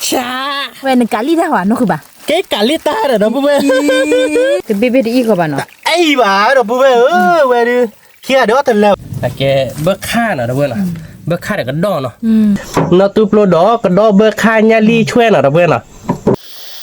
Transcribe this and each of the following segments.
ဆၣ်, ဝဲနကးလံတၢ်ဟီနီၢ်ဃုဘၣ်, ကဲကးလံတၢ်ဒီးဒီပုၢ်ဝဲၢ်, တဘ့ၣ်ဘ့ၣ်တအံၣ်ဃီဘၣ်နီၤ, တအံၣ်ဘၣ်ဒီပုၢ်ဝဲၢ်ဧၢ, ဝဲဒုး, ခံဂၤဒီးအီၣ်တလၢာ်, အကဲ, ဘၢခၣ်နီၤဒီပုၢ်ဝဲၢ်နီၤ, ဘၢခၣ်ဒီးကဒီၣ်နီၤ, နီၢ်တူၢ်ပျိဒီးကဒီၣ်ဘၢခၣ်ညၣ်လံၣ်ဆွဲနီၤဒီပုၢ်ဝဲၢ်နီၤ.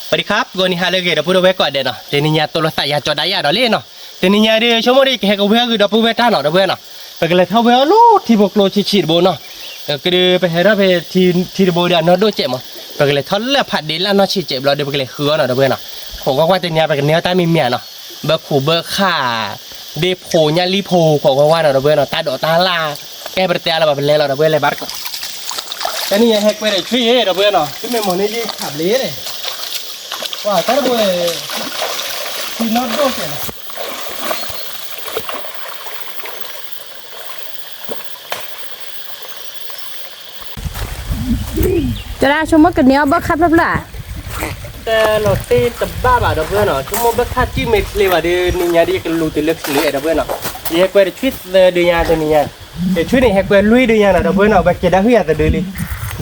ပဒံခါ ပဂီၤနံၤဟါလၢအဂ့ၤ ဒီပုၢ်ဒီဝဲၢ်ကိးဂၤဒဲးနီၤ, တနံၤညါတိၢ်လိာ်သးယၤကၠီဒါယၤဒီးလံနီၤ, တနံၤညါဒုး ဆိကမိၣ်ဒုး ကဟဲကဝဲအဂ့ၢ်ဒီပုၢ်ဝဲၢ်တၢ်နီၤ ဒီပုၢ်ဝဲၢ်နီၤ, ပကလဲၤထီၣ်ဝဲအီၤလၢထံဖိကျိထံဆံးတဘိနီၤ, ကဒုးပဟဲထီၣ်ဖဲထံတဘိဒီးအနီၢ်ဒိၣ်စဲးမး, ပကလဲၤထီၣ်လၢဖးဒ့လၢအနီၢ်ဆံးစဲးဘျီဒီး ပကလဲၤဃုအီၤနီၤ ဒီပုၢ်ဝဲၢ်နီၤ, ခိးကွၢ်ကွၢ်တနံၤညါ ပကန့ၢ်အီၣ်တၢ်မံၤမံၤနီၤ, ဘၢခိၣ်ဘၢခၣ်, ဒ့ဖိညၣ်လံၣ်ဖိ ခိးကွၢ်ကွၢ်နီၤ ဒီပုၢ်ဝဲၢ်နီၤ, တၢ်ဒိးတၢ်လၢ်, ကဲပတဲအါလၢၤဘၣ် ပလဲၤလီၤ ဒီပုၢ်ဝဲၢ် လဲၤဘၣ်တကိး, တနံၤညါဟဲကွဲဒီးဆွံယဲ ဒီပုၢ်ဝဲၢ်နီၤ, ဆွံမ့ၢ်မီၤန့ၣ်ယခးဘျ့န့ၣ်, ကွၢ်တၢ်တဘိ, ထံနီၢ်ဒိၣ်စဲးနီၤ ကၠီဒါ ဆိကမိၣ်ကန့ၢ်အီၣ်ဘၢခၣ်ဖျၢၣ်ဖျၢၣ်ဧါ, တဲလီၤတ့ၢ်တဘၣ်ဘၣ် ဒီပုၢ်ဝဲၢ်နီၤ, ဆိကမိၣ်ဘၢခၣ်စံၣ်မ့ၢ်ချ့ဘၣ်ဒီး နံၤညါဒ်ယကလူၤတုၤလၢချ့ဒီပုၢ်ဝဲၢ်နီၤ, ယဟဲကွဲဒီးဆွံသၢဒုညါတနံၤညါ, ယဆွံန့ၣ်ဟဲကွဲလွံၢ်ဒုညါနီၤ ဒီပုၢ်ဝဲၢ်နီၤ, ပကဲဒၣ်ဟုၣ်ယၤသဒုလံ, ဘျီ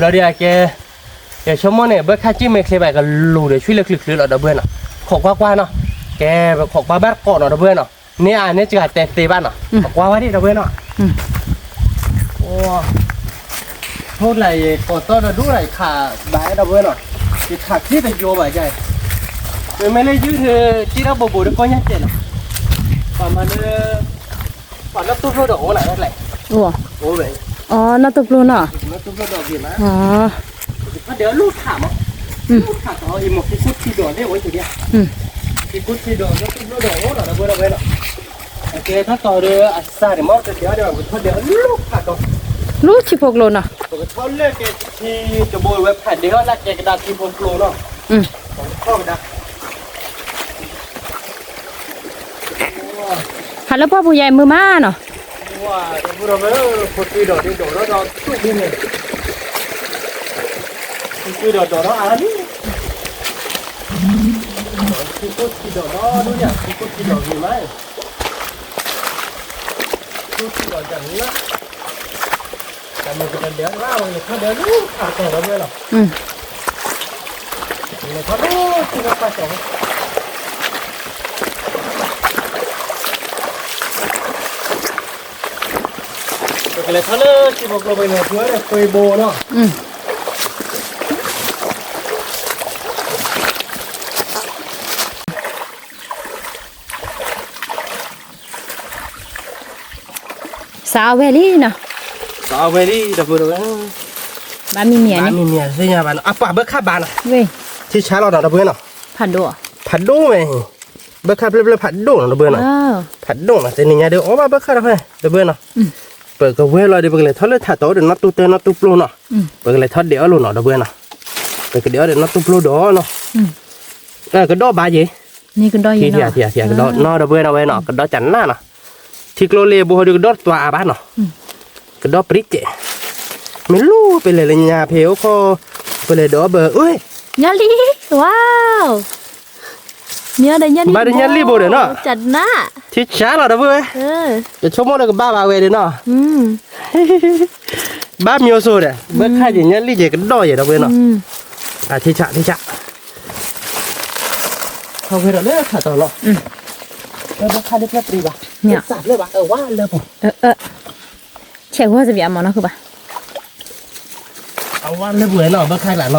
ဒုအကဲ ယဆိကမိၣ်န့ၣ် ဘၢခၣ်စံၣ်မ့ၢ်ချ့ဘၣ် ကလူၤဒီးဆွံလၢချုးချုးလီၤ ဒီပုၢ်ဝဲၢ်နီၤ, ခိးကွၢ်ကွၢ်နီၤ, ကဲ ပခိးကွၢ်ဘၣ်တကိးနီၤ ဒီပုၢ်ဝဲၢ်နီၤ, န့ၢ်အါန့ၢ်စှၤတဲသ့ဘၣ်နီၤ, ပကွၢ်ဝဲဒၣ် ဒီပုၢ်ဝဲၢ်နီၤ, အိၣ်, ထိၣ်လၢယကိးသီၣ်ဒီးဒိၣ်လၢယခးဘၣ် ဒီပုၢ်ဝဲၢ်နီၤ, ယခးချ့တယိဘၣ်ယါ, မ့မ့ၢ်လၢယုၢ်ထၢၣ်စ့ၢ်ဒီးဘိးဘိးဒီးကီၢ်ညါကဲးလီၤ, ပှၤမၤလၢ ပှၤနီၢ်တူၢ်ဖျိဒီးအိၣ်နၤလဲၣ်, အိၣ်, အိၣ်ဝဲ, အီ နီၢ်တူၢ်ဖျိနီၤ, နီၢ်တူၢ်ဖျိဒီးဂ့ၤမး, ထီၣ်ဒဲးအီၤလိၣ်ထးမး, လိၣ်ထးတီၤအံၤမ့ၢ်ခံခိၣ်ထံဒီးန့ၣ်အိၣ်ကဒံး, ခံခိၣ်ထံဒီးနီၢ်တူၢ်ဖျိဒီးအိၣ်လီၤ ဒီပုၢ်ဝဲၢ်နီၤ, အကဲထီၣ်တီၤဒီးအစၢ်န့ၣ်မ့ၢ်တဒဲးအီၤဒီး ပကထီၣ်ဒဲးအီၤလိၣ်ထးတီၤ, လိၣ်ထံဖိကျိနီၤ, ပကထီၣ်လၢကဲထံတဘိဝဲဖးဒ့အီၤလၢကဲကဒါထံဖိကျိနီၤ, ပကထီၣ်ကဒါ ဟးလၢပှၢ်ပူၤယဲမုာ်မးနီၤ, ဝါတပူၤဒီးမ့ၢ်ဖိတံၤဒီးဒ်ဒီးဒီးဒီးသူၣ်ဖဲန့ၣ်, ဖိတံၤဒီးဒီးဒီးအါလံ, ဖိတံၤဒီးဒီးဒိၣ်ယၤဖိတံၤဒီးဂ့ၤမး, ဖိတံၤဒီးယၤလၢ တၢ်မ့ၢ်ကတၢၢ်ဒဲးလၢဝဲန့ၣ် ခီၣ်ဒဲးလၢခးတီၤဒီးဝဲလီၤ, လဲၤခီၣ်ဒိၣ်ထံလၢပှၢ်တီၤဝဲ, ပကလဲၤထီၣ်လၢထံဖိကျိပကလဲၤထီၣ်လၢသွံဘိနီၤ. စးအဝဲလံနီၤ, စးအဝဲလံ ဒီပုၢ်ဒီဝဲၢ်, ဘၣ်မံမံၤန့ၣ်, ဘၣ်မံမံၤသ့ၣ်ညါဘၣ်နီၤ, အပှၤဘၢခၣ်ဘၣ်နီၤ, ထံဆါလီၤနီၤ ဒီပုၢ်ဝဲၢ်နီၤ, ဖးဒိၣ်, ဖးဒိၣ်ဝဲ, ဘၢခၣ်ဖျၢၣ်ဖျၢၣ်ဖးဒိၣ်နီၤ ဒီပုၢ်ဝဲၢ်နီၤ, ဖးဒိၣ်နီၤ တနံၤညါဒီးအီၣ်ဘၣ်ဘၢခၣ်တဖၣ် ဒီပုၢ်ဝဲၢ်နီၤ, ပကဝဲလီၤဒီး ပကလဲၤထီၣ်လၢထးတီၤဒီးနီၢ်တူၢ်တၢနီၢ်တူၢ်ပျိနီၤ, ပကလဲၤထီၣ်ဒဲးအီၣ်လိာ်နီၤ ဒီပုၢ်ဝဲၢ်နီၤ, ပကဒဲးအီၣ်ဒီးနီၢ်တူၢ်ပျိဒီးနီၤ, ကဒီၣ်ဘၣ်ယဲ ထံထံထံထံကဒီးနီၤ ဒီပုၢ်ဝဲၢ်နီၤ ဝဲနီၤ ကဒီၣ်ကနၣ်နီၤ, ထံကျိလ့ဘိဟီဒုးကဒီၣ်တသွါအါဘၣ်နီၤ, ကဒီၣ်ပြံကဲး, မ့ၢ်လူၤပလဲၤလၢညါဖဲအိၣ်ခိၣ်, ပလဲၤဒီးဘၢ, ညၣ်လံ, ဝါ, ဘၣ်ဒီးညၣ်လံဘိဒီးနီၤ, ကနၣ်, ထံဆါလီၤ ဒီပုၢ်ဝဲၢ်, ယဆိကမိၣ်ဒီးကဘၣ်ဘၣ်ဝဲဒီးနီၤ, ဘၣ်မံၤစိဒီး ဘၢခၣ်ယဲ ညၣ်လံယဲကဒီၣ်ယဲ ဒီပုၢ်ဝဲၢ်နီၤ, ထံဆါ ထံဆါ ထီၣ်ဝဲဒီးလၢထးတီၤလီၤ, ဘၢခၣ်လၢဖျၢၣ်ပရံဘၣ်, စးဖျၢၣ်ဘၣ် အဝါလၢပူၤ, ဆဲးဂီၢ်စပံးအမၤနီၢ်ခုဘၣ်, အဝါလၢပူၤနီၤ ဘၢခၣ်ကျါနီၤ,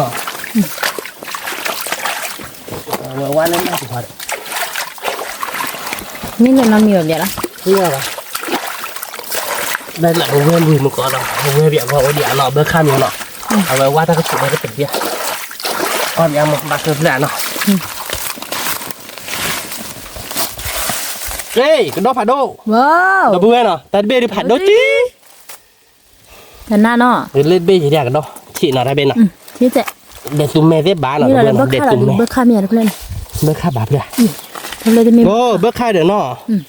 အဝဲဝါလၢမၤတခွါဒီး, မ့ၢ်လၢနီတမံၤဘၣ်ဘၣ်လီၤ, မ့ၢ်ဘၣ်, ဘၣ်လၢပဝဲလူၤမုၢ်ကီးလီၤ ပဝဲဘၣ်ပှၤအိၣ်ဒံးအနီၤ ဘၢခၣ်မံၤနီၤ, အဝဲဝါတၢ်ကဆူးဝဲကတဘၣ်, ပှၤမံၤအမၤဘၣ်ကဖျၢၣ်နီၤ ကဒီၣ်ဖးဒိၣ်, ဒီပုၢ်ဝဲၢ်နီၤ တၢ်တဘ့ၣ်ဒုးဖးဒိၣ်ကံ, ကနၣ်နီၤ, လၢတဘ့ၣ်ယဲဒၣ်ကဒီၣ် ဆံးနီၤ တၢ်ဘ့ၣ်နီၤ, ဒဲးသူမဲသ့ၣ်ဘၣ်နီၤ ဒီပုၢ်ဝဲၢ်နီၤ ဒဲးသူမဲ, ဘၢခၣ်မံၤတဖျၢၣ်န့ၣ်, ဘၢခၣ်ဘၣ်ဖျၢၣ်, ဘၢခၣ်ဒီးနီၤ, ကဲဒ်တတဲလံ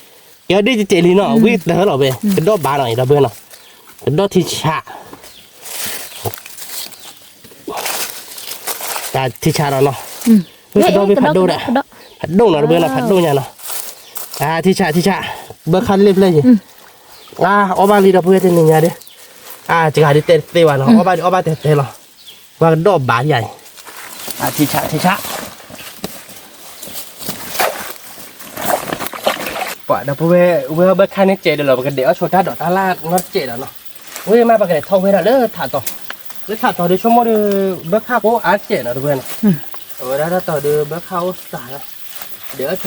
နီၤ ဝံတၢ်လီၤဘဲ ကဒီၣ်ဘၣ်နီၤ ဒီပုၢ်ဝဲၢ်နီၤ, ကဒီၣ်ထံဆး တၢ်ထံဆးဒီးနီၤ, ဝဲကဒီၣ်ဖးဒိၣ်ဒီး, ဖးဒိၣ်နီၤ ဒီပုၢ်ဝဲၢ်နီၤ ဖးဒိၣ်ညါနီၤ, ထံဆး ထံဆး, ဘၢခၣ်လ့ဖျၢၣ်ယဲ, အီၣ်ဘၣ်လံဒီပုၢ်ဝဲၢ်တနံၤညါဒီး, စှၤဒ်တဲတသ့ဘၣ်နီၤ အီၣ်ဘၣ်ဒ်အီၣ်ဘၣ်တဲတဲလီၤ, ပှၤကဒီၣ်ဘၣ်ယၤအံၤ, အထံဆး ထံဆး ပှၤဒီပုၢ်ဝဲၢ် ဝဲအီၣ်ဘၢခၣ်န့ၣ်စဲးဒီးလီၤ ပကဒဲးအီၣ်ဆိတၢ်ဒိးတၢ်လၢ်နီတစဲးဒီးနီၤ. ဝဲမ့ၢ်ပကလဲၤထီၣ်ဝဲဒၣ်လၢထးတီၤ, လၢထးတီၤဒီးဆိကမိၣ်ဒီး ဘၢခၣ်ကအိၣ်အါစဲးနီၤ တဝဲနီၤ. အဝဲဒၣ်တၢ်တီၤဒီးဘၢခၣ်အိၣ်စးလီၤ. ဒဲးအီၣ်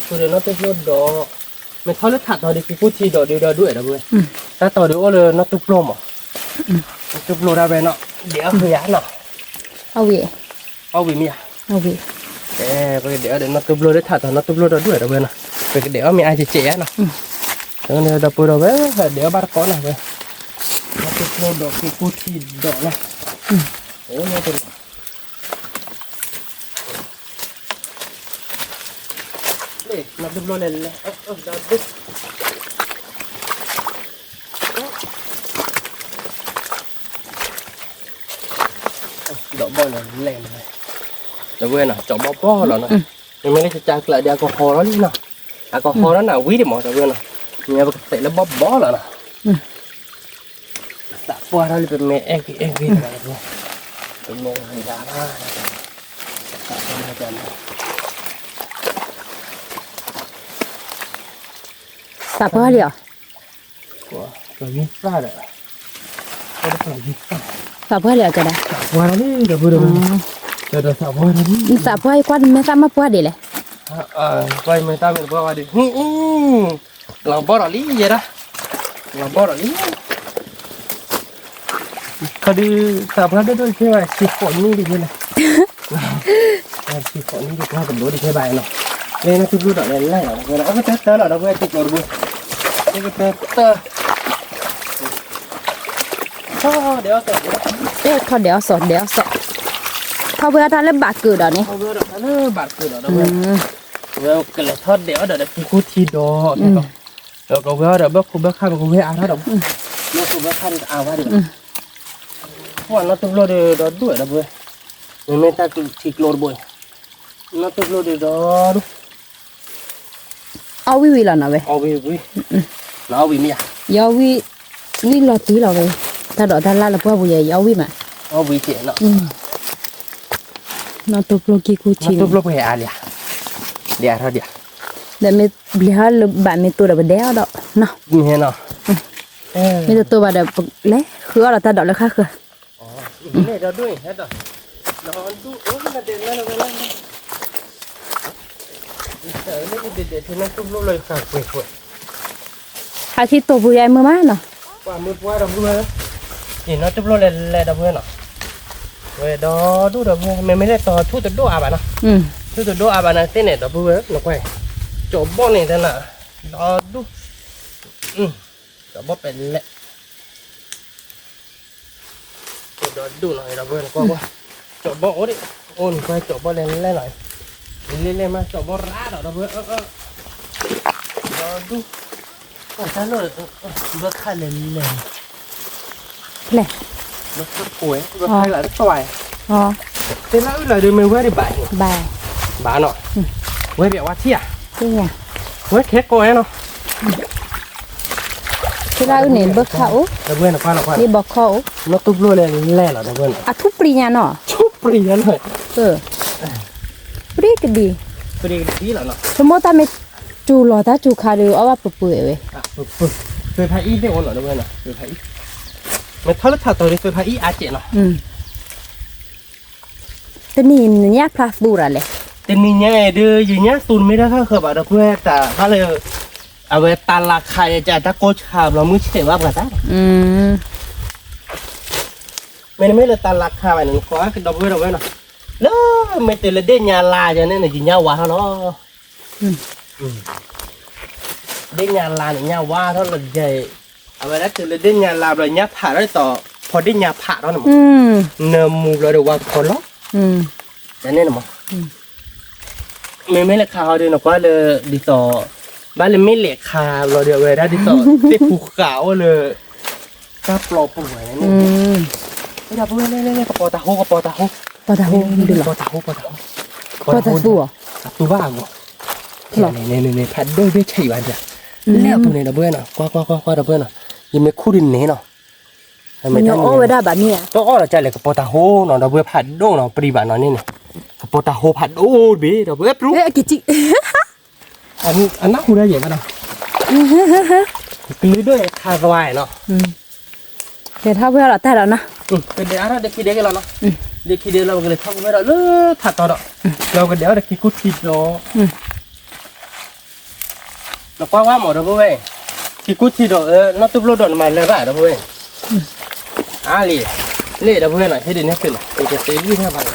ဆိဒီးနီၢ်တူၢ်ဖျိဒီး မ့ၢ်ထီၣ်လၢထးတီၤဒီးက့ၤကူၣ်ထံဒီးဒုးဒီးဒွဲၣ်ဒီပုၢ်ဝဲၢ်. တၢ်တီၤဒီးအိၣ်လၢနီၢ်တူၢ်ဖျိမး, နီၢ်တူၢ်ဖျိဒၣ်ဝဲနီၤ ဒဲးအီၣ်ဃုာ်ယၤနီၤ. အဝံၤ အီၣ်ဝံၤမ့ၢ်ဧါ. အဝံၤ ပကဒဲးအီၣ်ဒီးနီၢ်တူၢ်ဖျိလၢထးတီၤ နီၢ်တူၢ်ဖျိဒီးဒွဲၣ်ဒီပုၢ်ဝဲၢ်နီၤ. ပကဒဲးအီၣ်မ့ၢ်အါကဲးကဲးယၤနီၤ. ဒီပုၢ်ဝဲၢ်ဒီးဝဲ ဒဲးအီၣ်ဘၣ်တကိးနီၤဝဲ, နီၢ်တူၢ်ဖျိဒီးက့ၤကူၣ်ထံဒီးနီၤ. အိၣ် နီၢ်တူၢ်ဖျိလဲၤလဲၤ ဒီးဘီၣ်လဲၤလဲၤ, ဒီပုၢ်ဝဲၢ်နီၤ ကၠီဘီၣ်ဘီၣ်လီၤနီၤ. မ့မ့ၢ်လၢကကၢကျးဒီးအကဟီထီၣ်လံနီၤ, အကဟီထီၣ်န့ၣ်ဝံၤဒံးမး ဒီပုၢ်ဝဲၢ်နီၤ. မ့ၢ်ပကတဲလၢဘီၣ်ဘီၣ်လီၤနီၤ. သးပှၢ်ထီၣ်လံ ပမ့ၢ်အဲၣ်ဂ့ၤအဲၣ်ဂ့ၤဒီး ပမ့ၢ်ဂ့ၤဒၣ်ဘၣ်, သးပှၢ်ထီၣ်လံ. သးပှၢ်လံဧါ. သးပှၢ်လံဧါ ကဲဒၣ်. သးပှၢ်လံဧါ ကဲဒၣ်. သးပှၢ်လံ, သးပှၢ်ကွၢ်မဲာ်သၣ်မ့ၢ်ပှၢ်ဒ်လဲၣ်. ကွၢ်မဲာ်သၣ်မ့ၢ်ပှၢ်ဝဲဒ်, လီၤဘီၣ်ဒီးလံယဲဒၣ်, လီၤဘီၣ်ဒီးလံ. ခီဒုး သးပှၢ်ဒိၣ်ဒိၣ်တကဲဘၣ် ဆံဃိးနံၣ်တကဲလၢ်, ဆံဃိးနံၣ်တကဲကဒိၣ်တကဲဘၣ်နီၤ. လၢနီၢ်တူၢ်ဖျိဒီးလဲၤလဲၤလီၤ အဝဲတၢ်တၢ်လီၤဒီး ဝဲတံၤကျိၤတဘိ, ဝဲကတၢ်တၢ် ထီၣ်ဒဲးအီၣ်စီၤ ဒဲးအီၣ်စီၤ, ထီၣ်ဒဲးအီၣ်စီၤ ဒဲးအီၣ်စီၤ, ထီၣ်ဝဲအတၢ်လၢဘၣ်ကုာ်ဒီးန့ၣ်, ထီၣ်ဝဲဒၣ်တၢ်လၢဘၣ်ကုာ်ဒီး ဒီးဝဲ ဝဲကလဲၤထီၣ်ဒဲးအီၣ်ဒီး ဒီးက့ၤကူၣ်ထံဒီး ဒီးကဝဲအီၣ်ဒီးဘၢခိၣ်ဘၢခၣ် ပကဝဲအါထီၣ်ဒီး, ဘၢခိၣ်ဘၢခၣ်န့ၣ်တအါဘၣ်ဒံးဘၣ်, ပှၤနီၢ်တူၢ်ဖျိဒီး ဒီးဒွဲၣ်ဒီးဝဲ, မ့မ့ၢ်တၢ်ထံကျိၤတဘိ, နီၢ်တူၢ်ဖျိဒီး ဒီးဒူၣ် အီၣ်ဝံၣ်ဝံၣ်လီၤနီၤဝဲ, အီၣ်ဝံၣ်ဝံၣ်, နအီၣ်ဝံၣ်မ့ၢ်ဧါ, ယအီၣ်ဝံၣ်, ဝံၣ်လီၤတံၢ်လီၤဝဲ, တၢ်ဒိးတၢ်လၢ်လၢပှၢ်ပူၤယဲ ယအီၣ်ဝံၣ်မး, အီၣ်ဝံၣ်ကဲးနီၤ, နီၢ်တူၢ်ဖျိက့ၤကူၣ်ထံ, နီၢ်တူၢ်ဖျိပှဲၤအါလံဧါ, ဒဲးအါထီၣ်ဒံးဧါ, ဒီးမ့ၢ်ဘျဲးဟီလၢဘၣ်မ့ၢ်တိၢ်ဒီးပဒဲးအီၣ်ဒီး, မ့ၢ်နီၤ, မ့ၢ်တတိၢ်ဘၣ်ဒီး လဲၤဃုအီၣ်ဒီးတၢ်ဒိးလၢခါဃၢၤ ဟးထံတိာ်ပူၤယဲမုာ်မးနီၤ, ပှၤမုာ်ပှၢ်ဒီပုၢ်ဝဲၢ်, နီၢ်တူၢ်ဖျိလဲၤလဲၤဒီပုၢ်ဝဲၢ်နီၤ, ဝဲဒီဒူၣ်ဒီပုၢ်ဝဲၢ် မ့မ့ၢ်လၢတီၤထူၣ်တဒိၣ်အါဘၣ်နီၤ, ထူၣ်တဒိၣ်အါဘၣ်န့ၣ်သ့ၣ်န့ၣ် ဒီပုၢ်ဝဲၢ် နကွၢ်, ကၠီၤဘီၣ်န့ၣ်တနၤ, ဒီဒူၣ်, ကၠီၤဘီၣ်ပဲာ်လဲၣ် ဒီဒူၣ်နီၤ ဒီပုၢ်ဝဲၢ် နကွၢ်ကွၢ်, ကၠီၤဘီၣ်အိၣ်ဒံး, အိၣ်နကွၢ်ကၠီၤဘီၣ်လဲၤလဲၤလီၤ, လဲၤလဲၤမး ကၠီၤဘီၣ်ရၣ်ဒီး ဒီပုၢ်ဝဲၢ်, ဒီဒူၣ်, တၢ်လီၢ်, ဘၢခၣ်လဲၤလဲၤ, လဲၤ, ဘၢခၣ်ကိးဝဲ ဘၢခၣ်လၢတၢ်, သ့ၣ်လၢအုၣ်လၢဒုးမ့ၢ်ဝဲဒံးဘၣ်, ဘၣ်နီၤ, ဝဲပျဲဝါထံၣ်ဧါ, ဝဲခဲကိးဝဲနီၤ သ့ၣ်လၢအုၣ်န့ၣ် ဘၢခၣ်အိၣ်, မ့ၢ်ဘီခီၣ်အိၣ်, နီၢ်တူၢ်ဖျိလဲၤလဲၤလီၤ ဒီပုၢ်ဝဲၢ်နီၤ, အထူၣ်ပျံၤညါနီၤ, ပျံၤကဒံ, ပျံၤကဒံလီၤနီၤ, ဆိကမိၣ်တၢ်မ့ၢ်တူၢ်လီၤတၢ်စူၤခါဒီး အီၣ်ဘၣ်ပှဲၤပှဲၤဝဲ, ပှဲၤဖးအံၣ်သ့ၣ်အိၣ်နီၤ ဒီပုၢ်ဝဲၢ်နီၤ, ပှဲၤဖးအံၣ်, မ့ၢ်ထီၣ်လၢထးတီၤဒီး ပှဲၤဖးအံၣ်အါကဲးနီၤ တနံၤညါဖျါသူတၢ်လဲၣ်, တနံၤညါအံၤဒုး ယညါသူတမ့ၢ်တၢ်ခၣ်ဃၢၤဘၣ် ဒီပုၢ်ဝဲၢ် တၢ်ဘၣ်လၢ အဝဲတၢ်လၤခးယကတၢ်ကိၢ်ဆၣ်ဘျီ မုၢ်ဆဲးဘၣ်ပှၤသး, မ့တမ့ၢ်လၢတၢ်လၤခးဘၣ်န့ၣ် နကွၢ်ကဒီပုၢ်ဝဲၢ်ဒီပုၢ်ဝဲၢ်နီၤ, လၢမ့ၢ်တုၤလၢဒ့ၣ်ညါလါယၤန့ၣ် ယညါဝါထီၣ်လီၤ ဒ့ၣ်ညါလါန့ၣ် ညါဝါထီၣ်လီၤယဲ, အဝဲဒၣ်တုၤလၢဒ့ၣ်ညါလါဘျီ ညါဖးထီၣ်ဒ်သိး ဖီဒ့ၣ်ညါဖးထီၣ်န့ၣ်မး, နမူဘျီဒီးဝါကဖီလီၤ, တၢ်န့ၣ်န့ၣ်မး, မ့မ့ၢ်လၢခါဟီဒီး နကွၢ်လၢ ဒ်သိး ဘၣ်လၢမ့ၢ်လဲၤခါဘျီဒီး အဝဲဒၣ်ဒ်သိး သ့ၣ်ဖူဃာ်အိၣ်လၢ တၢ်ပျီပူၤဝဲန့ၣ်, ဒီပုၢ်ဝဲၢ် လဲၤလဲၤလဲၤ ကပီၤတၢ်ဟိ ကပီၤတၢ်ဟိ, ကပီၤတၢ်ဟိ ကပီၤတၢ်ဟိ, ကပီၤတၢ်ဟိ, အတူၢ်ဘၣ်အဂီၢ်, ဖးဒိၣ်ဘ့ၣ်ဆဲးယံၤဘၣ်ဒၣ်, လဲၤအပူၤန့ၣ် ဒီပုၢ်ဝဲၢ်နီၤ, ကွၢ်ကွၢ်ကွၢ်ကွၢ် ဒီပုၢ်ဝဲၢ်နီၤ, ယမ့ၢ်ခူၣ်ဒ်န့ၣ်နီၤ, မ့ၢ်အီၣ်ဝဲဒၣ်ဘၣ်မ့ၢ်ဧါ, တအီၣ်ဒီးကလဲၣ် ကပီၤတၢ်ဟိနီၤ ဒီပုၢ်ဝဲၢ် ဖးဒိၣ်နီၤ ပြံဘၣ်နီၤန့ၣ်န့ၣ်, ပတၢ်ဟိဖးဒိၣ်တဘ့ၣ်ဒီး ပဝဲပရူ, အနၢ်ဟူဒၣ်ယဲၢ်ဘၣ်ဒီး, ကလုာ်ဒိၣ်ခါသွါနီၤ, လဲၤထီၣ်ဖဲလီၤတၢ်ဒီးနီၤ, ကဒဲးအါထီၣ်ဒ့ခံဒ့က့ၤလီၤနီၤ, ဒ့ခံဒ့လီၤ ပကလဲၤထီၣ်ဖဲဒီးလၢထးတီဒီး, လီၤကဒဲးအီၣ်ဒီးက့ၤကူထံဒီး နကွၢ်ကွၢ်မးဒီပုၢ်ဝဲၢ်, က့ၤကူထံဒီး နီၢ်တူၢ်ဖျိဒီးနမၤလၢဘၣ်ဒီပုၢ်ဝဲၢ်, အါလံ, လ့ၣ်ဒီပုၢ်ဝဲၢ်နီၤ ဟ့ၣ်ဒုးနဲၣ်သုနီၤ ယကတဲလံတၢ်ဘၣ်,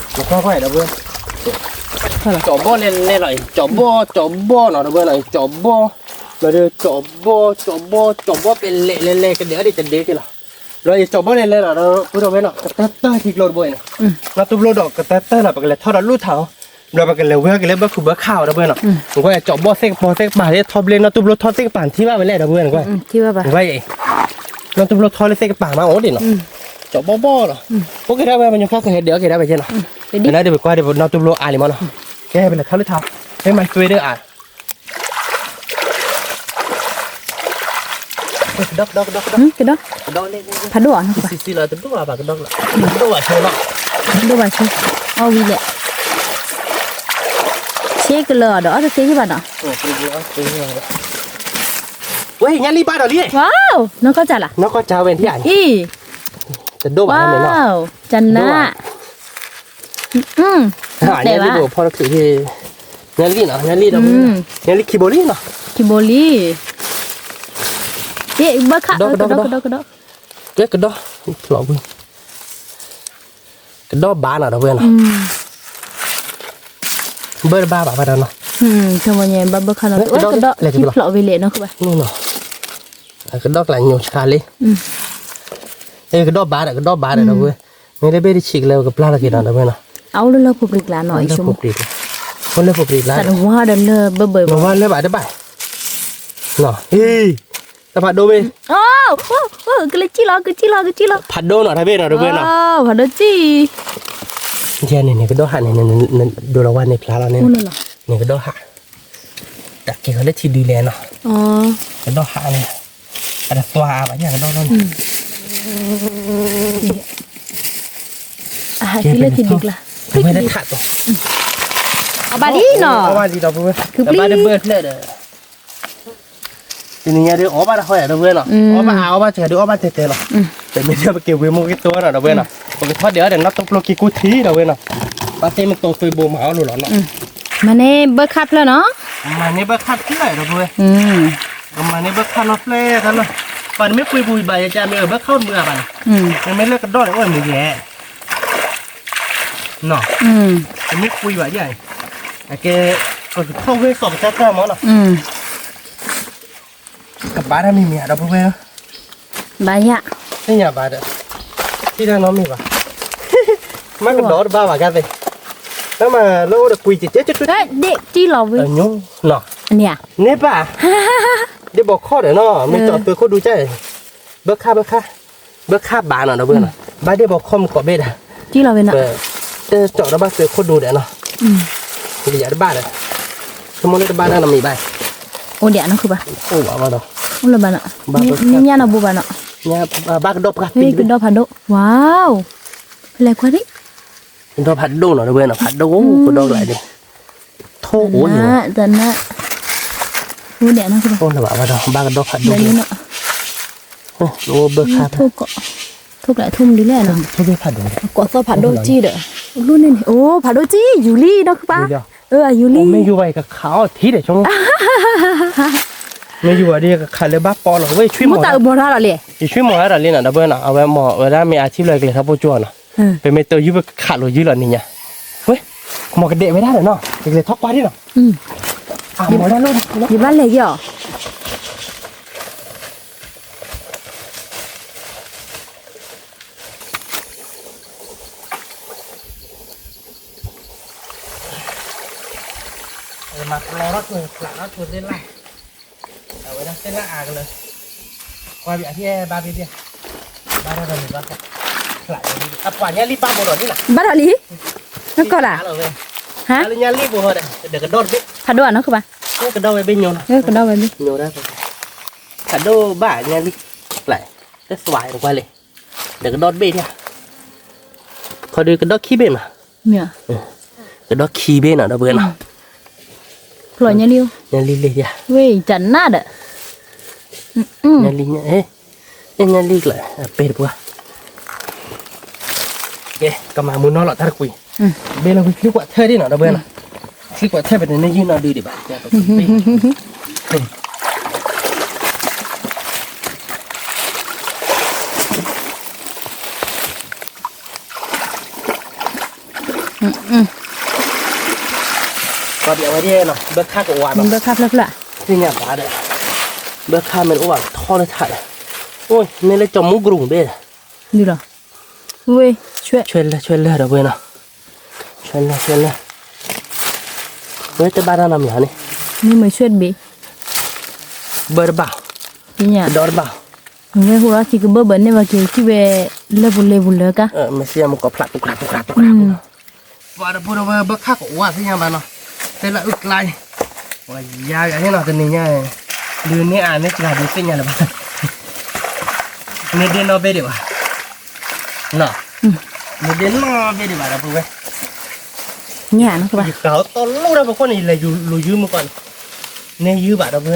နကွၢ်ကွၢ်ဒီပုၢ်ဝဲၢ်, ကၠီဘီၣ်လဲၤလဲၤလီၤအံၤ ကၠီဘီၣ် ကၠီဘီၣ်နီၤ ဒီပုၢ်ဝဲၢ်နီၤ ကၠီဘီၣ်, လီၤဒီးကၠီဘီၣ် ကၠီဘီၣ် ကၠီဘီၣ်ပဲလဲၤလဲၤလဲၤ ကဒဲးအီၣ်ဒံးတဒ့က့ၤလီၤ, လီၤယကၠီဘီၣ်လဲၤလဲၤလီၤဒီပုၢ်ဝဲၢ်နီၤ ကတၢၢ်တၢၢ်ထံကျိဒီပုၢ်ဝဲၢ်နီၤ, နီၢ်တူၢ်ဖျိဒီးကတၢၢ်တၢၢ်လီၤ ပကလဲၤထီၣ်ဒီးလူၢ်ထးအီၤ ဘျီပကလဲၤဝဲက့ၤလၢဘၢၣ်ခုးဘၢၣ်ခါအီၤဒီပုၢ်ဝဲၢ်နီၤ, နကွၢ်ကၠီဘီၣ်သ့ၣ်ကပီၤသ့ၣ်ကပၤလၢထီၣ်ဘျ့ နီၢ်တူၢ်ဖျိထီၣ်သ့ၣ်ကပၤထံၣ်ဘၣ်ဝဲလဲၣ်ဒီပုၢ်ဝဲၢ်နကွၢ်, နကွၢ်အံၤ, နီၢ်တူၢ်ဖျိထီၣ်လၢသ့ၣ်ကပၤမးအိၣ်ဒံးနီၤ, ကၠီဘီၣ်ဘီၣ်လီၤ, အိၣ်က့ၤဒၣ်ဝဲ ပညီခါကဟဲဒဲးအီၣ်က့ၤဒၣ်ဝဲကဲနီၤ, ကဒဲးပကွၢ်ဒီးနီၢ်တူၢ်ဖျိအါလံမးနီၤ, ကဲပလဲၤခါလၢထး, ဖဲမၤသွ့ဒီးအါ ကဒီး ကဒီး ကဒီး ကဒီး ကဒီး ဖးဒိၣ်ဧါ, စံစံလီၤ တဒိၣ်ဘၣ် ကဒီးလီၤ တဒိၣ်ဘၣ်ဆိလီၤ, ဒိၣ်ဘၣ်ဆိ, အီၣ်ဝံၤလဲၣ်, ဆ့ကလၢာ်ဒီး အီၣ်တသ့ယဘၣ်နီၤ, ဝဲညါလံဘၣ်ဒီးလံ, နီၢ်ကီၢ်စၢ်လီၤ, နီၢ်ကီၢ်စၢ်ဝဲထံၣ်ဧါ, အံၤ, တဒိၣ်ဘၣ်န့ၣ်နီၤ, ကနၣ် ညါလံဘိဖီတချုး, ညါလံနီၤ ညါလံဒီး, ညါလံခံဘိလံနီၤ, ခံဘိလံ, ဘၣ်ခါ, ကဒီး ကဒီး ကဒီး ကဒီး ကဒီး, ကဲကဒီး, ဖျိးဝံၤ, ကဒီးဘၣ်နီၤဒီပုၢ်ဝဲၢ်နီၤ, ဘၢတဘၣ်ဘၣ်ဘၣ်ဒီးနီၤ, ဘၣ်ဘၢခါနီၤ ကဒီးခံဖျိးဝံၤလဲၣ်နီၤ, ကဒီးကျါညိဆါလံ, ကဒီးဘၣ်ဒီး ကဒီးဘၣ်ဒီးဒီပုၢ်ဝဲၢ်, မ့ၢ်လၢဘ့ၣ်တဆံးကလဲ ကပျၢ်လီၤက့ၤနီၤဒီပုၢ်ဝဲၢ်နီၤ, အအိၣ်လၢလၢပူၤပျံၤကျါနီၤ, အိၣ်လၢပူၤပျံၤ, အိၣ်လၢပူၤပျံၤကျါ, တဝါဒီးလၢဘၢဘၢ, ဝါလၢဘၣ်တဘၣ်, ဟံ, တၢ်ဖးဒိၣ်မ့ၢ်, ကလၢကံၣ်လီၤ ကံၣ်လီၤ ကံၣ်လီၤ, ဖးဒိၣ်နီၤ တၢ်ဘ့ၣ်နီၤ တဝဲနီၤ, ဖးဒိၣ်ကံၣ်, ယဲန့ၣ်န့ၣ် ကဒီးဟးန့ၣ်, ဒိလီၤဝဲန့ၣ်ဖျါလီၤန့ၣ်, န့ၣ်ကဒီးဟး, တၢ်က့ၤဃီလၢထံဒုလဲၣ်နီၤ, ကဒီးဟးန့ၣ်, အတသွါအါဘၣ်ညါကဒီးလီၤန့ၣ်, အဟးက့ၤလၢထံဒုကျါ, အဘၣ်လံနီၤ, အဘၣ်လံဒီပုၢ်ဝဲၢ်, ဘၣ်တဘၢၣ်ဖျၢၣ်ဒီး တနံၤညါဒုး အီၣ်ဘၣ်တဟီယၤဒီပုၢ်ဝဲၢ်နီၤ, အီၣ်ဘၣ်အါအီၣ်ဘၣ်စှၤဒုး အီၣ်ဘၣ်တဲတဲလီၤ, တမ့ၢ်ဒီးပက့ၤဝ့ၤမိၢ်က့ၤတိၢ်နီၤဒီပုၢ်ဝဲၢ်နီၤ, ပကထီၣ်ဒံးအီၣ်ဒီးနီၢ်တူၢ်ဖျိက့ၤကူထံဒီပုၢ်ဝဲၢ်နီၤ, ဘၣ်သ့ၣ်မတိၢ်သွ့ဘိမၤအီၣ်လိၤလီၤနီၤ, မၤန့ၢ်ဘၢခၣ်ဖျၢၣ်နီၤ, မၤန့ၢ်ဘၢခၣ်ဖျၢၣ်ဒီပုၢ်ဝဲၢ်, မၤန့ၢ်ဘၢခၣ်နီတဖျၢၣ်ခါလီၤ, ပှၤတမ့ၢ်ပှ့ၤပူၤဘၣ်ယကမ့ၢ်ဘၢခၣ်မုာ်အါဘၣ်နီၤ, မ့မ့ၢ်လၢကဒီးန့ၣ်အိၣ်မုာ်ယဲၢ် နီၤ, တမ့ၢ်ပှ့ၤဘၣ်ယဲၢ်, အကဲ, ပကထီၣ်ဝဲစီၤပကတၢၢ်မးနီၤ, ကဘၣ်တၢ်မံၤမံၤဧါဒီပုၢ်ဝဲၢ်ဧၢ, ဘၣ်ယၤ, သ့ၣ်ညါဘၣ်ဒီး, ထံၣ်တၢ်နီတမံၤဘၣ်, မ့ၢ်ကဒီးတဘၣ်ဘၣ်ကသ့, တၢ်မၤလၢအိၣ်ဒီးကွံာ်ကကဲကက ဒ့ၣ်ကံၣ်လီၤဝဲ, ညိ, နီၤ, န့ၣ်ဧါ, န့ၣ်ဘၣ်, ဒ့ၣ်ဘီခီၣ်ဒီးနီၤ မ့ၢ်ကၠီၣ်သွ့ခိၣ်ဒူကဲ, ဘၢခၣ်ဘၢခၣ် ဘၢခၣ်ဘၣ်နီၤဒီပုၢ်ဝဲၢ်နီၤ, ဘၣ်ဒ့ၣ်ဘီခီၣ်မုၢ်ကိးဘ့ၣ်ဒၣ်, ကံၣ်လီၤဝဲနီၤ, တကၠီၣ်ဒီးဘၣ်သွ့ခိၣ်ဒူဒီးနီၤ, ကယၤတဘၣ်ဒီး, ဆိကမိၣ်လၢတဘၣ်တၢ်နီတမံၤဘၣ်, အိၣ်ဒံးနီၤခုဘၣ်, အိၣ်ဘၣ်ဘၣ်ဒီး, အိၣ်လၢၤဘၣ်နီၤ, မ့ၢ်ညၣ်နီၤဘိဘၣ်နီၤ, ဘၣ်ကဒီးဖးဒိၣ်, ဝါ, ဖဲလဲၣ်ကွၢ်ဒံး, ကဒီးဖးဒိၣ်နီၤဒီပုၢ်ဝဲၢ်နီၤ ဖးဒိၣ်ကဒီးကလာ်ဒံး, ထိၣ်အိၣ်ယဲၢ်, တနၢ်, အိၣ်ဒံးနီၤ, အိၣ်လၢၤဘၣ်ဘၣ်ဒီး ဘၣ်ကဒီးဖးဒိၣ်, အိၣ်ဘၢခါ, ထိၣ်က, ထိၣ်ကလာ်ထိၣ်မနုၤလဲၣ်နီၤ, ထိၣ်ဖးဒိၣ်, ကိးသီၣ်ဖးဒိၣ်ကံၣ်ဒီး, အိၣ်ဘျုးန့ၣ်န့ၣ် အိၣ်ဖးဒိၣ်ကံၣ် ယူၤလံနီၤခုဘၣ်, ယူၤလံ, အယူၤလံ, မ့ၢ်ယူၤဘၣ်ယကခးအီၣ်ထံဒီးဆိကမိၣ်, မ့ၢ်ယူၤဘၣ်ဒီးယကခးလၢဘၣ်ပီလီၤ ဝဲဆွံမီၤ, ယဆွံမီၤဟဲဒီးလံနီၤ ဒီပုၢ်ဝဲၢ်နီၤ အဝဲမီၤဝဲဒၣ်မ့ၢ်အထံၣ်ဖျၢၣ်ကလဲၤထီၣ်ပိၢ်ကၠိနီၤ, ပမ့ၢ်တယူၤပကခးလိာ်ယုၢ်လီၤနံၤညါ, ဝဲ, မီၤကဒဲးဝဲဒၣ်ဒီးနီၤ ယကလဲၤထီၣ်ကွၢ်ဒံးနီၤ, အမီၤဒၣ်လီၤ, ယဘၣ်လဲၤယီၤ မၤပျီထီၣ်ထွဲဖျးထီၣ်ထွဲသ့ၣ်လၢ်, အဝဲဒၣ်သ့ၣ်လၢ်အါကလၢာ်, ကွၢ်ဘၣ်အဖျဲၣ်ဘၣ်ဘ့ၣ်ဘၣ်, ဘၣ်ဒီးမ့ၢ်ဘၣ်, ဖျး, အပှၤညၣ်လံၢ်ဘၣ်ဘိဒီးလံနီၤ, ဘၣ်ဒီးလံ, နကီၢ်လၢ, ဟါ, လၢညၣ်လံၢ်ဘိဟီဒီး, ဒီးကဒီးတဘ့ၣ်, ဖးဒိၣ်ဧါနီၤခုဘၣ်, ကဒီးဝဲဘ့ၣ်ညိနီၤ, ကဒီးဝဲဘ့ၣ်ညိဒၣ်, ဖးဒိၣ်ဘၣ်ညၣ်လံၢ်, ဖျး, တသွးကွၢ်လဲၣ်, ဒီးကဒီးတဘ့ၣ်ဒၣ်, ခီဒီးကဒီးခံဘ့ၣ်မး, မ့ၢ်ဧါ, ကဒီးခံဘ့ၣ်နီၤ ဒီပုၢ်ဝဲၢ်နီၤ. ဖျိညါလံ, ညါလံလံဧါ, ဝဲတၢ်နါဒီး, ညါလံ, ညါလံကျၢၢ်ပဲတပှၢ်, ကမၤမူနီၢ်လီၤတၢ်တကွံာ်, ဘ့ၣ်လီၤဝံၤချံကွၢ်ထၢၣ်ဒ်နီၤ ဒီပုၢ်ဝဲၢ်နီၤ, ချံကွၢ်ထၢၣ်ဖဲန့ၣ် နယုၢ်နီၢ်ဒုးဒံးဘၣ် ပှၤပျဲဝဲဒ်နီၤ ဘၢခါကဝါနီၤ ဘၢခါဖျၢၣ်ဖျၢၣ်, သ့ၣ်ညါဘၣ်ဒီး, ဘၢခါမ့ၢ်တအိၣ်ဘၣ်ထီလၢထးဒီး, အိၣ်မ့ၢ်လၢကၠီၤမူကရူၢ်ဘ့ၣ်, ဒ်လီၤ, ဝဲ, ဆွဲလၢဆွဲလၢဒီပုၢ်ဝဲၢ်နီၤ, ဆွဲလၢဆွဲလၢ, ဝဲတဘၣ်တၢ်နီတမံၤဟီန့ၣ်, မ့ၢ်ဆွဲတဘ့ၣ်, ဘၢတဘၣ်, ကဒီတဘၣ် ဝဲဟူးလီၤထံကဘၢဘၢန့ၢ်ဝဲက့ၤထံၣ်ဝဲလၢပူၤလ့ပူၤလၢကါ, မ့ၢ်စံၣ်မ့ၢ်ကီးဖျးတူၢ်ကြၢးတူၢ်ကြၢးတူၢ်ကြၢး, ပှၤတပူၤဒီးဝဲဘၢခါကဝါသ့ၣ်ညါဘၣ်နီၤ, တဲလၢအုၣ်ကျါ, ပှၤယါဂၤဟ့ၣ်နီၤတနံၤညါ, ဒုးန့ၢ်အါန့ၢ်ကျါဒုးသ့ၣ်ညါလၢၤဘၣ်, မ့ၢ်ဒ့နီၣ်ဘ့ၣ်ဒံးဘၣ်, မ့ၢ်ဒ့နီၣ်ဘ့ၣ်ဒံးဘၣ်ဒီပုၢ်ဝဲၢ်, ညါနီၤကဘၣ်, ယကၤတလိၣ်ဒီးပခိၣ်န့ၣ် ယလဲၤလူၤယုၢ်မူကီးန့ၣ်, န့ၢ်ယုၢ်ဘၣ်ဒီပုၢ်ဝဲၢ်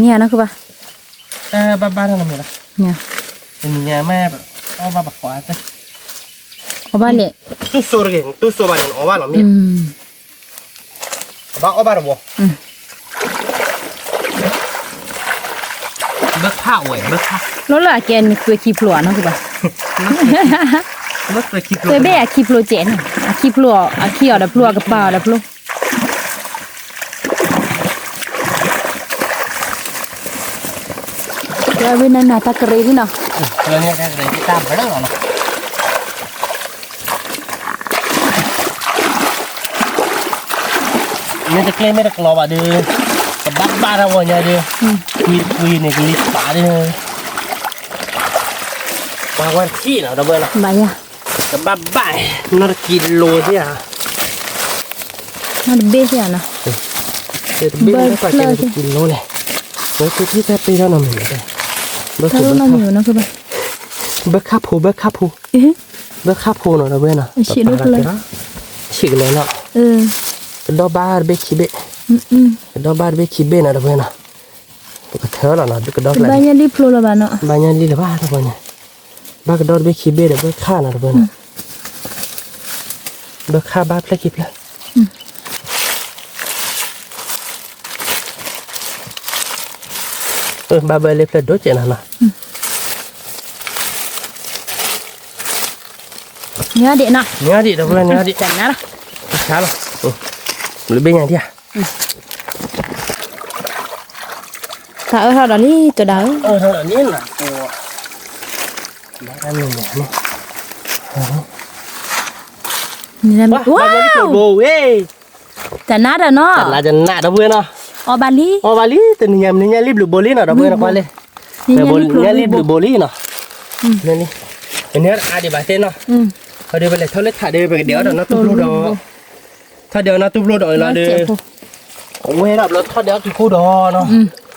ညါနီၢ်ကဘၣ်, တၢ်ဘၣ်ဘၣ်တၢ်နီတမံၤလီၤ, တနံၤညါမ့ၢ်အီၣ်ဘၣ်ပှၤ, အီၣ်ဘၣ်လဲၣ်, တူၢ်စိတဂ့ၤ, တူၢ်စိဘၣ်န့ၣ် အီၣ်ဘၣ်လီၤမ့ၢ်, ဘၣ်အီၣ်ဘၣ်တဝီ, ဘၢခါဝဲ, ဘၢခါ, လီၤလၢအကဲနသွဲခံဖျိဧါနီၢ်ကဘၣ်, သွဲဘ့ၣ်အခံဖျိစဲးန့ၣ်, အခံဖျိအီၤ, အခံအီၤဒီးဖျိ အကပၤအီၤဒီးဖျိ ဝဲနနၤတၢ်ကရ့ၣ်လံနီၤ, တၢ်ဘျၢလီၤနီၤ, မ့ၢ်တကျဲမ့ၢ်တကျီဘၣ်ဒီး, ကဘၣ်ဘၣ်တၢ်ဂီၤညါဒီး, ကွံတကွံန့ၣ် ကလံၤပာ်ဒီး, ပှၤဝဲတထံၣ်နီၤ ဒီပုၢ်ဝဲၢ်နီၤ, ဘၣ်ယၤ ကဘၣ်ဘၣ်, နီၢ်တကံလိၤသ့ၣ်ဧါ, နီၢ်တဘ့ၣ်သ့ၣ်ဧါနီၤ, တဘ့ၣ်လၢပှၤကဲန့ၣ်တကံလိၤလဲၣ်, ဝဲသုထံၣ်တၢ်ပ့ၢ်ထီၣ်နီတမံၤ, ဘၢခါဖိ ဘၢခါဖိ, ဘၢခါဖိနီၤ ဒီပုၢ်ဝဲၢ်နီၤ, ဆံးကလဲၤနီၤ, ကဒီဘၣ်တဘ့ၣ်ခံဘ့ၣ်, ကဒီဘၣ်တဘ့ၣ်ခံဘ့ၣ်နီၤ ဒီပုၢ်ဝဲၢ်နီၤ, ပကထၢလီၤနီၤ ကဒီကျါ, ဘၣ်ညါလံဖျိလီၤဘၣ်နီၤ, ဘၣ်ညါလံလၢၤဘၣ် ဒီပုၢ်ဝဲၢ်န့ၣ်, ဘၣ်ကဒီတဘ့ၣ်ခံဘ့ၣ်ဒီး ဘၢခါနီၤ ဒီပုၢ်ဝဲၢ်နီၤ, ဘၢခါဘၣ်ဖျၢၣ်ခံဖျၢၣ် ဘၣ်ဘၢလၢဖျၢၣ်ဒိၣ်ကဲးနီၤနီၤ, ညါဒံးနီၤ, ညါဒံး ဒီပုၢ်ဝဲၢ် ညါဒံး, တၢ်နါလီၤ, တၢ်နါလီၤ, လၢဘ့ၣ်ညါဒံးဧါ, တၢ်အၢၣ်ထီၣ်ဒီးလံ ကဒါဧၢ, အၢၣ်ထီၣ်ဒီးလံနီၤ, ဘၣ်တၢ်မံၤန့ၣ်, ဝါ, တၢ်နါတၢ်နီၤ, တၢ်နါတၢ်နါ ဒီပုၢ်ဝဲၢ်နီၤ, အီၣ်ဘၣ်လံ, အီၣ်ဘၣ်လံ တနံၤညါမနုၤညါလံဘျုးဘိလံနီၤ ဒီပုၢ်ဝဲၢ်နီၤ, ကွၢ်လံ, ညါလံဘျုးဘိလံနီၤ, ညါလံ, အန့ၣ်အါဒံးဘၣ်သ့ၣ်နီၤ, အဒီးပလဲၤထီၣ်လၢထးဒီး ပကဒဲးအီၣ်ဒီးနီၢ်တူၢ်ဖျိဒီး ထီၣ်ဒဲးအီၣ်နီၢ်တူၢ်ဖျိဒီးလီၤဒီး, အဝဲဒၣ်ဘျီထီၣ်ဒဲးအီၣ်ကံၢ်ခိၣ်ဒီးနီၤ, ထီၣ်ဃု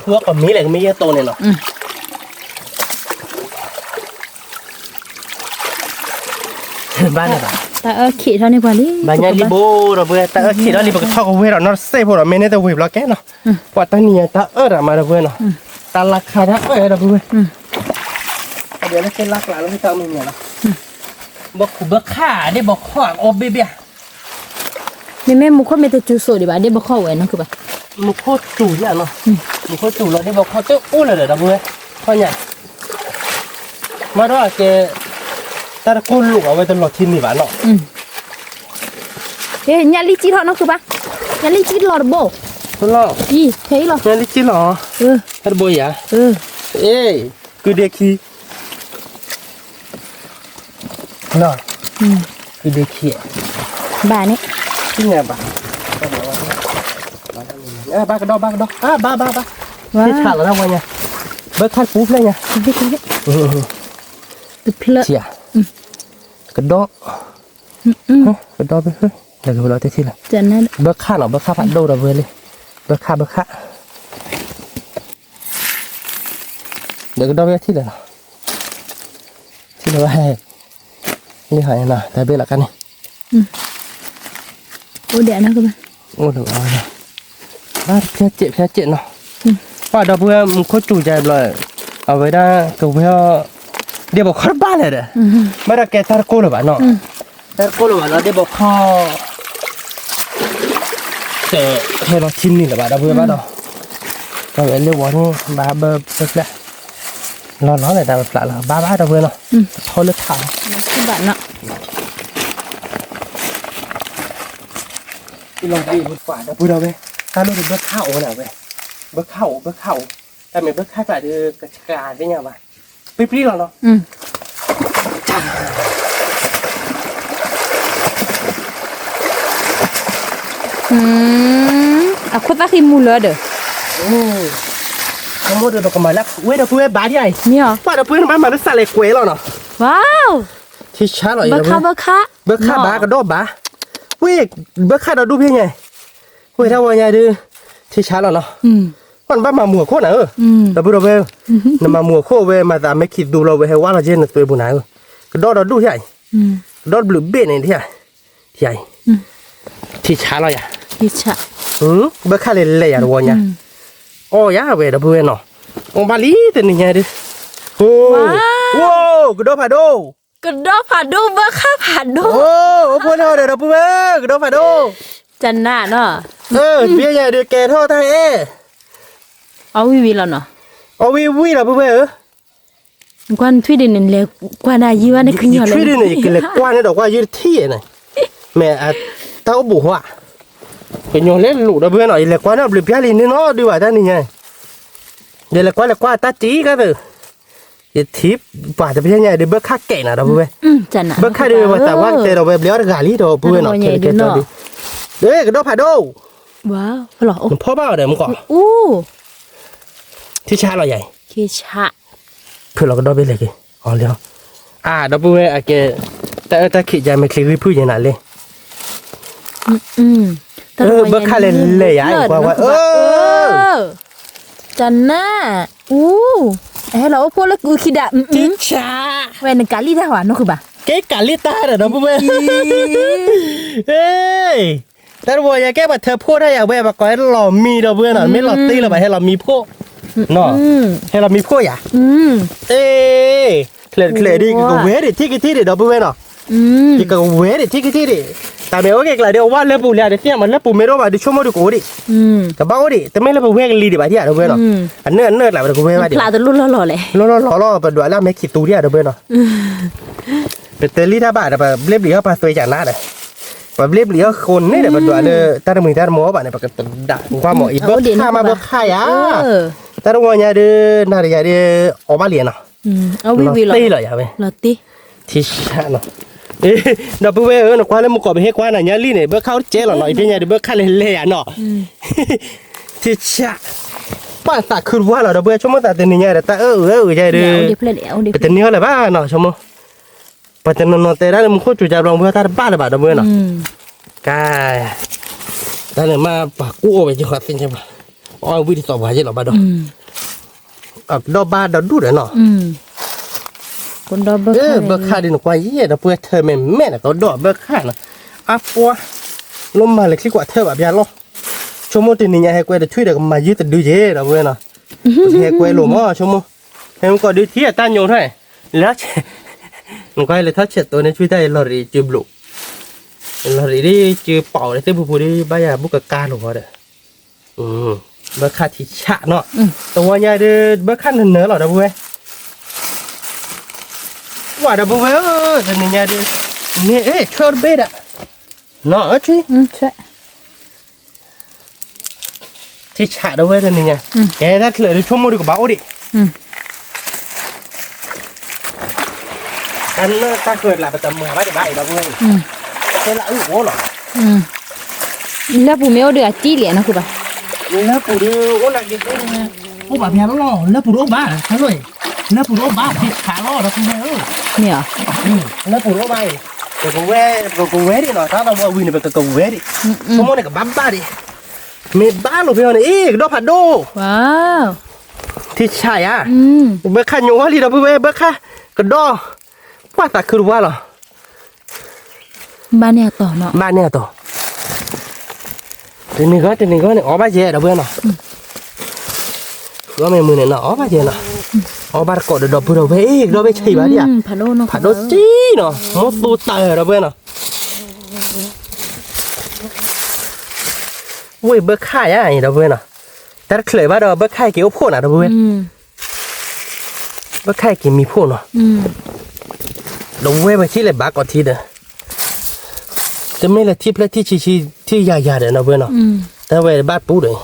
အီၣ်ကမံၤလဲၣ် ကမံၤယဲၢ်တိၢ်န့ၣ်နီၤ, ဘၣ်န့ၣ်ဘၣ်, တၢ်အၢၣ်ခံးထီၣ်န့ၢ်ပှၤလံ, ဘၣ်ညါလံဘိဒီး ပုၢ်ဝဲၢ် တၢ်အၢၣ်ခံးထီၣ်လံ ပကထီၣ်ကဝဲဒီးနီၢ်တစဲးဖိဒီး မ့ၢ်န့ၢ်တဝ့ၤဘျီကဲနီၤ, ပှၤတၢ်နံၤညါတၢ်အၢၣ်ဒီးမး ဒီပုၢ်ဝဲၢ်နီၤ, တၢ်လၢခါတၢ်အၢၣ်ဒီး ပုၢ်ဝဲၢ်, အဒိးလၢကဲလၢကျးလၢတၢ်မံၤန့ၣ်လီၤ, ဘီခူၣ်ဘၢခါ ဒ့ၣ်ဘီခီၣ်အီၣ်ဘ့ၣ်ဘ့ၣ်ဧါ မ့မ့ၢ်မူခိၣ်မ့ၢ်တစူၤစိးဒံးဘၣ် ဒ့ၣ်ဘီခီၣ်ဝဲနီၢ်ကဘၣ်, မူခိၣ်စူၤယါနီၤ, မူခိၣ်စူၤလီၤ ဒ့ၣ်ဘီခီၣ်တအိၣ်လၢၤဒီး ဒီပုၢ်ဝဲၢ်, ခီၣ်ညါ, မၤဒီးကဲ, တၢ်တကိၢ်လိာ်အဝဲတလီၤထံန့ၣ်ဘၣ်နီၤ, ညါလံကံထီၣ်နီၢ်ကဘၣ်, ညါလံကံလီၤတဘိ, ဖဲအံၤလီၤ, ညါလံကံလီၤ, တၢ်တဘိယါ, အ့, ကုဒ့ခံ နီၤ, ကုဒ့ခံ, ဘၣ်န့ၣ်, ဘၣ်, ဘၣ်ကဒီး ဘၣ်ကဒီး, ဘၣ် ဘၣ် ဘၣ်, ဆ့ဆးလီၤတၢ်ဝဲညါ, ဘၢခါတပူၤဖျဲၣ်ညါ, တဖျၢၣ်, ကဒီး, ကဒီးဖဲ, လၢကဝဲလီၤတထံၣ်လၢ, ဘၢခါနီၤ ဘၢခါဖးဒိၣ်ဒီးဝဲလံ, ဘၢခါ ဘၢခါ ဒီးကဒီးဝဲထံၣ်လၢၤလီၤ, ထံၣ်လၢၤဝဲ, လၢ လံဟါနီၤ တၢ်ဘ့ၣ်လီၤကါန့ၣ်, အိၣ်ဒဲးနီၤကဘၣ်, အိၣ်လၢၤဘၣ်, ဘၣ်တဖျၢၣ်စဲးဖျၢၣ်စဲးနီၤ, ပှၤဒီပုၢ်ဝဲၢ်မူခိၣ်စူၤယၤဘျီ, အဝဲဒၣ်ကဝဲအီၤ, ဒဲးဘီခီတဘၣ်လဲၣ်ဒီး, ဘၣ်ဒီးကဲတၢ်တကိၢ်လၢၤဘၣ်နီၤ, တၢ်တကိၢ်လၢၤဘၣ်လီၤ ဒဲးဘီခီ တဟဲလီၤထံနံၤလၢၤဘၣ် ဒီပုၢ်ဝဲၢ်ဘၣ်ဒီး, တၢ်ဝဲလၢဝီၤန့ၣ် ဘၣ်ဘၢပျၢ်ပျၢ်, လီၤလီၤလဲၣ် တၢ်ဝဲဖျးလီၤ ဘၣ်ဘၣ် ဒီပုၢ်ဝဲၢ်နီၤ, ထီလၢထး, လီၤဒ့ၣ်ပှၤ ဒီပုၢ်ဝဲၢ်, တၢ်လိၣ်ဒီးဘၢခၣ်အိၣ်နၤဝဲ, ဘၢခၣ်အိၣ် ဘၢခၣ်အိၣ်, တၢ်မ့ၢ်ဘၢခၣ်ကျးဒီး ကဆှးသ့ၣ်ညါဘၣ်, ပျံၤပျံၤလီၤနီၤ အခိၣ်သၣ်ဃံမူလၢဒီး, ဆိကမိၣ်ဒီးပကမၤလၢဝဲဒီပုၢ်ဝဲၢ်ဘၣ်ဒ်အံၤ, ပှၤဒီပုၢ်ဝဲၢ်နဘၣ်မၤလၢစးလဲၤကွဲးလီၤနီၤ, ထံဆါလီၤ ဘၢခၣ်ဘၢခၣ်, ဘၢခၣ်ဘၣ်ကဒီးဘၣ်, ဝ့ၢ်, ဘၢခၣ်ဒီးဒူၣ်ဖဲညါ, ဝ့ၢ်တၢ်ဝီညါဒုး, ထံဆါလီၤနီၤ, ပှၤနဘၣ်မၤမူအခိၣ်နၤဧၢ, ဒီပုၢ်ဒီပုၢ်ဝဲၢ်, နမၤမူအခိၣ်ဝဲ မၤသးမ့ၢ်ခံးသူဘျီဝဲဟဲဝါလီၤက့နသွဲပူၤနၤဧၢ, ကဒီးဒီးဒူၣ်ဖဲအံၤ, ကဒီးတဘျုးဘ့ၣ်န့ၣ်ဒ်အံၤ အံၤ, ထံဆါလီၤယၤ, ဘၢခၣ်လဲၤလဲၤယၤတဝီညါ, အီၣ်ယၤဝဲဒီပုၢ်ဝဲၢ်နီၤ, အီၣ်ဘၣ်လံတနံၤညါဒုး, အိ, ကဒီးဖးဒိၣ်, ကဒီးဖးဒိၣ် ဘၢခၣ်ဖးဒိၣ်, အိၣ်ဖိလၢအီၤဒီးဒီပုၢ်ဝဲၢ် ကဒီးဖးဒိၣ်, တနၤနီၤ, ဖဲညါဒုးကဲထီၣ်တၢ်အဲၣ်, အီၣ်ဝံၣ်ဝံၣ်လီၤနီၤ, အီၣ်ဝံၣ်ဝံၣ်ဒီပုၢ်ဝဲၢ်ဧၢ ကွၢ်နထွံၣ်ဒုးန့ၣ် လဲၤကွၢ်နၤယံၤဝဲန့ၣ် ကညီလဲၣ်, ယထွံၣ်ဒုးန့ၣ် ယကလဲၤကွၢ်န့ၣ်ဒီးကွၢ်ယုၢ်တထံၣ်န့ၣ်, မ့ၢ်အတၢ်အိၣ်ဘူးဟီ, ကညီလဲၤလိာ်ဒီပုၢ်ဝဲၢ်နီၤ, ယလဲၤကွၢ်န့ၣ်ဘျုးပျၢ်လံန့ၣ်နီၤ ဒုးဘၣ်တၢ်နံၤညါ, ယလဲၤကွၢ်လဲၤကွၢ်တၢ်တံၢ်ကါသၢ, ယထံၣ်ပှၤတဖျဲညါဒုး ဘၢခၣ်ကဲးနၤဒီပုၢ်ဝဲၢ်, ဘၢခၣ်ဒုးဝဲသးဝါကတဲဒီးဝဲဘျဲၣ်အီၣ်တဂၤလံဒီပုၢ်ဝဲၢ်နီၤ, ကဲကဲကဲဒုး, ကဒီးဖးဒိၣ်, နဖီဘၣ်အီၤဒီးမူကီၢ် ထံဆါလီၤယၤအံၤ, ဖုလီၤကဒီးဘ့ၣ်လဲၣ်က့ၤ, အီၤလံ, အါ ဒီပုၢ်ဝဲၢ်အကဲ, တၢ်အၢတၢ်ခံးယၤမ့ၢ်ချံဂံၢ်ဖုၣ်ယဲနၤလံ, ဘၢခၣ်လဲၤလဲၤယၤအံၤကွၢ်ဝဲ, တနၤ, အဟဲလီၤအိၣ်ဖှိၣ်လၢကုခံဒး, ထံဆါ, ဝဲနကးလံတၢ်ဝဲနီၢ်ဃုဘၣ်, ကဲကးလံတၢ်ဒီးဒီပုၢ်ဝဲၢ် တၢ်တဝီညါကဲပှၤထၢဖှိၣ်တၢ်ယၤဝဲ ပှၤကိးဟဲလီၤမံဒီပုၢ်ဝဲၢ်နီၤ, မ့ၢ်လီၤတ့ၢ်လၢၤဘၣ် ဟဲလီၤမံဖှိၣ်, ဟဲလီၤမံဖှိၣ်ယၤ, အ့, ချဲးချဲးဒ် ကကဝဲဒံးထံၣ်ကထံၣ်ဒံးဒီပုၢ်ဝဲၢ်နီၤ, ယကဝဲဒံးထံၣ်ကထံၣ်ဒံး, တၢ်မ့ၢ်အိၣ်က့ၤကျါဒ်အဝဲလၢပူၤလံ တသ့ၣ်ညါမးလၢပူၤမ့ၢ်တအိၣ်ဘၣ်ဒုးဆိကမိၣ်ဒုးကအိၣ်ဒံး, ကဘၣ်အိၣ်ဒံး တမ့ၢ်လၢပဝဲကလံၤဒံးဘၣ်ဒံးဒီပုၢ်ဝဲၢ်နီၤ, အနၢၣ်အနၢၣ်ကျါဝဲတကဝဲဘၣ်ဒံး, လီၤလီၤလီၤ ပဒွးလၢအမဲာ်ခံးသူဒံးဒီပုၢ်ဝဲၢ်နီၤ ပတဲလံတၢ်ဘၣ်ဒီး ပဘျ့ဘျံးအီၣ်ပှၤသွဲကၢ်နါဒီး, ပဘျ့ဘျံးအီၣ်ဃိန့ၣ်ဒီး ပဒွးလၢတၢ်တမှံၤတၢ်တမီၤအီၣ်ဘၣ်န့ၣ် ပကတဒၣ်ကွၢ်မီၤအံၤ ဘၢခၣ်ယၤ, တၢ်တဝီညါဒုး နၤတယၤဒုး အီၣ်ဘၣ်လံနီၤ, လီၤတ့ၢ်လီၤယၤဝဲ, ထံဆါနီၤ, ဒီပုၢ်ဝဲၢ်ဧၢ နကွၢ်လၢမူကီၢ်ပဟဲကွၢ်နၤညါလံန့ၣ် ဘၢခၣ်အိၣ်တကဲလီၤနီၤ အံၤဖဲညါဒုး ဘၢခၣ်လဲၤလဲၤယၤနီၤ, ထံဆါ, ပှၢ်သးခုတပှၢ်လီၤ ဒီပုၢ်ဝဲၢ် ဆိကမိၣ်သးတနံၤညါဒီး တၢ်အၢၣ်အၢၣ်အၢၣ်ယၤဒုး, ပတန့ၢ်အီၤလၢၤဘၣ်နီၤ ဆိကမိၣ် ပှၤတနီၤနီၤတဲဒၣ်လၢမူခိၣ်စူၤကၢ်ဘျီ မူခိၣ်တၢ်တဘၣ်လၢၤဘၣ် ဒီပုၢ်ဝဲၢ်နီၤ, ကဲ, တၢ်န့ၣ်မးပှၤကူၣ်အိၣ်ဝဲယဃီသ့ၣ်ညါဘၣ်, အီၣ်ဝံၣ်တသီပှၤယ့ၢ်လီၤဘၣ်ဒီး, အကဒီၣ်ဘၣ်ဒီးဒူၣ်ဒီးနီၤ, ဘၢခၣ်ဒ်နကွၢ်ယဲၢ် ဒီပုၢ်ဝဲၢ်ထၢမဲာ်မဲာ်န့ၣ် ကဒီၣ်ဘၢခၣ်နီၤ, အပှၤ, လီၤမၤလၢချံကွၢ်ထၢဘၣ်ပျၢ်လီၤ, ဆိကမိၣ်တနံၤညါဟဲကွဲတထွံၣ်ဒီးကမၤယုၢ်တဒုယဲၢ် ဒီပုၢ်ဝဲၢ်နီၤ, ဟဲကွဲလိာ်မး ဆိကမိၣ် ဟဲမူကီၢ်ဒုးထံၣ်အတၢ်ညိးထီၣ်, လၢ, နကွၢ်လၢထီၣ်ဆဲးတိၤန့ၣ် ဆူတၢ်အံၤလီၤရံးစုဘျိး, လီၤရံးဒ်စုပီၣ်ဒ်သ့ၣ်ဖူဖူဒ်ဘၣ်ယၤဘူၣ်ကကါလိာ်ဃီဒီး, ဘၢခၣ်ထံဆးနီၤ, တဝီညါဒုး ဘၢခၣ်နၢၤနၢၤလီၤ ဒီပုၢ်ဝဲၢ်, ဝဲဒီပုၢ်ဝဲၢ်ဧၢ တနံၤညါဒုး, န့ၣ် ထွဲတဘ့ၣ်ဒီး, နီၤ, ထံဆးဒီပုၢ်ဝဲၢ်တနံၤညါ, ကဲတၢ်ချၢးဒုးဆိကမိၣ်ဒုးကဘၣ်အိၣ်ဒံး, တၢ်နၢတၢ်ဃၢၤတလးပတမၤဘၣ်ဒံးဘၣ်အံၤ ဒီပုၢ်ဝဲၢ်, တဲလၢအုၣ်အိၣ်လီၤ, လၢပူၤမ့ၢ်အိၣ်ဒုးအတံၢ်လံနီၤ ဃုဘၣ်, လၢပူၤဒုးအိၣ်နာ်က့ၤ အိၣ်ဘၣ်ဖဲလီၤ လၢပူၤတအိၣ်ဘၣ် တၢ်လိၣ်အံၤ, လၢပူၤတအိၣ်ဘၣ် ထံဆးလီၤ ဒီပုၢ်ဝဲၢ်ဧၢ, မ့ၢ်, လၢပူၤတအိၣ်ဘၣ်အံၤ, ပကဝဲ, ပကဝဲဒံးနီၤ တၢ်သးဘီဝံၤန့ၣ် ပကကဝဲဒံး, ဆိကမိၣ်န့ၣ်ကဘၣ်ဘၣ်ဒံး, မ့ၢ်ဘၣ်လိာ်ဖဲအီၤန့ၣ် အ့ၣ် ကဒီၣ်ဖးဒိၣ်, ထံဆးယၤ, ဘၢခၣ်ညိးဝဲလံ ဒီပုၢ်ဝဲၢ် ဘၢခၣ်, ကဒီၣ်, ပှၢ်သးခုတဝါလီၤ, ဘၣ်န့ၢ်အတီၤနီၤ, ဘၣ်န့ၢ်အတီၤ, တနံၤဂီၢ်တနံၤဂီၢ်န့ၣ် အီၣ်ဘၣ်ယဲဒီပုၢ်ဝဲၢ်နီၤ, ဂီၢ်မ့ၢ်မုၢ်န့ၣ်နီၤ အီၣ်ဘၣ်ယဲနီၤ, အီၣ်ဘၣ်တကိးဒီးဒီပုၢ်ဝဲၢ် ဒီပုၢ်ဝဲၢ်ဆံးဘၣ်ဒံးဧါ, ဖးဒိၣ်တံၢ်နီၤ မိၢ်သူတၢ်ဒီပုၢ်ဝဲၢ်နီၤ, ဝ့ၢ်ဘၢခၣ်ယါအံၤဒီပုၢ်ဝဲၢ်နီၤ, တၢ်တချုးဘၣ်ဒီးဘၢခၣ်က့ၤအိၣ်ဖှိၣ်နၤဒီပုၢ်ဝဲၢ် ဘၢခၣ်က့ၤမံၤဖှိၣ်နီၤ, ဒီးဝဲပထံၣ်လဲၤဘၣ်ကီးထံဒီး, တမ့ၢ်လၢထံၣ်ဖျၢၣ်ထံၣ်ဆံးဆံးထံၣ်ယၤယၤဒီးနီၤပုၢ်ဝဲၢ်နီၤ, တၢ်ဝဲဘၣ်ပူၤဒီး,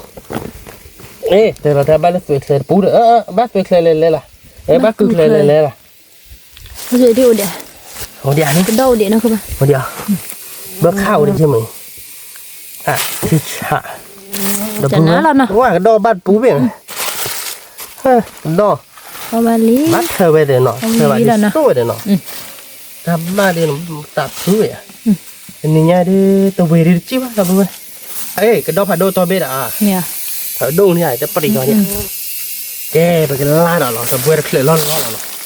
အဲ တဲလီၤတၢ်ဘၣ်လၢသွဲးချၢတပူၤဒီး, ဘၣ်သွဲးချၢလဲၤလဲၤလီၤ, အဲဘၣ်ကုၢ်ချၢလဲၤလဲၤလီၤ အိၣ်ဒံး, ကဒီၣ်အိၣ်ဒံးနီၤ, အိၣ်ဒံး, ဘၢခၣ်အိၣ်ဒံးမ့ၢ်, ထံဆး, ဒီပုၢ်ဝဲၢ်, ကဒီၣ်ဘၣ်တပူၤဘ့ၣ်, ကဒီၣ်, ဘၣ်ထၢဝဲဒီးနီၤ, ထၢဘၣ်ဒ်သိးဝဲဒီးနီၤ, တၢ်ဘၣ်ဒ်, တၢ်ဖုဝဲ, တနံၤညါဒ်, တဝ့ၤဒ်တစံၣ်ဘၣ်ဒီပုၢ်ဝဲၢ်, အဲ ကဒီၣ်ဖးဒိၣ်တီဘ့ၣ်ဒီး, ဖးဒိၣ်န့ၣ်တပရံၣ်ကီးန့ၣ်, ကဲ ပကလါဒီးလီၤ ဒီပုၢ်ဝဲၢ်တချုးလီၤလီၤလီၤနီၤ,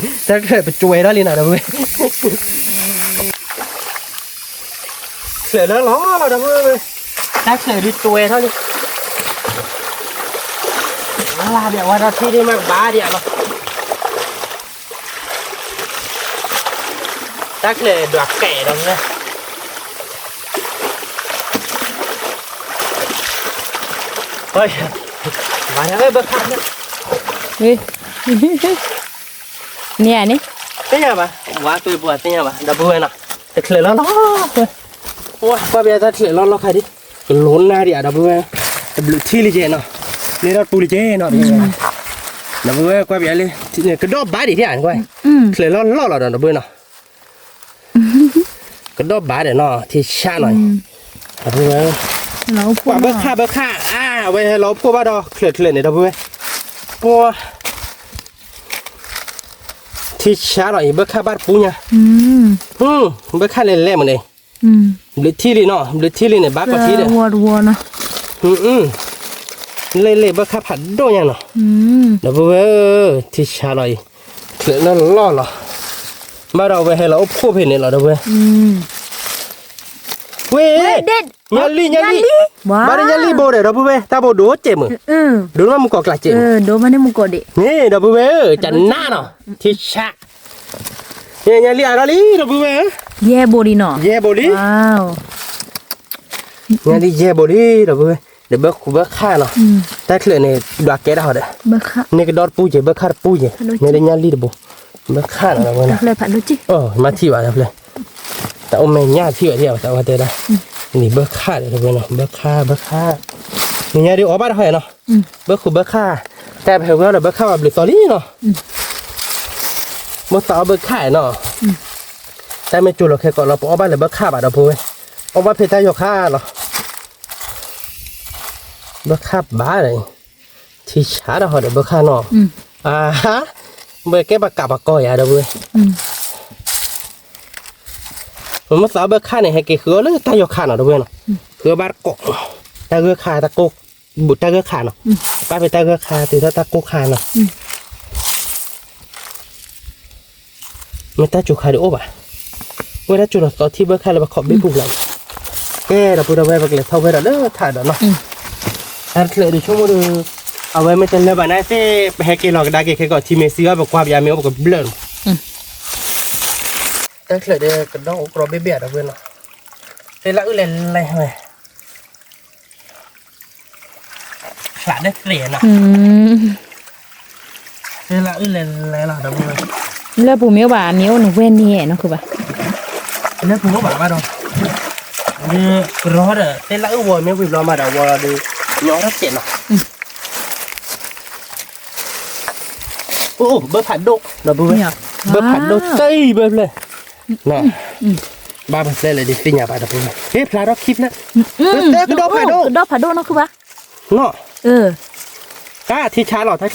တချုးပကွဲးထီၣ်လံနီၤဒီပုၢ်ဝဲၢ် ချုးလၢလီၤလီၤဒီပုၢ်ဝဲၢ်, တၢ်ချုးဒုးတွဲထီၣ်လံ, လါဒံးဝဲဒီးထံဒ်မ့ၢ်ကဘၣ်ဒံးလီၤ, တၢ်ချုးဒွးကဲးဒီပုၢ်ဝဲၢ်, ဘၣ်ဘၢခၣ်, န့ၣ်န့ၣ်, သ့ၣ်ညါဘၣ်, ဝါသွဲပူၤသ့ၣ်ညါဘၣ် ဒီပုၢ်ဝဲၢ်နီၤ, တချုးလီၤလီၤ ကွၢ်ပယါတၢ်ချုးလီၤလီၤခါဒံး, ကလိၤနၢ်ဒံးဧါဒီပုၢ်ဝဲၢ်, တဘျုးထံလံကဲနီၤ, န့ၢ်ထီၣ်ပူၤလံကဲနီၤ, ဒီပုၢ်ဝဲၢ်ကွၢ်ပယါလၢ, ကဒီၣ်ဘၣ်ဒံးဧါ, ချုးလီၤလီၤလီၤဒီးဒီပုၢ်ဝဲၢ်နီၤ, ကဒီၣ်ဘၣ်ဒီးနီၤ ထံဆါနီၤ, ဒီပုၢ်ဝဲၢ်, ပှၤဘၢခၣ်ဘၢခၣ်, အဝဲဟဲလီၤအိၣ်ဖှိၣ်ဘၣ်ဒီးချုးချုးန့ၣ်ဒီပုၢ်ဝဲၢ်, ပှၤ ထံဆါလီၤအံၤ ဘၢခၣ်ဘၣ်တပူၤညါ, ဘၢခၣ်လဲၤလဲၤမးန့ၣ်, ဘျုးထံလံနီၤ ဘျုးထံလံန့ၣ် ဘၣ်ကီးထံဒီး, လဲၤလဲၤဘၢခၣ်ဖးဒိၣ်ညါနီၤ, ဒီပုၢ်ဝဲၢ်ဧၢ, ထံဆါလီၤအံၤ, ချုးလီၤလီၤလီၤ, ဘၣ်ဒီးအဝဲဟဲလီၤအိၣ်ဖှိၣ်ဖဲန့ၣ်လီၤ ဒီပုၢ်ဝဲၢ်, ဝ့ၢ် ညါလံၣ်ညါလံၣ်, ဘၣ်ဒီးညါလံၣ်ဘိဒီး ဒီပုၢ်ဝဲၢ် တၢ်ဘိဒိၣ်စဲးမုၢ်, ဒိၣ်မးမုၢ်ကီၢ်ကျးစဲးမုၢ်, န့ၣ် ဒီပုၢ်ဝဲၢ်ဧၢ ကနၣ်နီၤ ထံဆး, ညါလံၣ်အါထီၣ်လံ ဒီပုၢ်ဝဲၢ်ဧၢ, ယဲၢ်ဘိလံနီၤ ယဲၢ်ဘိလံ, ညါလံၣ်ယဲၢ်ဘိလံ ဒီပုၢ်ဝဲၢ်, ဒီးဘၢခူးဘၢခၣ်နီၤ, တၢ်ချုးန့ၣ် ဒွးကဲဒၣ်ဟီဒီး, န့ၢ်ကဒီၣ်တပူၤကဲး ဘၢခၣ်တပူၤကဲး, မ့ၢ်လၢညါလံၣ်တဘိ, ဘၢခၣ်နီၤ ဒီပုၢ်ဝဲၢ်, မၤထံၣ်ဘၣ်တဖျၢၣ်, တၢ်အိၣ်မဲာ်ညါထံၣ်ဘၣ်ဒံး တၢ်ဝဲတဲဒၣ်, န့ၣ်ဘၢခၣ်ဒီး ဒီပုၢ်ဝဲၢ်နီၤ ဘၢခၣ် ဘၢခၣ်, နံၤညါဒ်အီၣ်ဘၣ်တဟီနီၤ, ဘၢခူးဘၢခၣ်, တၢ်ပဟဲဝဲအီၤဒီးဘၢခၣ်ဘၣ်ဘျုးသီလံနီၤ, မိၢ်သးအီၣ်ဘၢခၣ်နီၤ, တၢ်မ့ၢ်ကၠိလီၤခဲကိးလီၤ ပအီၣ်ဘၣ်လၢဘၢခၣ်ဘၣ် ဒီပုၢ်ဝဲၢ်, အီၣ်ဘၣ်ဖဲတၢ်ယီၤခါလီၤ ဘၢခၣ်ဘၣ်ဒီး, ထံဆါဒီးဟီဒီးဘၢခၣ်နီၤ, အဟါ, ဘၢကဲပကးပကီၢ်ယၤ ဒီပုၢ်ဝဲၢ်, မ့ၢ်သးဘၢခၣ်န့ၣ် ဟဲက့ၤဃုအီၣ်လၢတၢ်ယီၤခါနီၤ ဒီပုၢ်ဝဲၢ်နီၤ, ဃုအီၣ်ဘၣ်တကိး, တၢ်ဂၢၢ်ခါတကိး, ဘူးတၢ်ဂၢၢ်ခါနီၤ, ပၢ်ဖဲတၢ်ဂၢၢ်ခါတုၤထီၣ်တၢ်ကိၢ်ခါနီၤ မ့ၢ်တၢ်စူၤခါဒုးအိၣ်ဘၣ်, ဝဲဒၣ်စူၤလီၤသီထံဘၢခါလၢပခိးဘ့ၣ်ပူၤလီၤ, ကဲဒီပုၢ်ဝဲၢ် ပကလဲၤထီၣ်ဝဲဒီးလၢထးဒီးနီၤ, တၢ်တချုးဒုးဆိကမိၣ်ဒီး, အဝဲမ့ၢ်တလၢဘၣ်န့ၣ်သ့ၣ် ပဟဲက့ၤလီၤကဒါက့ၤခဲကိးထံမ့ၢ်စံးအီၤ ပကွၢ်ပယါမ့ၢ်အိၣ်ပကဘျၢၣ်လီၤ, တၢ်တချုးဒီးကဒီအိၣ်ကြီဘ့ၣ်ဘ့ၣ်ဒီပုၢ်ဝဲၢ်နီၤ, သ့ၣ်လၢအုၣ်လဲၤလဲၤဝဲ ဖျးဒၢသ့ၣ်နီၤ, သ့ၣ်လၢအုၣ်လဲၤလဲၤလီၤဒီပုၢ်ဝဲၢ်, လၢပူၤမ့ၢ်အိၣ်ဘၣ် မ့ၢ်အိၣ်နဝဲၢ်န့ၣ်နီၤ ခုဘၣ်, လၢပူၤအိၣ်ဘၣ်ဘၣ်ဒီး, ဒီးကရီဒီး သ့ၣ်လၢအုၣ်ဝီၤမ့ၢ်ဝံၤဘျီမးဒီးဝီၤဒီး, ညီထီၣ်စဲးနီၤ အိၣ် ဘၢဖးဒိၣ် ဒီပုၢ်ဝဲၢ်, ဘၢဖးဒိၣ်တံၢ်ဘၢဖျၢၣ်, ဘၣ်ပဖျၢၣ်လဲၣ်ဒ်သ့ၣ်ညါဘၣ်ဒီပုၢ်ဝဲၢ်, ဟ့ၣ်ဖျါထီၣ်ခံဖျၢၣ်, ကဒီၣ်ဖးဒိၣ်, ကဒီၣ်ဖးဒိၣ်နီၤခုဘၣ်, နီၤ, တၢ်ထံဆါလီၤတၢ်ချၢ,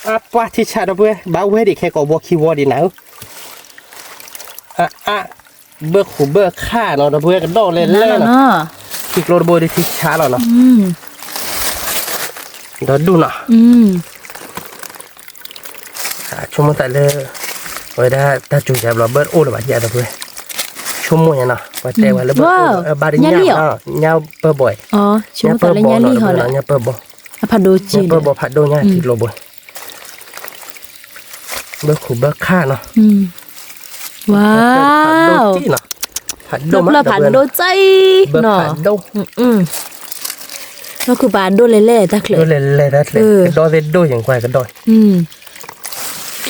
အပှၢ်ထံဆါဒီပုၢ်ဝဲၢ် ဘၣ်ဝဲဒံးခဲကိးဝီၤခံဝီၤဒံးနၤဧၢ, အ ဘၢခူးဘၢခၣ်နီၤ ဒီပုၢ်ဝဲၢ်ကဒီၣ်လဲၣ်လဲၣ်နီၤ, ထံကျိတဘိဒ်ထံဆါလီၤနီၤ, ဒီဒူၣ်နီၤ, ဆိကမိၣ်သးလၢ, အဝဲဒၣ်တၢ်စူၤယၤဘျီဘၢတအိၣ်လၢၤဘၣ်ယၤဒီပုၢ်ဝဲၢ်, ဆိ ပမိၢ်ညါနီၤ ပှၤတဲဝဲလၢဘၢၣ်ခိၣ် ဘၣ်ဒ်ညၣ်လံၣ်အီၤ ညၣ်ပၢၢ်ဘီၣ်, ညၣ်ပၢၢ်ဘီၣ်နီၤ ညၣ်ပၢၢ်ဘီၣ်, အဖးဒိၣ်က့ ညၣ်ပၢၢ်ဘီၣ်ဖးဒိၣ်ညၣ်ထံကျိဘိ ဘၢၣ်ခိၣ်ဘၢၣ်ခၣ်နီၤ, ဝါ, ဖးဒိၣ်နီၤ, ဖးဒိၣ်မး ဖးဒိၣ်ကၠဲအံၤနီၤ, ဖးဒိၣ်, လီၢ်ခုၣ်ပာ်ဒိၣ်လဲၣ်လဲၣ်တၢ်ချၢ, ဒိၣ်လဲၣ်လဲၣ်တၢ်ချၢ, ကဒီသ့ၣ်ဒိၣ်ယံၤကွၢ်ကဒီၣ်,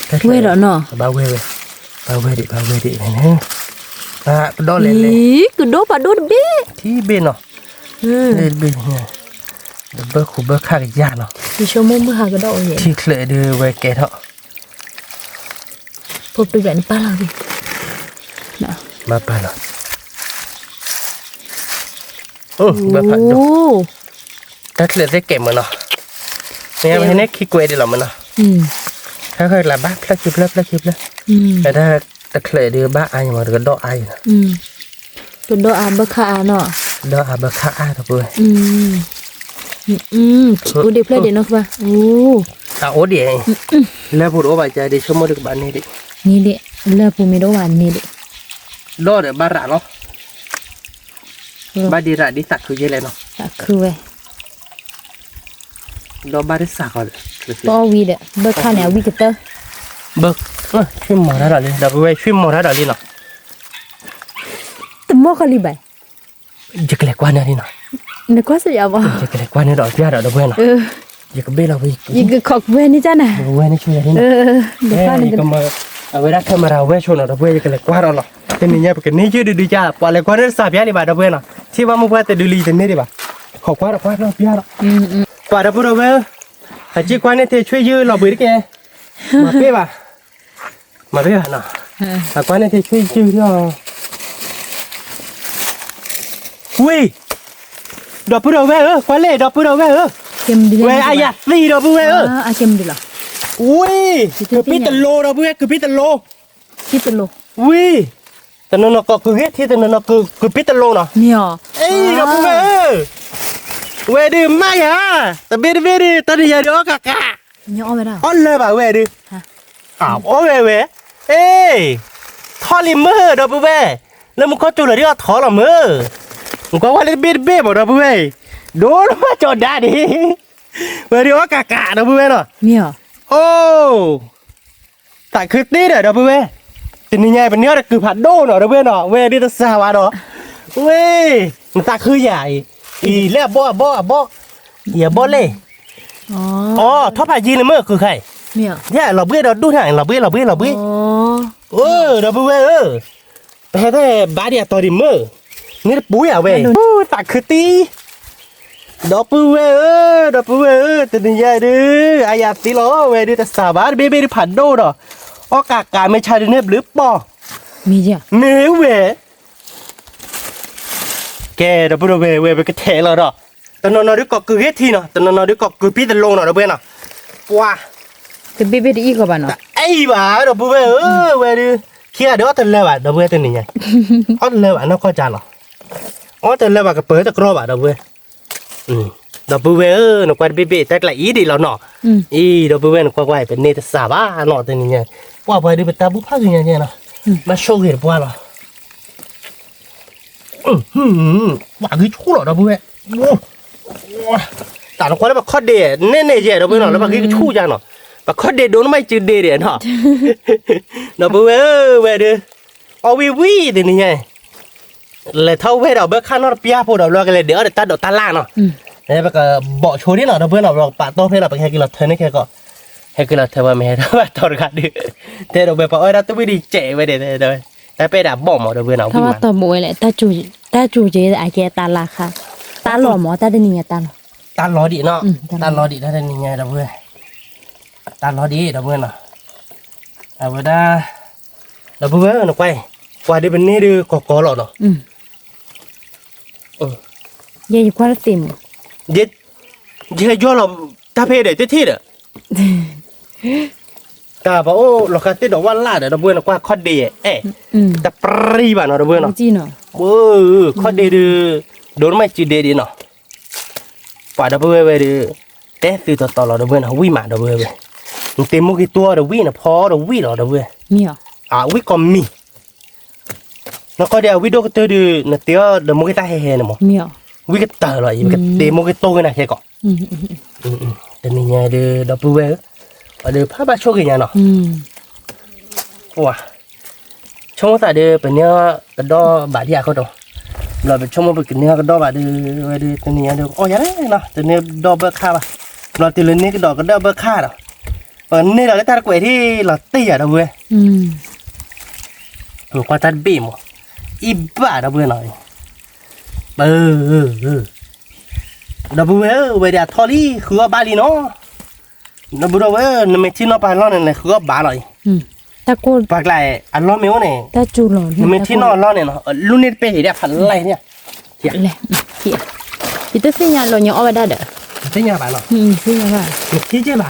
ဝဲဒီးနီၤ, ဘၣ်ဝဲဝဲ, ဘၣ်ဝဲဒံး ဘၣ်ဝဲဒံးန့ၣ်, ကဒီၣ်လဲၣ်လဲၣ်, ကဒီၣ်ဖးဒိၣ်တဘ့ၣ်, ထံဘ့ၣ်နီၤ, တဘ့ၣ်, ဒီးဘၢၣ်ခိၣ်ဘၢၣ်ခၣ်ကယၤနီၤ, ယဆိကမိၣ်မုၢ်ဟါကဒီးအိၣ်ယဲ, ထံချၢးဒုးဝဲကဲထီၣ်, ဖိပျံၤဘၣ်န့ၣ်ပာ်လီၤ, ဘၣ်ပာ်လီၤ, ဘၣ်ဖးဒိၣ်, တၢ်ချၢးသ့ၣ်ကဲမ့ၢ်နီၤ, မ့ၢ်ဝဲန့ၣ်ခံကွဲးဒံးလီၤမ့ၢ်နီၤ, ခဲဃဲကျါဘၣ်ဖျၢၣ်ခံဖျၢၣ်ဖျၢၣ်ခံဖျၢၣ်, တၢ်ချၢးဒုးဘၣ်အါယံၤမ့ၢ် တကဒီၣ်အါယံၤနီၤ, ကဒီၣ်အါဘၢၣ်ခၣ်အါနီၤ, ကဒီၣ်အါဘၢၣ်ခၣ်အါတပှဲၤ, အိၣ်ဒံးဖျၢၣ်ဒံးနီၤ, အအိၣ်ဒံး, လၢပူၤတအိၣ်ဘၣ်ကဒံး ဆိကမိၣ်ဒံးကဘၣ်န့ၢ်ဒံး, န့ၢ်ဒံး, လၢပူၤမ့ၢ်တအိၣ်ဘၣ်န့ၢ်ဒံး, ဒီးဒီးဘၣ်ရးလီၤ, ဘၣ်ဒံးရးဒ်သးခုယဲလဲၣ်နီၤ, သးခုဝဲ, ဒီးဘၣ်ဒ်စးဃီ, ပအီၣ်ဝံၤဒီး ဘၢၣ်ခၣ်န့ၣ် အဝံၣ်ကတၢၢ်, ဘၢၣ်, ဆွံမီၤတၢ်ဒီးလံ ဒီပုၢ်ဝဲၢ် ဆွံမီၤတၢ်ဒီးလံနီၤ, တမီၢ်ဃီလံဘၣ်, ယကလဲၤကွၢ်န့ၢ်လံနီၤ, နကွၢ်စ့ၢ်ယၤဘၣ်, ယကလဲၤကွၢ်န့ၢ်ဒီးပျၢ်ဒီး ဒီပုၢ်ဝဲၢ်နီၤ, ယကဘ့ၣ်လီၤဝံၤ, ယကခိးကွဲန့ၢ်ကၢ်နၤ, ဒီပုၢ်ဝဲၢ်န့ၣ်ဆိယၤလံနီၤ, အဝဲဒၣ် camera ဝဲဆိနီၤ ဒီပုၢ်ဝဲၢ် ယကလဲၤကွၢ်ဒီးလီၤ, တနံၤညါပကန့ၢ်ယုၢ်ဒုဒုကၢ် ပှၤလဲၤကွၢ်န့ၢ်တစှၤပျၢ်လံဘၣ် ဒီပုၢ်ဝဲၢ်နီၤ, ထံၣ်ဘၣ်မိၢ်ပှၢ်တဒုလံ ယတန့ၢ်ဒံးဘၣ်, ခိးကွၢ်ဒီးကွၢ်ဒီးပျၢ်ဒီး, ပှၤဒီပုၢ်ဝဲၢ်, ဟးက့ၤကွၢ်န့ၢ်ထဲဆွံယုၢ်လီၤဘှံးတက့ၢ်, မၤပ့ၢ်ဘၣ်, မၤပ့ၢ်ဘၣ်နီၤ, ဟးကွၢ်န့ၢ်ထဲဆွံယုၢ်လီၤ ဝံၤ, ဒီပုၢ်ဒီဝဲၢ်ဧၢ, ကွၢ်လဲၣ် ဒီပုၢ်ဒီဝဲၢ်ဧၢ, ဝဲအါယၤသံ ဒီပုၢ်ဝဲၢ်ဧၢ, ဝံၤ, ကုာ်ပံတလိၤ ဒီပုၢ်ဝဲၢ် ကုာ်ပံတလိၤ, ဝံၤ, တနီၤနီၤကိးကုာ်ဂ့ၢ်ထံ တနီၤနီၤကုာ်ပံတလိၤနီၤ, အံၤ ဒီပုၢ်ဝဲၢ်ဧၢ, ဝဲဒုးမးယၤ, တဘ့ၣ်တဘ့ၣ်ဒုး တနံၤယၤဒုးအီၣ်ကးကး, အီၣ်လၢၤဘၣ်ဝဲဒုး အီၣ်ဝဲဝဲ, အ့, ထီၣ်လံမ့ၢ် ဒီပုၢ်ဝဲၢ်, လၢမူခိၣ်ကၠိလီၤဒ်အီၣ်ထီၣ်လီၤမ့ၢ်, နကွၢ်ကွၢ်လၢတဘ့ၣ်တဘ့ၣ်မး ဒီပုၢ်ဝဲၢ်, ဒိၣ်လၢမးကၠီၤဒါဒ့ၣ်, ဝဲဒုးအီၣ်ကးကး ဒီပုၢ်ဝဲၢ်နီၤ, အိၣ်, သးခုသ့ဒီး ဒီပုၢ်ဝဲၢ်, တနံၤညါအံၤ ပန့ၢ်အီၣ်တကုာ်ဖးဒိၣ်နီၤ ဒီပုၢ်ဝဲၢ်နီၤ, ဝဲဒုးတစှၤဘၣ်ဒီး, ဝဲ, နသးခုယၤအံၤ, အံၤလၢအဘီၣ်အဘီၣ်အဘီၣ်, ယဘီၣ်လဲၣ် အိ ထီၣ်ဖးယံၤန့ၣ်မ့ၢ် ကုာ်ခါအံၤ, ယလီၤဘှံးဒီးဒူၣ်ထါ လီၤဘှံး လီၤဘှံး လီၤဘှံး, အိ ဒီပုၢ်ဝဲၢ်ဧၢ, ပဟဲထဲဘါဒံးအတီၤဒံးမ့ၢ်, န့ၣ်တပူၤယၤဝဲ, သးခုသံ, ဒီပုၢ်ဝဲၢ်ဧၢ, ဒီပုၢ်ဝဲၢ်ဧၢ, တနံၤညါဒုး, အါယၤသံလီၤ ဝဲဒုးတစှၤဘၣ် တဘ့ၣ်ဘ့ၣ်ဒုးဖးဒိၣ်ဒီး, အီၣ်ကးကးမ့ၢ်ဆါဒုးန့ၣ်ဘျုးပီၢ်, မ့ၢ်ဝဲ ကဲ ဒီပုၢ်ဒီဝဲၢ် ဝဲပကထဲးလီၤဒီး, တနီၤနီၤဒုးကိးကုာ်ဂ့ၢ်ထံနီၤ, တနီၤနီၤဒုးကိးကုာ်ပံတလိၤနီၤ ဒီပုၢ်ဝဲၢ်နီၤ, ပှၤ, တဘ့ၣ်ဘ့ၣ်တအံၣ်ဃီဘၣ်နီၤ, တအံၣ်ဘၣ် ဒီပုၢ်ဝဲၢ်ဧၢ, ဝဲဒုး, ခံဂၤဒုးအီၣ်တလၢဘၣ် ဒီပုၢ်ဝဲၢ်တနံၤညါ, အီၣ်တလၢဘၣ်နီၢ်ကီၢ်ကၢလီၤ, အီၣ်တလၢဘၣ်ကပၢၤတကြီဘၣ် ဒီပုၢ်ဝဲၢ် ဒီပုၢ်ဝဲၢ်ဧၢ, နကွၢ်တဘ့ၣ်ဘ့ၣ် တၢ်ကျးအံၤဒံးလီၤနီၤ, အံၤ ဒီပုၢ်ဝဲၢ် နကွၢ်ကွၢ် ပန့ၢ်တစှၤဘၣ်နီၤ တနံၤညါ, ပှၤပှၤဒုးပတၢ်ဘူၣ်ဖးဂ့ၤညါညါနီၤ, ဘၣ်ဆိၣ်ဂ့ၤတပှၢ်လီၤ ပှၤဂံၢ်ဆူၣ်လီၤ ဒီပုၢ်ဝဲၢ်, တၢ်နကွၢ်လၢပခီၣ်ဒ့ နဲၣ်နဲၣ်ယဲၢ် ဒီပုၢ်ဝဲၢ်နီၤ လၢပှၤဂံၢ်ကဆူၣ်ယါနီၤ, ပခီၣ်ဒ့ဒိၣ်နမံၤစုဒ့ဒ့နီၤ, ဒီပုၢ်ဝဲၢ်ဧၢ ဝဲဒုး, အီၣ်ဝံၣ်ဝံၣ် တနံၤညါ လဲၤထီၣ်ဝဲဒီးဘၢခၣ်နီတပျၢ်ဖိဒီး ဘျီကလဲၤဒဲးအီၣ်ဒီးတၢ်ဒိးတၢ်လၣ်နီၤ, ပကဘီၣ်ဆိဒ်နီၤ ဒီပုၢ်ဝဲၢ်နီၤ ပကပာ်တီၢ်ဖဲလီၤ ပကဟဲက့ၤလီၤထၢန့ၢ်ခဲကီး, ဟဲက့ၤလီၤထၢဝဲ မ့ၢ်ဟဲထီၣ်ဘၣ်တီၤတဂၤဒုး, တဲဒီးဝဲပှၤအီၣ်ဝဲဒၣ်တဝံၣ်ဒံးကဲးဝဲဒၣ်, တၢ်ပဲဒၣ်ဘီၣ်မး ဒီပုၢ်ဝဲၢ်နီၤ ဝံၣ်မး, တၢ်ကၠူက့အကဲတၢ်လၢ်ခါ, တၢ်လီၢ်မး တၢ်တနံၤညါ တၢ်လီၢ်, တၢ်လီၢ်ဒံးနီၤ, တၢ်လီၢ်ဒံးတၢ်တနံၤညါ ဒီပုၢ်ဝဲၢ်, တၢ်လီၢ်ဒံး ဒီပုၢ်ဝဲၢ်နီၤ, အဝဲဒၣ် ဒီပုၢ်ဝဲၢ် နကွၢ်အံၤ, ပှၤဒုးပန့ၢ်ဒုးကီၤကီၤလီၤနီၤ, ယဲယကွၢ်တသ့မး, ယဟဲယီၢ်လီၤ တၢ်ဖဲဒီးတထံၣ်ဒီး, တၢ်ပှၤအိၣ်လီၤဃာ်သ့ၣ်ဒီးဝၣ်လၣ်ဒီး ဒီပုၢ်ဝဲၢ် နကွၢ်ခီၣ်ဒ့ အဲၣ်, တပြံဘၣ်နီၤ ဒီပုၢ်ဝဲၢ်နီၤ, ခီၣ်ဒ့ဒုး, ဒိၣ်နမံၤစုဒ့ဒံးနီၤ, ပှၤဒီပုၢ်ဝဲၢ်ဝဲဒုး, တဲသုတီၤတီၤလီၤ ဒီပုၢ်ဝဲၢ်နီၤ ဝံၣ်မး ဒီပုၢ်ဝဲၢ်ဝဲ, နတ့မူက့ၤတွီဒီးဝံၣ် နဖီဒီးဝံၣ်လီၤ ဒီပုၢ်ဝဲၢ်, အဝံၣ်ကီးမံၤ နကီၢ်ဒံးအဝံၣ်ဒိၣ်ကတၢၢ်ဒုး နတ့အီၤဒီးမိၢ်က့ၤတၢ်ဟဲဟဲန့ၣ်မး, ဝံၣ်ကတၢၢ်လီၤအံၤ ပကတ့မိၢ်က့ၤတိၢ်က့ၤနၤခဲကီး, တနံၤညါဒုး ဒီပုၢ်ဝဲၢ်ဧၢ, အဒီးဖးဘၣ်ဆိၣ်ဂ့ၤညါနီၤ, ပှၤ ဆိကမိၣ်သးဒီး ပန့ၢ်ကဒီၣ်ဘၣ်ဒံးအခိၣ်တီ, ဘျီပဆိကမိၣ်ပကန့ၢ်ကဒီၣ်ဘၣ်ဒီး ဝဲဒုး တနံၤညါဒုး အီၣ်ယၤလဲၣ်နီၤ, တန့ၢ်ဒီၣ်ဘၢၣ်ခၣ်ဘၣ်, ဘျီတုၤလၢန့ၢ်ကဒီးကဒီၣ်ဘၢၣ်ခၣ်ဒီး ပန့ၢ်ဒီးလၢတၢ်တကွဲးထံၣ်လီၤတံၢ်ယၤဒီပုၢ်ဝဲၢ်, ကွၢ်တၢ်တဘ့ၣ်မး, အံၣ်ဘၣ်ဒီပုၢ်ဝဲၢ်နီၤ, ပ ဒီပုၢ်ဝဲၢ်ဧၢ ဝဲဒၣ်အထီၣ်လံ ဃုအီၣ်ဘၣ်လံနီၤ, ဒီပုၢ်ဝဲၢ်ဧၢ နမ့ၢ်ထံၣ်နီၣ်ပှၤလီၢ်န့ၣ် နဃုအီၣ်ဘၣ်လီၤအံၤ, ပှၤကျါအလီၢ်မ့ၢ်အိၣ်န့ၣ်, နမ့ၢ်ထံၣ်နီၣ်အလီၢ်န့ၣ်နီၤ လူန့ၢ်တပဲၢ်ယံၤဒၣ်ဖးလဲၢ်န့ၣ်, ယတသ့ၣ်ညါလီၤညီအီၣ်ဝဲဒၣ်ဒီး, သ့ၣ်ညါဘၣ်နီၤ, သ့ၣ်ညါဘၣ်, ယတထံၣ်က့ဘၣ်,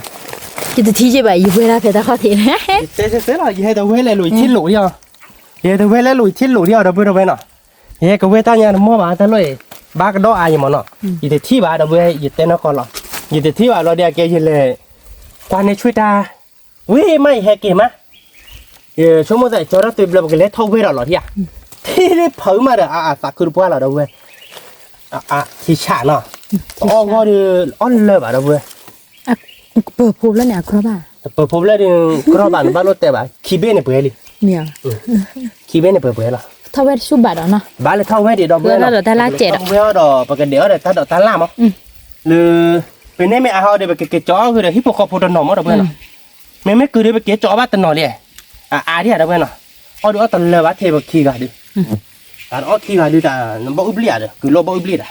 ယတထံၣ်က့ဘၣ် ယဝဲဒၣ်ဖဲတၢ်ခီၣ်ထံး, တဲတဲတဲလီၤ ယဟဲတဝဲလဲၤလိာ်ယထံၣ်လိာ်ဒံးအီၤ, ယဟဲတဝဲလဲၤလိာ်ယထံၣ်လိာ်ဒံးအီၤ ဒီပုၢ်ဝဲၢ်နီၤ, ယဟဲကဝဲၢ်တၢ်ညါတမီၢ်ဘၣ်တၢ်လီၢ်အံၤ, ဘၣ်ကဒီၣ်အါယံၤမးနီၤ, ယတထံၣ်ဘၣ်ဒီပုၢ်ဝဲၢ် ယတဲနီၢ်ကီၢ်လီၤ, ယတထံၣ်ဘၣ်လီၤဒံးအကဲယလဲၤ, ကွၢ်န့ၢ်ဆွ့ၣ်တၢ်, ဝံၤမးယဟဲက့ၤမး ယဆိကမိၣ်သးကၠီထီၣ်သွံဘျီပကလဲၤထီၣ်ဝဲဒီးလီၤထံဧါ, ထံၣ်လၢဖုးမးဒီးအအသးခုတပှၢ်လီၤဒီပုၢ်ဝဲၢ်, ထံဆးနီၤ, အီၣ်ဂီၢ်ဒီး အီၣ်လၢာ်ဘၣ်ဒီပုၢ်ဝဲၢ်, ပၢၤဖိဖျၢၣ်န့ၣ် အကြၢးဘၣ်, ပၢၤဖိဖျၢၣ်ဒီး ကြၢးဘၣ်နဘၣ်လိၣ်တဲဘၣ် ခံဘ့ၣ်န့ၣ်ပှဲၤလံ, ခံဘ့ၣ်န့ၣ်ပှဲၤပှဲၤလီၤ, ထီၣ်ဝဲတဆူၣ်ဘၣ်ဒီးနီၤ, ဘၣ်လၢထီၣ်ဝဲဒံးဒီပုၢ်ဝဲၢ်နီၤ, ထီၣ်ဝဲဒီးပကဒဲးအီၣ်ဒီးတၢ်ဒိးတၢ်လၣ်မး, လၢ ပန့ၢ်မ့ၢ်အါဟီဒီး ပကက့ၤကၠီအီၣ်ဂ့ၤဒီးဟံၣ်ဖိဃီဖိတနီၤမးဒီပုၢ်ဝဲၢ်နီၤ, မ့မ့ၢ်ကုၤဒီးပက့ၤကၠီအီၣ်ဘၣ်တနီၤလံ, အအါဒံးဧါဒီပုၢ်ဝဲၢ်နီၤ, အီၣ်ဒီးအီၣ်တလၢာ်ဘၣ်ထဲပခံဂၤဒုး, အီၣ်ခံဂၤဒုးတၢ် နဘီၣ်အုၣ်ဘျ့ၣ်ဧါဒီး ကုၤလီၢ်ဘီၣ်အုၣ်ဘျ့ၣ်တၢ်,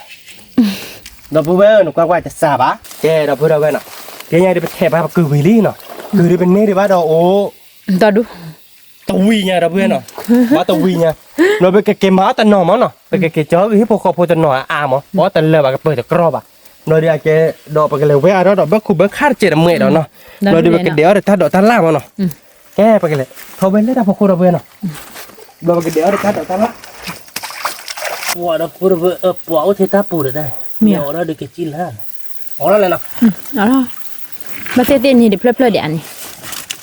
ဒီပုၢ်ဝဲၢ်နကွၢ်ကွၢ်တစှၤဘၣ်, ကဲဒီပုၢ်ဝဲၢ်နီၤ, ကဲညါဒုးပထဲးဘၣ်ပကုၤဝံၤလံနီၤ, ကုၤဒုးပန့ၢ်ဒံးဘၣ်ဒီးအိၣ် တဝံၤညါဒီပုၢ်ဝဲၢ်နီၤ, ဘၣ်တဝံၤညါ, ဒီးပကက့ၤမၤအီၣ်တနီၤမးနီၤ, ပကက့ၤကၠီဂ့ၤဟံၣ်ဖိဃီဖိတနီၤအါမး, အီၣ်တလၢာ်ဘၣ်ကပၢၤတကြၢးဘၣ်, ဒီးဒုးအကဲ, ဒီးပကလဲၤဝဲအါထီၣ်ဒီးဘၢၣ်ခူၣ်ဘၢၣ်ခၣ်တစဲးတမှဲဒီးနီၤ, ဒီးဒုးပကဒဲးအီၣ်ဒီးတၢ်ဒိးတၢ်လၣ်မးနီၤ, ကဲပကလဲၤထီၣ်ဝဲလၢတၢ်ဖီခိၣ်ဒီပုၢ်ဝဲၢ်နီၤ, ဒီးပကဒဲးအီၣ်ဒီးတၢ်ဒိးတၢ်လၣ်, ပှၤဒီပုၢ်ဝဲၢ် ပှၤအိၣ်ထဲတၢ်ပူၤဒီးတၢ်, မ့ၢ်အီၣ်ဒီးကစံၣ်လၢ်, အီၣ်လီၤလဲၣ်နီၤ ဘၣ်သ့ၣ်သ့ၣ်န့ၣ်တဖျၢၣ်ဖျၢၣ်ဒံးအန့ၣ်,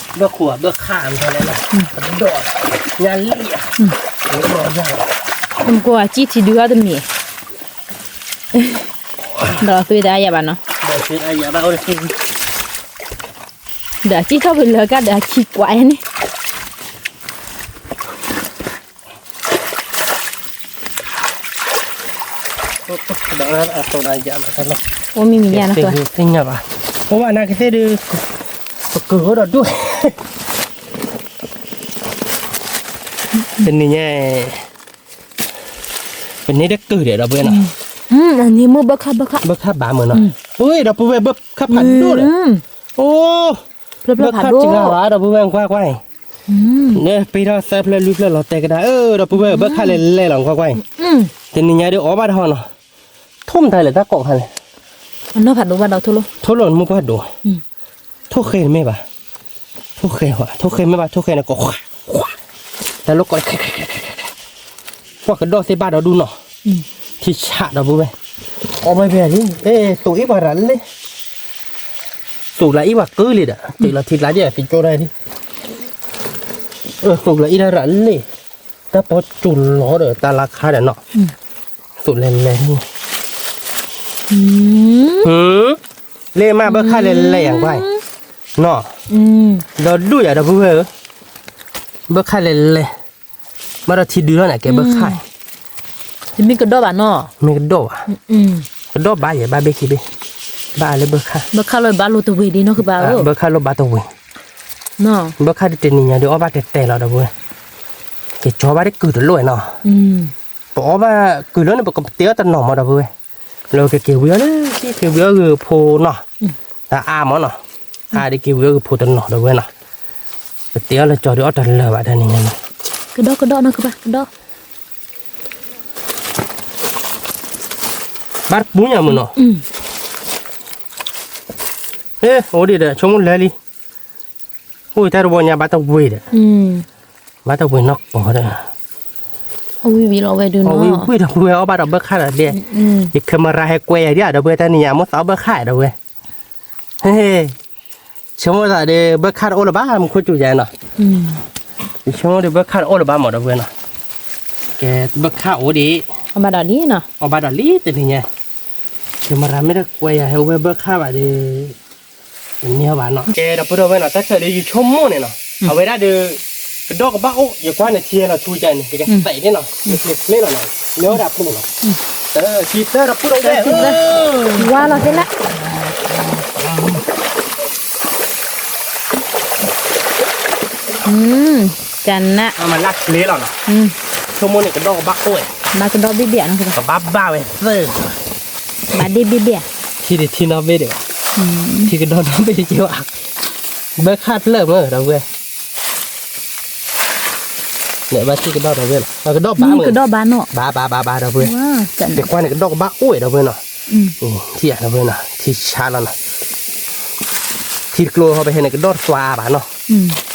ဘၣ်ခိၣ်ဘၣ်ခၣ်မးလဲၣ်, ကဒီး, ညါလံဧါ, ကမကိးအစံၣ်ထံဒုဟီတမံၤ, ဒီးသွေးတအါယၤဘၣ်နီၤ, ဒီးအစံၣ်ထီၣ်ပလၢကဒီးအခံကွၢ်န့ၣ် အိၣ်မံၤမံၤညါနီၤ, သ့ၣ်ညါဘၣ်, အိၣ်ဘၣ်နာ်ကသ့ၣ်ဒုး, ပကုၤအိၣ်ဒီးဒိၣ်, တနံၤညါ, ပန့ၢ်တကုၤဒီးဒီပုၢ်ဝဲၢ်နီၤ, န့ၣ်မ့ၢ်ဘၢၣ်ခၣ်ဘၢၣ်ခၣ်, ဘၢၣ်ခၣ်ဘၣ်မးနီၤ, အိၣ်ဒီပုၢ်ဝဲၢ်ဘၢၣ်ခၣ်ဖးဒိၣ်ဒီး, အိၣ်, ဘၢၣ်ခၣ်စှၤဝဲဒီပုၢ်ဝဲၢ်ကွၢ်ကွၢ်အံၤ ပ့ၤထီၣ်သၢဖျၢၣ်လွံၢ်ဖျၢၣ်လီၤတဲာ်ကဒါ, ဒီပုၢ်ဝဲၢ် ဘၢၣ်ခၣ်လဲၤလဲၤလီၤ ကွၢ်ကွၢ်အံၤ, တနံၤညါဒုးအီၣ်ဘၣ်တဟီၣ်နီၤ, ထိၣ်မတၤလဲၣ်တၢ်ကိးခါလဲၣ်, ထိၣ်လီၤနမိၢ်ပှၢ်ဒိၣ်, ထိၣ်ဃဲမ့ၢ်ဘၣ်, ထိၣ်ဃဲ, ထိၣ်ဃဲမ့ၢ်ဘၣ် ထိၣ်ဃဲန့ၣ်ကိး, တၢ်လိၣ်ကိး, ကွၢ်ကဒီးသ့ၣ်ဘၣ်ဒီးဒူၣ်နီၤ, ထံဆးဒီပုၢ်ဝဲၢ်, အီၣ်ဘၣ်ဖဲလံ, သိးအ့ၣ်ပှၤရၤလံ သိးလၢအ့ၣ်ပှၤကုလံဒီး တုၤလီၤထံကျါဒ်သံကၠိတၢ်ဒ်, သိးလၢအ့ၣ်တၢ်ရၤလံ, တၢ်ပီစူၤလီၤဒီးတၢ်လါခါဒီးနီၤ, သိးလဲၤလဲၤ, လၢမ့ၢ်ဘၢၣ်ခၣ်လဲၤလဲၤယၤကွၢ်, နီၤ, ဒီးဒူၣ်ယၤဒီပုၢ်ဝဲၢ်ဧၢ, ဘၢၣ်ခၣ်လဲၤလဲၤ, ဘၣ်ဒီးထံဒုလီၤန့ၣ် ကဲဘၢၣ်ခၣ်, တမ့ၢ်ကဒီးဘၣ်နီၤ, မ့ၢ်ကဒီးဘၣ်, ကဒီးဘၣ်ယဲၢ်ဘၣ်ဘ့ၣ်ခံဘ့ၣ်, ဘၣ်လၢဘၢၣ်ခၣ်, ဘၢၣ်ခၣ်လီၤဘၣ်လိာ်တဝ့ၤဒ်နီၢ်ကဘၣ်ဧၢ, ဘၢၣ်ခၣ်လီၤဘၣ်တဝ့ၤ, ဘၢၣ်ခၣ်တနံၤညါဒုးအီၣ်ဘၣ်တဲာ်တဲာ်လီၤဒီပုၢ်ဝဲၢ်, က့ၤကၠီဘၣ်တကုၤတလိၣ်နီၤ, ပအီၣ်ဘၣ်ကုၤလၢန့ၣ် ပကတဲအီၣ်တနီၤမးဒီပုၢ်ဝဲၢ်, လၢကက့ၤဝံၤအီၣ်လၢ က့ၤဝံၤအီၣ်ဂ့ၤဖိနီၤ, တၢ်အါမးနီၤ, အါဒုးက့ၤဝံၤအီၣ်ဂ့ၤဖိတနီၤဒီပုၢ်ဝဲၢ်နီၤ, ပတဲအီၣ်လၢကၠီဒုးအီၣ်တလၢာ်ဘၣ်တနံၤညါနီၤ, ကဒီးကဒီးနီၢ်ကဘၣ်ကဒီး ဘၣ်တပူၤညါမုၢ်နီၤ, အိၣ်ဒံးဒီး ဆိကမိၣ်လၢလံ, အိၣ်တၢ်တဝီညါဘၣ်တဝ့ၤဒီး, ဘၣ်တဝ့ၤနီၢ်ကီၢ်ဒီး, အဝံၣ်ဝံၣ်လီၤဝဲဒုးနီၤ, အဝံၣ်ဝံၣ်ဒီပုၢ်ဝဲၢ်အီၣ်ဘၣ်ဒီးဘၢၣ်ခၣ်ဒီးဒဲ, ယ camera ဟဲကွဲယၤဒံးဒီပုၢ်ဝဲၢ်တနံၤညါ မိၢ်သးအီၣ်ဘၢၣ်ခၣ်ဒီပုၢ်ဝဲၢ် ဟ့ၣ်, ဆိကမိၣ်သးဒီး ဘၢၣ်ခၣ်တအိၣ်လၢၤဘၣ် မူခိၣ်စူၤယၤနီၤ, ယဆိကမိၣ်ဒီး ဘၢၣ်ခၣ်တအိၣ်လၢၤဘၣ်မးဒီပုၢ်ဝဲၢ်နီၤ, ကဲ ဘၢၣ်ခၣ်အိၣ်ဒံး, အီၣ်ဘၣ်ဒီးလံနီၤ, အီၣ်ဘၣ်ဒီးလံတနံၤညါ, ကဲမၤရၤမ့ၢ်တကွဲးယၤဟဲဝဲဘၢၣ်ခၣ်ဘၣ်ဒီး, တမ့ၢ်အီၣ်ဘၣ်နီၤ, ကဲဒီပုၢ်ဒီဝဲၢ်နီၤ တၢ်ချၢၣ်ဒီးယဆိကမိၣ်န့ၣ်နီၤ, အဝဲဒၣ်ဒီး ကဒီၣ်ကဘၣ်အိၣ် ယကွၢ်န့ၣ်ထံလီၤထူကၠဲန့ၣ် ယကသဲးန့ၣ်နီၤ, ယချ့ချ့လီၤနီၤ, မ့ၢ်ဝဲဒၣ်ပူၤနီၤ, တၢ်ခံသၢဒီပုၢ်ဒီဝဲၢ်, ဝါလီၤသ့လၢ ကနၣ်, မၤလၢကျဲလီၤနီၤ, ဆိကမိၣ်န့ၣ် ကဒီၣ်ကဘၣ်အိၣ်ဝဲ, ဘၣ်ကဒီၣ်ဘ့ၣ်ဘ့ၣ်နီၤ, ကဘၣ်ဘၣ်ဝဲသၢ, ဘၣ်ဒ့ၣ်ဘ့ၣ်ဘ့ၣ်, ထံဒံးထံနီၣ်ဘ့ၣ်ဒံးဘၣ်, ထံကဒီၣ်နီၣ်ဘ့ၣ်က့ၤဘၣ်, ဘၢၣ်ခၣ်ဖျၢၣ်မ့ၢ်ဒီပုၢ်ဝဲၢ်, ဘၣ်ထံကဒီၣ်ဒီပုၢ်ဝဲၢ်လီၤ, ကဒီၣ်ဘၣ်မ့ၢ်, ကဒီၣ်ဘၣ်နီၤ, ဘၣ်ဘၣ်ဘၣ်ဘၣ်ဒီပုၢ်ဝဲၢ်, ယကွၢ်န့ၣ် ကဒီၣ်ကဘၣ်အိၣ်ဝဲဒီပုၢ်ဝဲၢ်နီၤ, ထံဧါဒီပုၢ်ဝဲၢ်နီၤ, ထံဆါလီၤနီၤ, ထံတကျိဟီပဟဲန့ၣ် ကဒီၣ်တသွါဘၣ်နီၤ,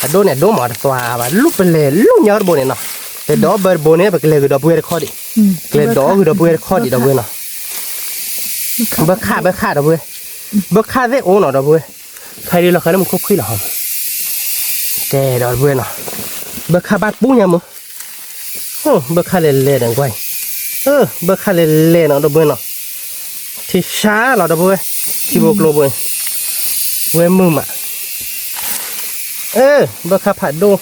အဒိၣ်န့ၣ် အဒိၣ်မးတသွါဘၣ်, လူၢ်ပလဲၤလူၢ်ညီတဘိန့ၣ်နီၤ, ပဒီးဘၢတဘိန့ၣ် ပကလဲၤဂုာ်ဒီပုၢ်ဝဲၢ်တခီဒံး, ကလဲၤဒီးဂုာ်ဒီပုၢ်ဝဲၢ်တခီဒံးဒီပုၢ်ဝဲၢ်နီၤ, ဘၢၣ်ခၣ် ဘၢၣ်ခၣ်ဒီပုၢ်ဝဲၢ်, ဘၢၣ်ခၣ်သ့ၣ်အိၣ်နီၤဒီပုၢ်ဝဲၢ်, ဖဲဒ်လီၤဃးလၢမူခိၣ်ဖှံၣ်လီၤဟီ, ကဲဒီပုၢ်ဝဲၢ်နီၤ, ဘၢၣ်ခၣ်ဘၣ်ပူညါမ့ၢ် ဘၢၣ်ခၣ်လဲၤလဲၤဒီးကွၢ်အံၤ, ဘၢၣ်ခၣ်လဲၤလဲၤနီၤဒီပုၢ်ဝဲၢ်နီၤ, ထံဆါလီၤဒီပုၢ်ဝဲၢ်, ထံဘိကျိဘိ, ဝဲမုာ်မး, ဘၢၣ်ခၣ်ဖးဒိၣ်,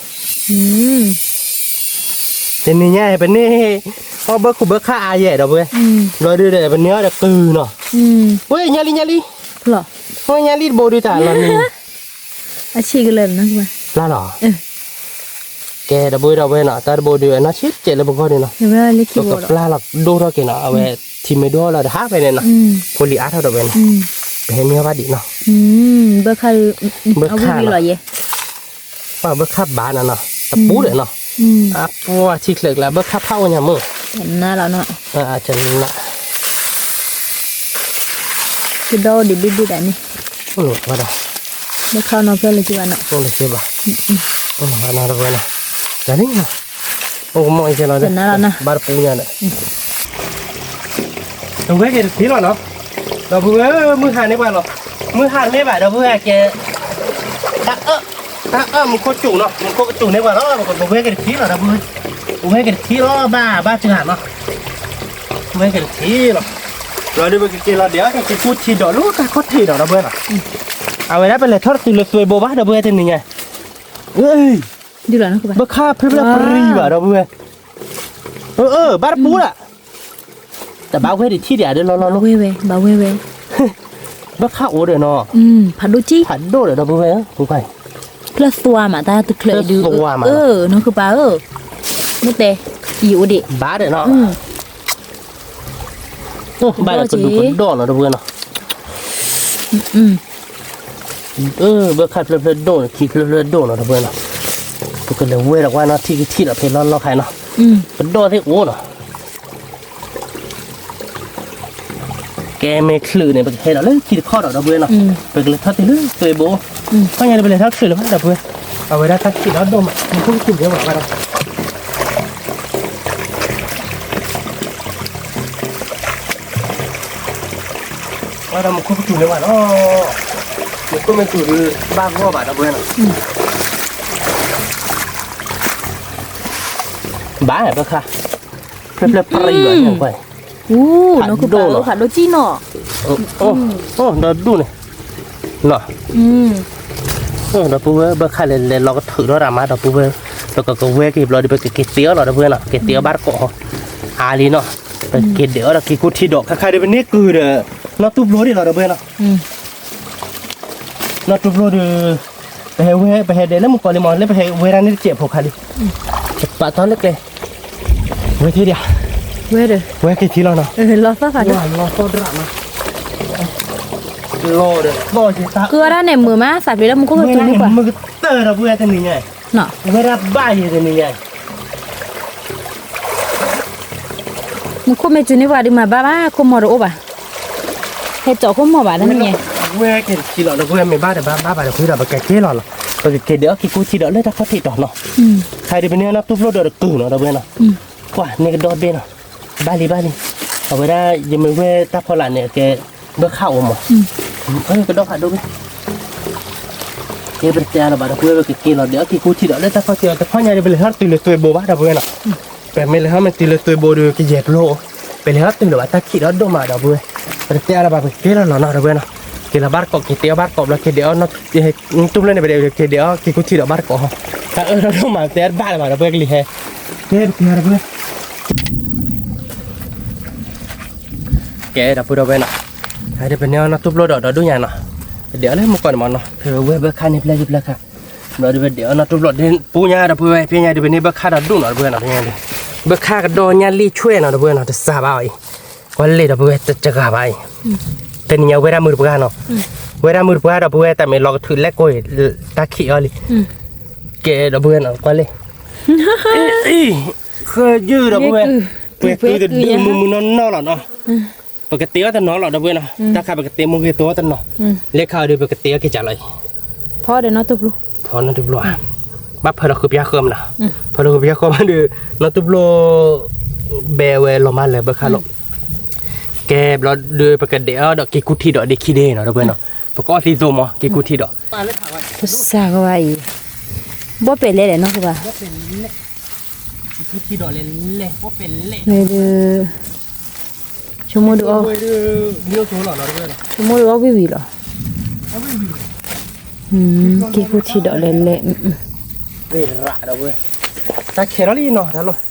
တနံၤညါ ပန့ၢ်အီၣ်ဘၢၣ်ခူၣ်ဘၢၣ်ခၣ်အါယဲၢ်ဒီပုၢ်ဝဲၢ်, ဘျီဒုဒီး ပန့ၢ်အီၣ်ဒီးကုၢ်နီၤ, ဝဲညါလံညါလံ, ဝဲညါလံတဘိဒုတၢ်လီၤန့ၣ် အဆံးကလၢာ်လီၤနီၤ, ပျၢ်လီၤ, ကဲဒီပုၢ်ဝဲၢ်ဒီပုၢ်ဝဲၢ်နီၤ, တၢ်တဘိဒုအနီၢ်ဆံးတကဲးလၢပဂီၢ်န့ၣ်နီၤ, ပကပျၢ်လီၤဒိၣ်ထီၣ်က့ၤနီၤ, အဝဲထံမ့ၢ်ဒိၣ်လီၤဒီးဟးဖဲန့ၣ်နီၤ, ဖိလံၤအါထီၣ်ဒီပုၢ်ဝဲၢ်နီၤ, ပဟဲန့ၢ်အီၣ်ဘၣ်ဒံးနီၤ, ဘၢၣ်ခၣ်, ဘၢၣ်ခၣ်လီၤ, ပှၤဘၢၣ်ခၣ်ဘၣ်နီၤနီၤ, တပူၤဒီးနီၤ, အပှၤထံချၢးကျါ ဘၢၣ်ခၣ်ဖးအိၣ်ညါမ့ၢ်, ကဒီၣ်ဒံးဘ့ၣ်ဘ့ၣ်ဒၣ်န့ၣ်, ဘၢၣ်ခၣ်နီၤဖျၢၣ်လၢက့ၤဘၣ်နီၤ, အိၣ်လၢက့ၤဘၣ်, အိၣ်လၢဘၣ်နီၤဒီပုၢ်ဝဲၢ်နီၤ, ကန့ၣ်နီၤ, အိၣ်ကမီၣ်အံၤကဲလီၤ, ဘၣ်တပူၤညါဒီး တဝဲက့ၤတထံၣ်လီၤနီၤ, ဒီပုၢ်ဝဲၢ် မုၢ်ဟါန့ၢ်ပှၤလီၤ, မုၢ်ဟါတမ့ၢ်ဘၣ်ဒီပုၢ်ဝဲၢ်ကဲ, တၢ်အၢၣ်, တၢ်အၢၣ်မူခိၣ်စူၤနီၤ, မူခိၣ်ကစူၤန့ၢ်ပှၤလီၤ, ပဝဲက့ၤတထံၣ်လီၤဒီပုၢ်ဝဲၢ်, ပဝဲက့ၤတထံၣ်လီၤ ဘၣ်ဘၣ်စှၤနီၤ, ပဝဲက့ၤတထံၣ်လီၤ, လီၤဒုးပကက့ၤလီၤဒဲးအီၣ်က့ၤကူထံဒီးလၢတၢ်ခီၣ်ထံးဒီးဒီပုၢ်ဝဲၢ်နီၤ, အဝဲဒၣ်ပလဲၤထီၣ်တတုၤလၢသွဲဘိဘၣ်ဒီပုၢ်ဝဲၢ်တနံၤညါ, ဘၣ်ခါဖျၢၣ်ဖျၢၣ်ပြံဘၣ်ဒီပုၢ်ဝဲၢ်, ဘၣ်တပူၤလၢ် တဘၣ်ဝဲဒံးထံၣ်ဒံးအဒၢလီၤလီၤလီၤ, ဘၣ်ခါအိၣ်ဒီးနီၤ, ဖးဒိၣ်ကံ, ဖးဒိၣ်ဒီးဒီပုၢ်ဝဲၢ်, ဖျၢၣ်သွါမး တၢ်တချၢးအံၤဒုး, နီၢ်ခိပၢ်ဧၢ, မ့ၢ်တဲ, ယအိၣ်ဒံး, ဘၣ်ဒီးနီၤ, ဘၣ်ဒီးကဒူးကဒီၣ်နီၤဒီပုၢ်ဝဲၢ်နီၤ, ဘၣ်ခါဖျၢၣ်ဖျၢၣ်ဒိၣ်န့ၣ် ထံဖျၢၣ်ဖျၢၣ်ဒိၣ်နီၤဒီပုၢ်ဝဲၢ်နီၤ, ပကလဲၤဝဲဒီးကွၢ်နီၤ ထံကထံၣ်ဒီးဖဲလီၤလီၤခါနီၤ, ကဒီၣ်သ့ၣ်အိၣ်နီၤ ကဲမ့ၢ်ချုးန့ၣ် ပကဟဲဒီးလၢခံတခီဒီး ဒီပုၢ်ဝဲၢ်နီၤ, ပကလဲၤထီၣ်တုၤလၢသွဲဘိ, ခီညါန့ၣ် ပလဲၤထီၣ်ချုးလၢၤဘၣ် ဒီပုၢ်ဝဲၢ်, အဝဲဒၣ်တၢ်ခံးဒီးဒိၣ်မး မူခိၣ်ကစူၤဒဲးဝဲဘၣ်ဒီး, ဝဲဒီးမူခိၣ်ကစူၤန့ၢ်ဝဲနီၤ, မူခိၣ်မ့ၢ်စူၤဒီး ဘၣ်ဂီၢ်ဘၣ် ဒီပုၢ်ဝဲၢ်နီၤ, ဘၣ်ဘၣ်ခါ, ဖျၢၣ်ဖျၢၣ်ပြံဘၣ်န့ၣ်ကွၢ်, ဖးဒိၣ်လီၤ, ဖးဒိၣ်ကံနီၤ, အိၣ်ဒီးဒူၣ်န့ၣ်, နီၤ, ဒီပုၢ်ဝဲၢ် ဘၣ်ခါလဲၤလဲၤလီၤကထုးထီၣ်တၢ်မး ဒီပုၢ်ဝဲၢ်, ပကကဝဲက့ၤဘျီဒီး ပကက့ၤတ့အီၤလီၤ ဒီပုၢ်ဝဲၢ်နီၤ, က့ၤတ့အီၤဘၣ်တကိး, အါလံနီၤ, ပက့ၤဒဲးအီၤဒီးက့ၤကူထံဒီး ခါခါဒီးပန့ၢ်ကုၢ်ဒီး, နီၢ်တူၢ်ဖျိဒံးလီၤ ဒီပုၢ်ဝဲၢ်နီၤ နီၢ်တူၢ်ဖျိဒီး, ပဟဲဝဲ ပဟဲဒဲးလၢမုၣ်ကီၤလံမး လၢပဟဲဝဲဒၣ်န့ၣ်တစဲးဖိခါလံ, ပာ်ထီၣ်လၢကျဲ, ဝဲသ့ၣ်ဒံး, ဝဲက့ၤထံလီၤနီၤ, လီၤသီၣ်ဖးဒိၣ်, လီၤဒီးသီၣ်က့ၤတၢ်, ကဝဲဒၣ်န့ၣ်မုာ်မး သးပျ့ၤလၢမူခိၣ်ကစူၤန့ၢ်ပှၤ, မုာ်ကတၢၢ် ဒီပုၢ်ဝဲၢ်တနံၤညါ, ဝဲဒၣ်ဘၣ်ယဲတနံၤညါ မူခိၣ်မ့ၢ်စူၤန့ၢ်ပှၤဒုးမၤဘၣ်ဘၣ် ခိၣ်မီၤတအိၣ်ဘၣ်, ဟဲကၠီၣ်ခိၣ်မီၤဘၣ်တနံၤညါ, ဝဲက့ၤတထံလီၤ ဒီပုၢ်ဝဲၢ် မ့ၢ်ဘၣ်ဒီးဘၣ်ဘၣ်ဘၣ်ဒီး ဃုဒီးပကက့ၤလီၤလီၤ, ပကက့ၤဒဲးအီၣ်က့ၤကူထံဒီးလၢတၢ်ခီၣ်ထံးတီၤနီၤ, ခါဒီးပန့ၢ်နီၢ်တူၢ်ဖျိဒီးတကုၢ်နီၤ ဒီပုၢ်ဝဲၢ်နီၤ, ကွၢ်န့ၢ်ကဒီးဘ့ၣ်နီၤ, ဘၣ်လံဘၣ်လံ, အဝဲဒၣ်ယမ့ၢ်ဝဲတၢ်ဖီလာ်န့ၣ် ကဲ ဘၢခၣ်အိၣ်မး, ကဒီးဖးဒိၣ်ဘ့ၣ် ကဲပတဲအါလီၤဘၣ် ဒီပုၢ်ဝဲၢ် ပကက့ၤလီၤဒဲးအီၣ်က့ၤကူထံဒီးလၢတၢ်ခီၣ်ထံးအီၤ တခီညါဒီး ပလဲၤထီၣ်တုၤလၢသွဲဘိဘၣ် ဒီပုၢ်ဝဲၢ်နီၤ, ပမ့ၢ်လဲၤဟီမ့ၢ်တုၤလၢသွ့ဘိဒီးကယဲၢ်ပျိ, ပလဲၤဟီတုၤလၢၤဘၣ်တၢ်ခံးဒီးဒိၣ်မးဒီပုၢ်ဝဲၢ်, ပတတဲအါလၢၤဘၣ် ပက့ၤလီၤလီၤနီၤဒီပုၢ်ဝဲၢ်နီၤ, က့ၤလီၤဘၣ်တကိး က့ၤတဲအီၣ်ဘၣ်တကိးဘျီ က့ၤဒဲးအီၣ်နီၤ, တူၢ်ဖျၢၣ်န့ၣ် ပဒဲးက့ၤဒဲးအီၣ် က့ၤကူထံဒီးဘၣ်တကိး, တၢ်အၢၣ်ဒီးဒိၣ်မး ပတဲတဘၣ်လၢၤဘၣ်ဒီပုၢ်ဝဲၢ် ကလံၤဟဲ, ကဲပက့ၤဒီပုၢ်ဝဲၢ် ကဲဒီပုၢ်ဝဲၢ်နီၤ, ဒီးပန့ၢ်အီၣ်နီၢ်တူၢ်ဖျိဒီးဒီဒူၣ်ညါနီၤ, ပဒဲးအီၣ်လၢမုၢ်ကီၢ်န့ၣ်မးနီၤ, ပဝဲဘၢခါန့ၣ်ဖျဲၣ်ယုၢ်ဖျဲၣ်ခါ, ဘျီဒီးပဒဲးအီၣ်နီၢ်တူၢ်ဖျိဒီးပူညါဒီပုၢ်ဝဲၢ် ဖဲညါဒီးပန့ၢ်ဘၢခါဒီးဒူၣ်နီၤ ဒီပုၢ်ဝဲၢ်နီၤ, ဖဲညါဒီး ဘၢခါကဒီးညါလံဆွဲနီၤ ဒီပုၢ်ဝဲၢ်နီၤ တစှၤဘၣ်အီၤအံၤ, ကွၢ်လံဒီပုၢ်ဝဲၢ် တစှၤဘၣ်အံၤ, တနံၤညါဝဲဒၣ်မုၢ်တပှၢ်နီၤ, ဝဲဒၣ်မုၢ်တပှၢ်ဒီပုၢ်ဝဲၢ် တၢ်မ့ၢ်လီၤကထုးလဲၣ်ကိၢ်အံၤ, တၢ်ခံးအီၤလံ, ကဲဒီပုၢ်ဝဲၢ်နီၤ ကွၢ်လံ ဃဲယုၢ်ဒီပုၢ်ဝဲၢ်, ပှဲၤကုတဒုမုၢ်မုၢ်နီၢ်နီၢ်လီၤနီၤ, ပကတဲအီၣ်တနီၤလီၤ ဒီပုၢ်ဝဲၢ်နီၤ, တၢ်ခါပကတဲမိၢ်ဂ့ၤသိတနီၤ, လဲၤခါအီၤဒီး ပကတဲအီၣ်က့ၤကၢ်လီၤအံၤ, ဖီဒီးနီၢ်တူၢ်ဖျိ, ဖီနီၢ်တူၢ်ဖျိဧါ, ဘၣ်ဖၢလီၤဃုပျၢ်ဃၢမနၤ, ဖၢလီၤဃုပျၢ်ဃၢမနၤဒီး, နီၢ်တူၢ်ဖျိ ဘဲဝဲလီၤမၢ်လၢဘၢခါလီၤ, ကဲဘျီဒီးပကဒဲးအီၣ်ဒီးက့ၤကူထံဒီးဒ့ခံဒ့နီၤ ဒီပုၢ်ဝဲၢ်နီၤ, ပကအီၣ်သံသိမး က့ၤကူထံဒီး ပစၢ်ကဝါအံၤ, ဘီၣ်ပဲာ်လဲၣ်လဲၣ်နီၢ်ကဘၣ်, ဆိကမိၣ်ဒုးအီၣ်, ဆိကမိၣ်ဒုးအီၣ်ဝံၣ်ဝံၣ်လီၤ, က့ၤကူထံဒီးလဲၣ်လဲၣ်, တၢ်ခဲထီၣ်လံနီၤ တၢ်လီၤ,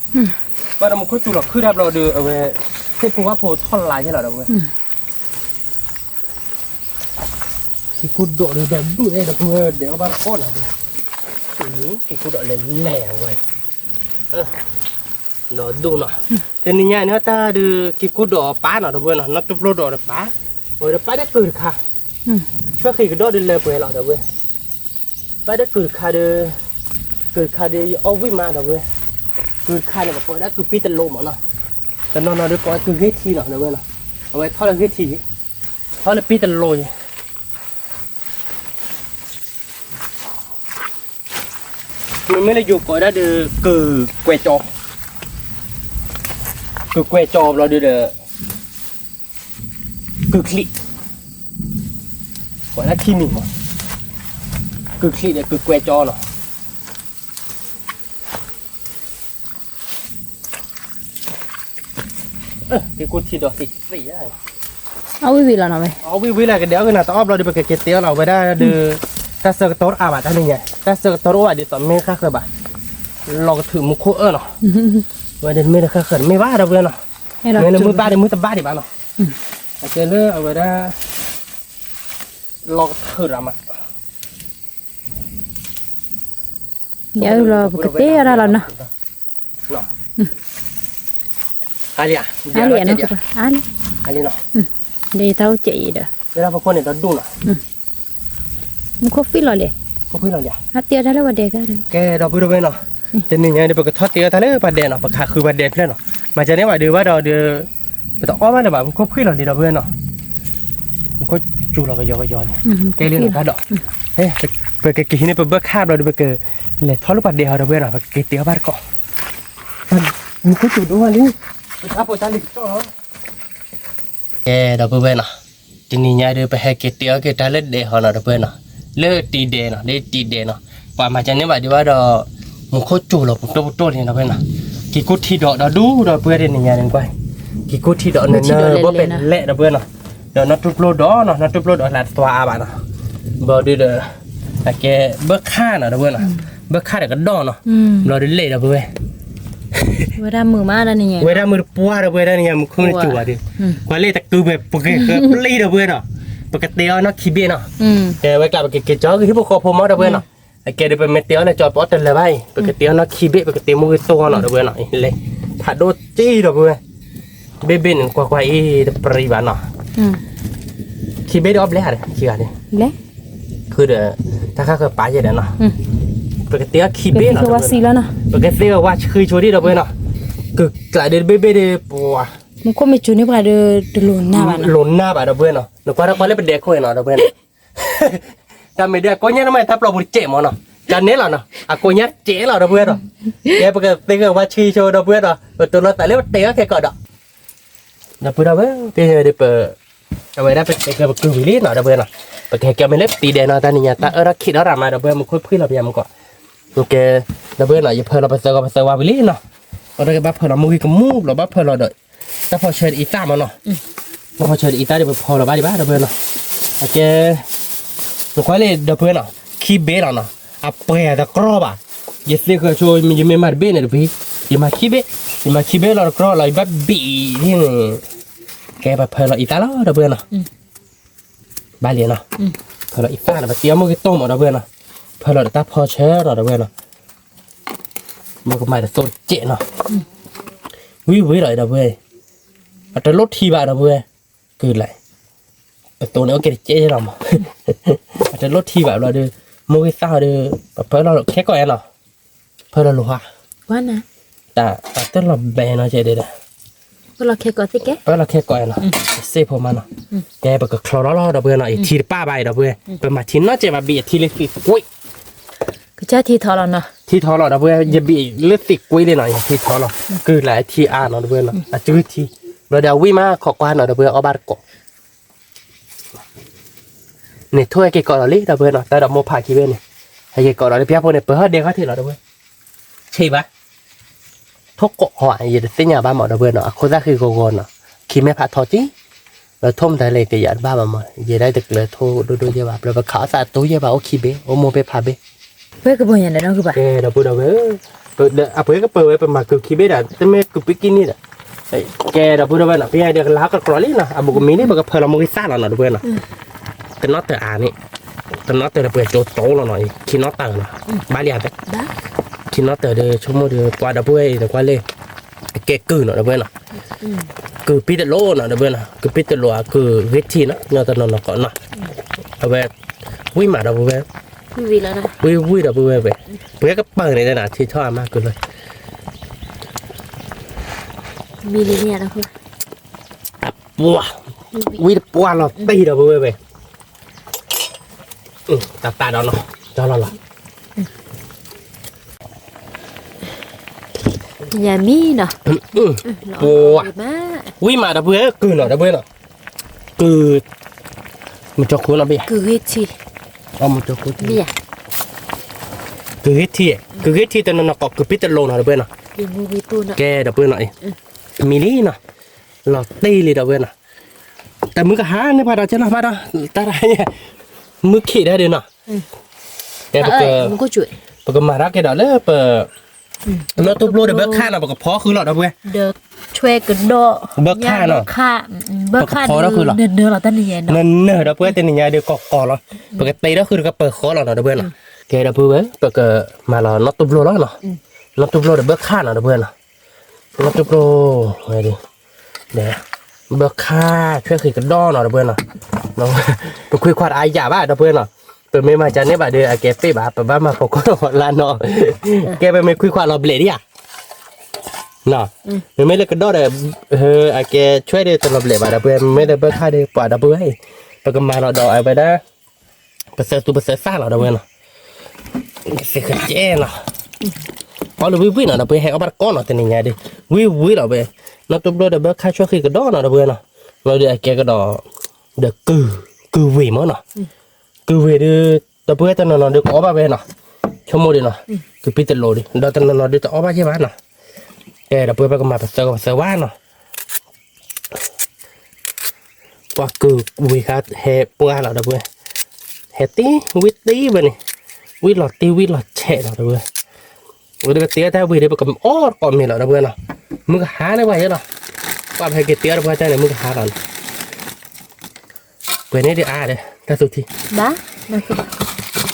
ဘၣ်ဒီးမူခိၣ်စူၤလီၤခုၣ်တၢ်ဘျီဒီး အဝဲ သ့ၣ်ဖိဝၣ်ဖိထီၣ်လါယဲလီၤ ဒီပုၢ်ဝဲၢ် က့ၤကူဒီးဒီးဒူၣ်အဲၣ်ဒီပုၢ်ဝဲၢ် ဒဲးအီၣ်ဘၣ်တကိးနီၤ, က့ၤကူဒီးလဲၤလဲၣ်ဝဲ, ဒီးဒူၣ်နီၤ, တနံၤညါန့ၣ်တၢ်ဒီး က့ၤကူဒီးပာ်နီၤ ဒီပုၢ်ဝဲၢ်နီၤ, နီၢ်တူၢ်ဖျိဒီးပာ်, အဝဲဒီးပာ်ဒီးကုၢ်တခါ, ဆွဲဃံၤကဒီးဒီးလၢပှဲၤလီၤ ဒီပုၢ်ဝဲၢ်, ပာ်ဒီးကုၢ်တခါဒီး, ကုၢ်တခါဒီးယအီၣ်ဝံၣ်မး ဒီပုၢ်ဝဲၢ်, ကုၢ်တခါန့ၣ် ပကိးဝဲဒၣ်ကုၢ်ပံတလိမးနီၤ, တနီၤနီၤဒီးကိးဝဲကုၢ်ဂ့ၢ်ထံနီၤ ဒီပုၢ်ဝဲၢ်နီၤ, အဝဲထီၣ်လၢဂ့ၢ်ထံ, ထီၣ်လၢပံတလိယဲ မ့မ့ၢ်လၢယိၤကိးဒၣ်ဒီး ကုၢ်ကွဲးကၠီ, ကုၢ်ကွဲးကၠီဘျီဒီး, ကုၢ်ချံး, ကိးဒၣ်ခံမံၤမး, ကုၢ်ချံးဒီးကုၢ်ကွဲးကၠီနီၤ. က့ၤကူထံဒီးသ့ၣ်သ့ၣ်, အီၣ်ဝံၣ်ဝံၣ်လီၤနီၤဝဲ, အီၣ်ဝံၣ်ဝံၣ်လၢကဒဲးအီၣ်ကနၤတအီၣ်ဘျီဒီး ပကက့ၤတဲအီၤလီၤ အဝဲဒၣ်ဒီး, တၢ်ဆၢကတီၢ်တအါဘၣ်တၢ်န့ၣ်ညါ, တၢ်ဆၢကတီၢ်တအိၣ်ဘၣ်ဒ်သိးမ့ၢ်ဃၣ်ဃၢၤဘၣ်, လီၤကထုးမူခိၣ်အၢၣ်နီၤ, ဝဲဒၣ်မ့ၢ်တဃၣ်ဃၢၤတမ့ၢ်ဘၣ် ဒီပုၢ်ဝဲၢ်နီၤ, မ့ၢ်လၢမုၢ်ဘၣ်ဒီးမုၢ်တဘၣ်ဒံးဘၣ်နီၤ, အကဲလၢအဝဲဒၣ်, လီၤကထုးရၣ်မး ယအၢၣ်လီၤ ပကတဲအီၤတၢ်လီၤနီၤ, အါလံ, အါလံ, အါလံ, ဒ်တၢ်အိၣ်စဲးအံၤဒီး, မူခိၣ်ဖှံလီၤလဲၣ်, အတဲအီၤတၢ်လၢပှၤဒဲးကါဒီး, ကဲဒီပုၢ်ဝဲၢ်နီၤ, တနံၤညါဒီး ပကထီၣ်တဲအီၤတၢ်လၢပှၤဒဲးနီၤ, ပကဟးဃုပှၤဒဲးဖျၢၣ်နီၤ, မၤကန့ၢ်ဘၣ်ဒီးဘၣ်ဒီးဒီး, ပတအီၣ်ဘၣ်လၢၤဘၣ် မူခိၣ်ဖှံလီၤလံ ဒီပုၢ်ဝဲၢ်နီၤ, မူခိၣ်စူၤလီၤကယီကယီန့ၣ်, ကဲလံနီၤတၢ်ဒီး, ပကက့ၤဟံးန့ၢ်ပဘၢခၣ်ဘျီဒီး ပကလဲၤထီၣ်လၢပှၤဒဲးဟီ ဒီပုၢ်ဝဲၢ်နီၤ, ပကက့ၤတဲအီၤဘၣ်တကိး, မူခိၣ်စူၤဒိၣ်မးလံ, ပတၢ်ဖိတၢ်လံၤကတီၢ်လီၤ, ကဲဒီပုၢ်ဝဲၢ်နီၤ, တနံၤညါဒီး ပဟဲက့ၤတဲအီၤက့ၤတၢ်လၢဒဲးဟီနီၤ ဒီပုၢ်ဝဲၢ်နီၤ, လၢတံၤဒဲးနီၤ လၢတံၤဒဲးနီၤ, ပှၤမၤကန့ၢ်ဘၣ်ဒံးဘၣ်ဒီး, မူခိၣ်စူၤလီၤပူၤတိၢ်ပူၤတိၢ်လံ ဒီပုၢ်ဝဲၢ်နီၤ, က့ၤကူထံဒီးဒီဒူၣ် ဒီပုၢ်ဝဲၢ်တနံၤညါန့ၣ်ကွၢ်, က့ၤကူထံဒီးနၢၤနၢၤ ဘီၣ်ပဲာ်လဲၣ် ဒီပုၢ်ဝဲၢ်နီၤ, ဒီးနီၢ်တူၢ်ဖျိဒီးနီၤ နီၢ်တူၢ်ဖျိဒီးလၢတသွါအါဘၣ်နီၤ, ဘျီဒီး, အကဲ, ဘၢခၣ်နီၤ ဒီပုၢ်ဝဲၢ်နီၤ, ဘၢခၣ်ဒီးကဒီးနီၤ, ဘျီဒီးလဲၣ် ဒီပုၢ်ဝဲၢ် ဝဲဒၣ်မုာ်မးတၢ်န့ၣ်ညါ, ဝဲဒၣ်မုာ်တပှၢ် ဒီပုၢ်ဝဲၢ်တၢ်န့ၣ်ညါ မူခိၣ်န့ၣ်စူၤဘၣ်ဒီး, ကွၢ်လၢတကုပှဲၤပှဲၤပျံၤ ဒီပုၢ်ဝဲၢ်နီၤ, ပကတဲအီၤနီၢ်ခံဘ့ၣ်နီၤ, ကဲဝဲကျး ပကက့ၤကၠီကဟံၣ်ဖိဃီဖိမး ဒီပုၢ်ဝဲၢ်နီၤ, အကဲဒီး ပမ့ၢ်တဲအီၤလၢကၠီ ပအီၣ်တလၢၤဘၣ်အံၤ ပကတဲအီၤနီၢ်ခံဘ့ၣ် ပကတဲမိၢ်ဂ့ၤသိအီၤနီၤ ဒီပုၢ်ဝဲၢ်နီၤ, လဲၤ, ဖးဒိၣ်က့ ဒီပုၢ်ဝဲၢ်, ဘ့ၣ်ဘ့ၣ်န့ၣ် ကွၢ်ကွၢ်အံၤ တပြံဘၣ်နီၤ, ခံဘ့ၣ်ဒီးအီၣ်ဘျဲၣ်ဧါဒီး ခံဂၤဒီး ဖုဒီး, တၢ်ဃၣ်ဃၢၤပာ်ယဲၢ်ဒီးနီၤ, ပကတဲအီၤခံဘ့ၣ်နီၤ, ပကသ့ဝဲဝါဆှံဆိဒံး ဒီပုၢ်ဝဲၢ်နီၤ, ကုကျးဒီးတဘ့ၣ်ဘ့ၣ်ဒီး ပှၤ, မူခိၣ်မ့ၢ်စူၤန့ၢ်ပှၤဒီးတလိၣ်နၢ်ဘၣ်နီၤ, လိၣ်နၢ်ဘၣ် ဒီပုၢ်ဝဲၢ်နီၤ, နကွၢ်တၢ်ကွၢ်လၢပဒဲးခိၣ်အံၤနီၤ ဒီပုၢ်ဝဲၢ်နီၤ, တၢ်မ့ၢ်ဒ်အကိးညါတမ့ၢ် တၢ်ပျီပူၤတစဲးမးနီၤ, တၢ်နဲလီၤနီၤ အကိးညါတစဲးလီၤ ဒီပုၢ်ဝဲၢ်နီၤ, ကဲပကသ့ဝဲဝါဆှံဆိ ဒီပုၢ်ဝဲၢ်နီၤ ပတိၤလီၤသးလၢပတဲအီၤခဲကိာ်ဒီး ဒီပုၢ်ဝဲၢ် ပ, အဝဲဒၣ်ပတဲကပကုၢ်ဝံၤလံနီၤ ဒီပုၢ်ဝဲၢ်နီၤ, ပကဟဲကဲမ့ၢ်လၢပတံၤဒဲးနီၤ တၢ်နံၤညါ တၢ်အၢၣ်ထီၣ်ခံးထီၣ်ရၣ်မး ဒီပုၢ်ဝဲၢ် မူခိၣ်ဖှံလီၤပယၤမူကီး, ကဲ, ဒီပုၢ်ဝဲၢ်နီၤ ယဖၢလီၤပသၢဂီၤပသၢဝါဝံၤလံနီၤ, အဝဲကဘၣ်ဖၢလီၤမိၢ်ဂ့ၤကမူၣ်ဘျီ ဘၣ်ဖၢလီၤဒီး တၢ်ဖီဆၢဒ်အံၤသၣ်မးနီၤ, တၢ်ဖီဆၢဒ်အံၤသၣ်ဒီး ပဖီလီၤဘၣ်ဒံးဘၣ် ဒီပုၢ်ဝဲၢ်နီၤ, အကဲ နကွၢ်လံ ဒီပုၢ်ဝဲၢ်နီၤ, ခံဘ့ၣ်လီၤနီၤ, အပှဲၤတကြီဘၣ်, ယသ့ၣ်ဃၢၤဆိ ယမ့ၢ်မၤတဘ့ၣ်န့ၣ်တဘ့ၣ်, ယမၤခံဘ့ၣ်, ယမၤခံဘ့ၣ်လီၤတကြီလီၤ ယဘၣ်ဘံၣ်န့ၣ်, ကဲပဖၢလီၤအံၤသၣ်လီၤ ဒီပုၢ်ဝဲၢ်နီၤ, ဘၣ်လံနီၤ, ဖၢလီၤအံၤသၣ်နီၤ ပတ့အီၣ်မိၢ်ဂ့ၤတိၢ်မး ဒီပုၢ်ဝဲၢ်နီၤ, ဖၢလီၤဒီးတၢ်ဖီဆၢနီၤ ဒီပုၢ်ဝဲၢ်နီၤ မ့ၢ်ကမၤတသိတကဲးနီၤ, ဝံၤဝံၤလီၤ ဒီပုၢ်ဝဲၢ်, အတလိၣ်ထံဘၣ် ဒီပုၢ်ဝဲၢ်, ကုၢ်လဲၣ်, ပသိန့ၣ်အိၣ်ကဲတကဲးလီၤမး, အတလိၣ်ထံဘၣ်ဘျီဒီး, မိၢ်ဂ့ၤသၣ်ဒီး, ပဖၢလီၤခဲကိာ်အဲၣ်နီၤ, ဖၢလီၤလိၤဟါ, တၢ်တၢ်တလီၤဘဲနီၤ ကဲဒ်ဒီး, ပဖၢလီၤခဲကိာ်နီၤ, စ့ၢ်ဖိမးနီၤ, ကဲပကချီထီၣ်လီၤ ဒီပုၢ်ဝဲၢ်နီၤ, အံၤထံတပၣ်ဘၣ်အံၤ ဒီပုၢ်ဝဲၢ်, ပမၤထံနီၢ်ကဲးဘၣ်ဘံၣ်အထံလၢသံးကွံ ကစၢ်ထံထီလီၤနီၤ, ထံထီလီၤ ဒီပုၢ်ဝဲၢ်, ယဘံၣ်လၢသံးကွံလံနီၤ ယထံထီလီၤ, ကုၢ်လဲၣ်ထံအါနီၤ ဒီပုၢ်ဝဲၢ်နီၤ, အစုထံ, ဘျီဒီးအဝံၣ်မးခိးကွၢ်နီၤ ဒီပုၢ်ဝဲၢ် အီၣ်ဘၣ်တကိး န့ၣ်ထိၣ်ဟဲက့ၤကိးဒီးလံ ဒီပုၢ်ဝဲၢ်နီၤ, တၢ်ဒီးမိၢ်ဖးခံဘ့ၣ်န့ၣ်, ဟဲက့ၤကိးဒီးလံ ပျၢ်ဖိန့ၣ် ပဟၢဒဲခီၣ်ထံးလီၤ ဒီပုၢ်ဝဲၢ်, ဆံးဘၣ်, ထိၣ်ကိးဟီ ယတသ့ၣ်ညါဘၣ်မး ဒီပုၢ်ဝဲၢ်နီၤ, အခိၣ်သၣ်ဃံဂီၤဂီၤနီၤ, ခံမဲာ်ဖးထီကံ, ဒီးထိၣ်မတၤလဲၣ်ကယၤတဘၣ်ဘၣ်မး, ယဲဒၣ်တကျၢၤထိၣ်ဒိၣ်ဒိၣ်ယဲၢ်ဘၣ်, ဘျီပခးအီၣ်သးတိၤယဲၢ်ဘၣ် အိၣ်ခံဘ့ၣ်, အိၣ်မိၢ်ဘ့ၣ်ဖးဘ့ၣ် ပဝဲကဘီညါန့ၣ်နီၤ ကဘၣ်, ကဲ ဒီပုၢ်ဝဲၢ်, အပှဲၤကပၢၤဝဲ ပမၤကုာ်ခံဘ့ၣ်ဒီး တမ့ၢ်ကုာ်ပံကံၢ်န့ၣ်ဒီး, ကဲ ဒီပုၢ်ဝဲၢ်နီၤ, ပယဲဒၣ်ကလၤကကြီလံနီၤ, အဘူးကမံၤန့ၣ် ပကဖၢလီၤမိၢ်ဂ့ၤသၣ်လီၤနီၤ ဒီပုၢ်ဝဲၢ်နီၤ, တနီၣ်တၢၤအါန့ၣ်, တနီၣ်တၢၤဒီးပှဲၤကၠိတိလီၤနီၤ, ခံနီၣ်တၢၤနီၤ, ဘၣ်လံဧါ, ခံနီၣ်တၢၤဒီး ဆိကမိၣ်ဒီး ပှၤဒီပုၢ်ဝဲၢ်အံၤ နကွၢ်လၢ အကဲကုၢ်နီၤ ဒီပုၢ်ဝဲၢ်နီၤ, ကုာ်ပံတလိာ်နီၤ ဒီပုၢ်ဝဲၢ်နီၤ, ကုာ်ပံတလိာ်အကုာ်ဂ့ၤထံနီၤ, ညီတနီၤနီၤကီးနီၤ, အဝဲ ဝံၣ်မးဒီပုၢ်ဝဲၢ်, ဝံၣ်ဝံၣ်ဒီပုၢ်ဝဲၢ်ဝဲ, ပှဲၤကပၢၤန့ၣ်နီၤ ထံထီၣ်အမးကုာ်လၢ မံၤလံန့ၣ်, အပှၢ်, ဝံတပှၢ်လီၤတံၢ်ဒီပုၢ်ဝဲၢ်ဝဲ, တၢ်တၢ်ဒီးနီၤ, ဒီလီၤလီၤ, ယမံၤနီၤ, ပှၢ်, ဝံမးဒီပုၢ်ဝဲၢ် ကုၢ်နီၤ ဒီပုၢ်ဝဲၢ်နီၤ, ကုၢ်, မုၢ်ကၠီခိၣ်နီၤဘ့ၣ်, ကုၢ်ဂ့ၤထံ, မုၢ်ကၠီခိၣ်, ကုၢ်ဂ့ၤထံ, ကုၢ်ဂ့ၤထံတနီၤနီၤကီး ကုၢ်ပံတလိာ်နီၤ ဒီပုၢ်ဝဲၢ်နီၤ, ကဲဒီပုၢ်ဝဲၢ်နီၤ, မံၤလံနီၤ, လီၤတံၢ်လံဒီပုၢ်ဝဲၢ်နီၤ, တမုၢ်ကဟါန့ၣ် ပှၤဒီးကဲလီၤဘၣ်ဒီး တၢ်ရၢ်, မုၢ်ခံးဒၣ်ဒုးနီၤ, ကဲ, ပကမၤတၢ်ကဲဒီးလၢပ, နီၢ်တူၢ်ဘျိဒီးဘၢခၣ်နီၤ ပကဖီဃုာ်လီၤဒီပုၢ်ဝဲၢ်, ဘၢခၣ်နီၤ, ပကဖီထီၣ်ဃုာ်လီၤ, နၢၤနၢၤဒီပုၢ်ဝဲၢ် တနံၤညါဒုးကီးကီးလီၤ, ပကတ့ထီၣ်ဃုာ်ဒီးကပၢၤဃီလီၤနီၤ ဒီပုၢ်ဝဲၢ်နီၤ, ကဲဒီပုၢ်ဝဲၢ် ပကမၤလီၤနီၢ်တူၢ်ဘျိလီၤနီၤ, နီၢ်တူၢ်ဘျိဒီးဘၢခၣ်နီၤ ဒီပုၢ်ဝဲၢ်နီၤ, နီၢ်တူၢ်ဘျိ, ဘၢခၣ်ဆွဲၣ်ဃံးကဒီနီၤ ဒီပုၢ်ဝဲၢ်နီၤ, ပခွံခွါတအါယၣ်ဘၣ်ဒီပုၢ်ဝဲၢ်နီၤ, ပမ့ၢ်မၤကန့ၢ်ဘၣ်ဒီး အကဲပ့ၢ်ဘၣ် ပဘၣ်မၤဖီခိၣ်လၢနီၤ, ကဲပမ့ၢ်ခွံခွါလီၤဘျဲးဒံးဧါ မ့မ့ၢ်လၢကဒီဒီး, အကဲဆွဲၣ်ဒီးတလီၤဘျဲးဘၣ်ဒီပုၢ်ဝဲၢ်, မ့မ့ၢ်လၢဘၢခၣ်ဒီးပှၤဒီပုၢ်ဝဲၢ်, ပကမၤလီၤဒီးအဝဲဒၣ်, ပသၢသူပသၢသၣ်လီၤဒီပုၢ်ဝဲၢ်နီၤ, ကဲနီၤ, အီၣ်လၢဝံၣ်ဝံၣ်နီၤ ဒီပုၢ်ဝဲၢ် ဟဲအီၣ်ဘၣ်တကိးနီၤ တနံၤညါဒုး, ဝံၣ်ဝံၣ်လီၤဝဲ, နီၢ်တူၢ်ဘျိဒီးဘၢခၣ်ဆွဲၣ်ဃံးကဒီနီၤ ဒီပုၢ်ဝဲၢ်နီၤ, လီၤဒီးအကဲကဒီး, ဒီးကုၢ်, ကုၢ်ဝ့ၤမးနီၤ, ကုၢ်ဝ့ၤဒုး, ဒီပုၢ်ဝဲၢ်တနီၤနီၤဒုးကအီၣ်ဘၣ်ဝဲနီၤ, ဆိကမိၣ်ဒုးနီၤ, ကုၢ်ပံတလိာ်ဒုး ဒီးတနီၤနီၤဒုးတအီၣ်ဘၣ်ယဲၢ်ဘၣ်နီၤ, ကဲဒီပုၢ်ဝဲၢ် ပကမၤပသၢဂီၤပသၢဝါနီၤ ပှၤကုၢ်ဝ့ၤဃါဟဲပှၢ်လီၤဒီပုၢ်ဝဲၢ်, ဟဲတ့ဝံၣ်တ့ဝဲန့ၣ်, ဝံၣ်လီၤတ့ဝံၣ်လီၤဆဲးလီၤဒီပုၢ်ဝဲၢ်, ဝဲဒၣ်ပတ့တၢ်ဝ့ၤဒီး ပကအီၣ်တကိးမ့ၤလီၤဒီပုၢ်ဝဲၢ်နီၤ, မုၢ်ကဟါန့ၣ်ပှၤယဲလီၤ, ပှၤပဟဲက့ၤတ့အီၣ်ဒီပုၢ်ဝဲၢ်တၢ်န့ၣ် မုၢ်ကဟါလီၤနီၤ, ပှဲၤန့ၢ်ဒုးအါဒီး တၢ်သူထံ,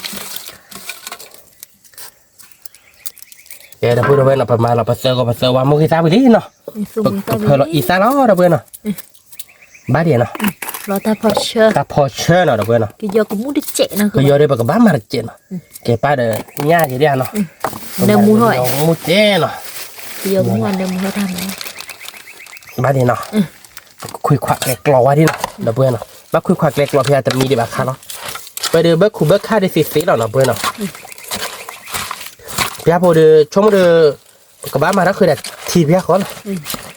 ဘၣ် ကဲဒီပုၢ်ဒီပုၢ်ဝဲၢ်နီၤ ပမၤလီၤပသၢဂီၤပသၢဝါ မိၢ်ဂ့ၤသၣ်ဝံၤလံနီၤ, ပဖၢလီၤအံသၣ်လီၤဒီပုၢ်ဝဲၢ်နီၤ, ဘၣ်ဒံးနီၤ, တၢ်ဖီဆၢနီၤဒီပုၢ်ဝဲၢ်နီၤ, ကယီၤဒီးပကဘၣ်မၤတစဲးနီၤ, ကဲပၢ်ဒီးညၣ်က့ၤဒံးနီၤ, မူကဲနီၤ, ဘၣ်ဒံးနီၤ, ပခွံခွါကျဲကျီဝဲဒၣ်နီၤ ဒီပုၢ်ဝဲၢ်နီၤ, ဘၣ်ခွံခွါကျဲကျီဖဲအတမံၤဒံးဘၣ်ခါလီၤ, ပှဲၤဒီးဘၢခူၣ်ဘၢခါဒံးသ့သ့လီၤနီၤ ဒီပုၢ်ဝဲၢ်နီၤ, ပျၢ်ဖိဒီး ဆိကမိၣ်ဒီး ပကဘၣ်မၤတၢ်ဃုာ်ဒီးထံပျၢ်ဃီလီၤ, တိၢ်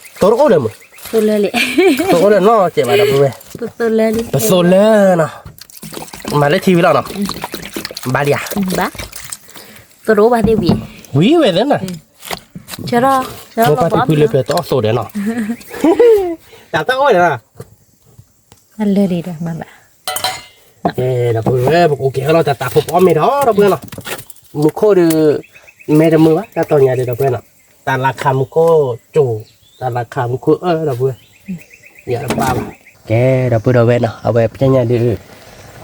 တအိၣ်လၢမုၢ်, တိၢ်အိၣ်လၢနီၢ်ကဲးဘၣ်ဒီပုၢ်ဝဲၢ်, ပသိၣ်လၢနီၤ, မၤလၢထံဝံၤလီၤနီၤ, ဘၣ်လံဧါ, ဝံၤဝဲသ့နီၤ, မိၢ်ပၢ်တဖုလၢပျၢၤတအီၣ်သိးဒီးနီၤ, တၢ်တအီၣ်ဒီးနီၤ, လၢာ်ဒီးမၤဘၣ်, ဒီပုၢ်ဝဲၢ် ပကအိၣ်က့ၤဟဲလီၤတၢ်တၢ်ဖိပအီၣ်မ့ၤဒီး ဒီပုၢ်ဝဲၢ်နီၤ, မူခိၣ်ဒီး မဲတမုာ်ဘၣ် တၢ်တီညါဒီး ဒီပုၢ်ဝဲၢ်နီၤ, တၢ်လၢခးမူခိၣ်ကၠိ, တၢ်လၢခးမူခိၣ်အၢ ဒီပုၢ်ဝဲၢ်, ယတပာ်ဘၣ်, ကဲ ဒီပုၢ်ဒီဝဲၢ်နီၤ အဝဲပျဲညါဒီး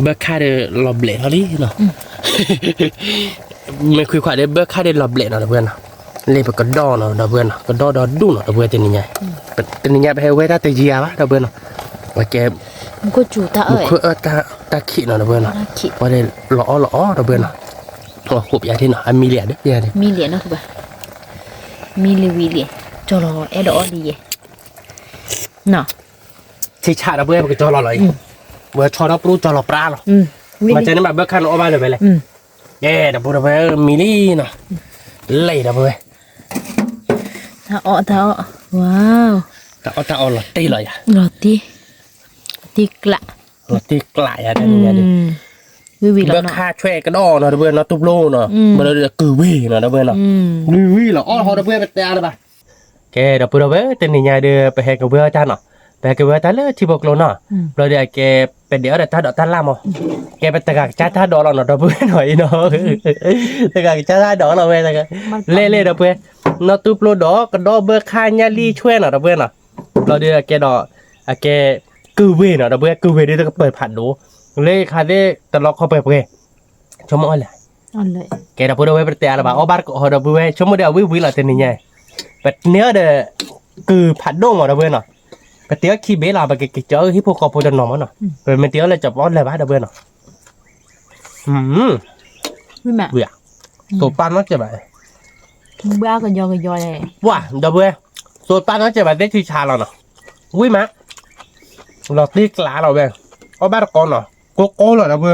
ဘၢခါဒီးလီၤဘျဲးထီၣ်လံနီၤ မ့ၢ်ခွံခွါဒီး ဘၢခါဒီးလီၤဘျဲးနီၤ ဒီပုၢ်ဝဲၢ်နီၤ, လၢပကဒီၣ်နီၤ ဒီပုၢ်ဝဲၢ်နီၤ ကဒီၣ်ဒီဒူၣ်နီၤ ဒီပုၢ်ဝဲၢ် တနံၤညါ, တနံၤညါပဟဲဝဲတၢ်တယံၤဧါဘၣ် ဒီပုၢ်ဝဲၢ်နီၤ, ပကဲ မူခိၣ်အၢ တၢ်ခံးနီၤ ဒီပုၢ်ဝဲၢ်နီၤ, ပှၤဒီးလီၤအီၣ်လီၤအီ ဒီပုၢ်ဝဲၢ်နီၤ, အဃိပယါထံနီၤ အမံလံဧါဒီး မံလံနီၤ ကဘၣ်, မံလံဝံၤလံ, ကၠီလီၤအဲၣ်ဒိးအီၣ်လံယဲ, နီၤ, ဆံးဆး ဒီပုၢ်ဝဲၢ် ပကကၠီလီၤလီၤအံၤ, ဝဲဆီထီၣ်ပြူၣ်ကၠီလီၤပြါလီၤ, မၤကဲန့ၣ်ဘၣ် ဘၢခါန့ၣ်အီၣ်ဘၣ်လၢၤဝဲလဲၣ်, ကဲ ဒီပုၢ်ဒီဝဲၢ် မံလံနီၤ, လဲၤ ဒီပုၢ်ဝဲၢ်, တၢ်အီၣ်တၢ်အီၣ်, တၢ်အီၣ်တၢ်အီလီၤတံၢ်လီၤယၤ, လီၤတံၢ်, တံၢ်ကျး, လီၤတံၢ်ကျးယၤ တနံၤညါဒီး, ဘၢခါဆွဲကဒီးနီၤ ဒီပုၢ်ဝဲၢ် နီၢ်တူၢ်ပျိနီၤ, ဘၣ်ဒီးကုၢ်ဝ့ၢ်နီၤ ဒီပုၢ်ဝဲၢ်နီၤ, ဝံၤဝံၤလီၤအီၣ်ဟီ ဒီပုၢ်ဝဲၢ် ပတဲအါလၢၤဘၣ် ကဲ ဒီပုၢ်ဒီဝဲၢ် တနံၤညါဒီး ပဟဲကဝဲအီၣ်တၢ်နီၤ, ပဟဲကဝဲအီၣ်တၢ်လၢထံဖိကျိနီၤ, ဘျီဒီးအကဲ ပဒဲးအီၣ်ဒီးတၢ်ဒိးတၢ်လၢ်မး, ကဲ ပတဂၤကစၢ်တၢ်ဒိးလီၤနီၤ ဒီပုၢ်ဝဲၢ်နီၤအံၤနီၤ, တဂၤကစၢ်တၢ်ဒိးလီၤဝဲ, လဲၤလဲၤ ဒီပုၢ်ဝဲၢ်, နီၢ်တူၢ်ပျိဒီး ကဒီးဘၢခါညၣ်လံဆွဲနီၤ ဒီပုၢ်ဝဲၢ်နီၤ, ဘျီဒီးအကဲဒီး အကဲ ကုၢ်ဝ့ၢ်နီၤ ဒီပုၢ်ဝဲၢ် ကုၢ်ဝ့ၢ်ဒီးတကပၤဖးဒိၣ်, လၢခါသ့ၣ်တလီခီပှဲၤပှဲၤ ဆိကမိၣ်အီၤလဲၣ်, ကဲ ဒီပုၢ်ဒီဝဲၢ် ပတတဲအါလၢၤဘၣ် အီၣ်ဘၣ်တကအီၣ် ဒီပုၢ်ဝဲၢ် ဆိကမိၣ်ဒီးအဝံၣ်ဝံၤလီၤ တနံၤညါ, ပန့ၢ်အီၣ်ဒီး ကုၢ်ဖးဒိၣ်မး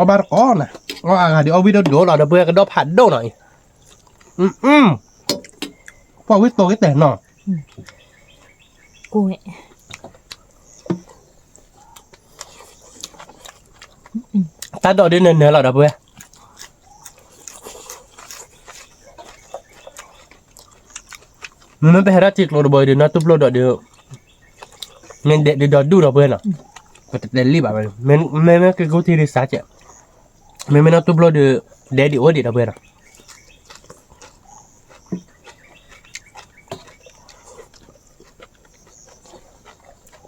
ဒီပုၢ်ဝဲၢ်နီၤ, ပတ့အီၣ်ခံဘ့ၣ်လီၤ ပကက့ၤကၠီဟံၣ်ဖိဃီဖိတနီၤမးနီၤ, ပမ့ၢ်တ့အီၣ်လၢကၠီပအီၣ်လၢၤဘၣ် ဒီပုၢ်ဝဲၢ်နီၤ, ဝံၤ, သိးပၢ်နီတစဲးဘၣ်, ပှၤ ဒီပုၢ်ဝဲၢ်, သိးပၢ်နီတစဲးဘၣ် သ့ၣ်ထံဆါလီၤနီၤ, ဝံၤမး လီၤတံၢ်ကျးလီၤဝဲ, အီၣ်ဘၣ်တကီနီၤ, ကိးကိးလီၤ ဒီပုၢ်ဝဲၢ်, အီၣ်ဘၣ်တကီနီၤ, အီၣ်အဂၤဒီးအီၣ်ဝံၣ်ဒိၣ်ဒိၣ်လီၤ ဒီပုၢ်ဝဲၢ် ကဒီးဖးဒိၣ်နီၤအံၤ, ပှၤဝံၣ်သိးက့ၤတဲာ်နီၤ, တၢ်ဒိးဒ်နၢၤနၢၤလီၤ ဒီပုၢ်ဝဲၢ် မ့မ့ၢ်ပဟဲဒၣ်ထံကျိတဘိဒီး နီၢ်တူၢ်ပျိဒီးဒီး မ့ၢ်ဒဲးဒုးဒီဒူၣ်ဒီပုၢ်ဝဲၢ်နီၤ, ပတတဲလံဘၣ်ဝဲ, မ့မ့ၢ်က့ၤကူၣ်ထံဒုးစးကဲး, မ့မ့ၢ်နီၢ်တူၢ်ပျိဒီး ဒဲးဒုးအိၣ်ဒံးဒီပုၢ်ဝဲၢ်နီၤ,